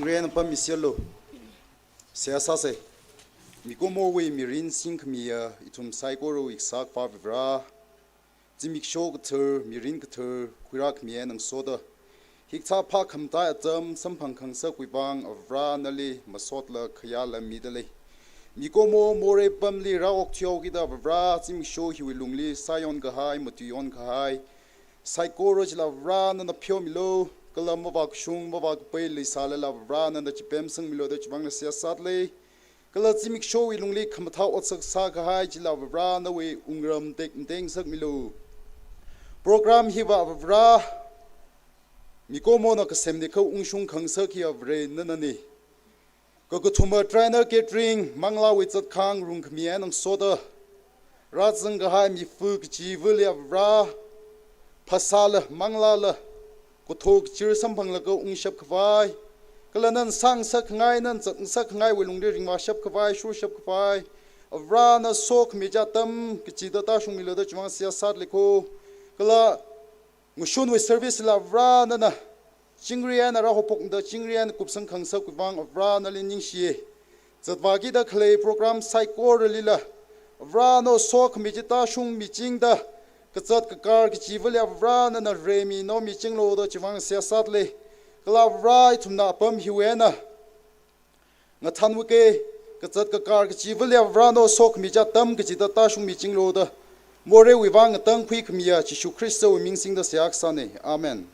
Ren pam miselo. Seihā sāsa. Mikumowui mirin singkhamiya ithum saikorawui Kasā Akhava Vare. Zimiksho kathar, mirin kathar, khuirākhami eina ngasoda, hikathā phākhamataiya atam samphangkhangasakwui vang Avā Vare nali masotla khayāla mida lei. Mikumo morei pamli rāokthuihaokida Avā Vare, zimiksho hiwui lungli sāyonkahai, matuiyonkahai saikora chila Avā Vare nana pheomilu, kala mavākashung mavākapai leisālala Avā Vare nana chipemsangmilu da chivangna seihā sāda lei. Kala zimikshowui lungli khamathā otsak sākahai chila Avā Vare nawui wungram tekmatengngasakmilu. Program hiva Avā Vare, mikumona kasemli kha ungshungkhangasak hi Avā Vare nanani. Kakathuma Trainer Catering, Manglāwui zatkhang rungkhami eina ngasoda, rāzangkahai mifu kachivali Avā Vare, phasāla, manglāla, kathok kachir samphanglaga ungshap khavai, kala nana sāngasakkhangai, nana zatngasakkhangai wui lungli ringvāshap khavai, shurshap khavai, Avā Vare na sokhami chi atam kachida tāshungmilu da chivang seihā sāda lei ko. Kala ngashunwui service la Avā Vare nana chingri eina rāhaophokda chingri eina kupsangkhangasakwui vang Avā Vare nali ningshiya. Zatvākida khalei program saikoralila Avā Vare na sokhami chi tāshungmichingda, kazat kakar kachivali Avā Vare nana remi naomichinglu da chivang seihā sāda lei. Kala Avā Vare ithumna apam hiwui eina ngathanwuke, kazat kakar kachivali Avā Vare na sokhami chi atam kachida tāshungmichinglu da, moreiwui vang ngatangkhuikhamiya Jishu Khristawui ming singda seihā kasāne. Amen.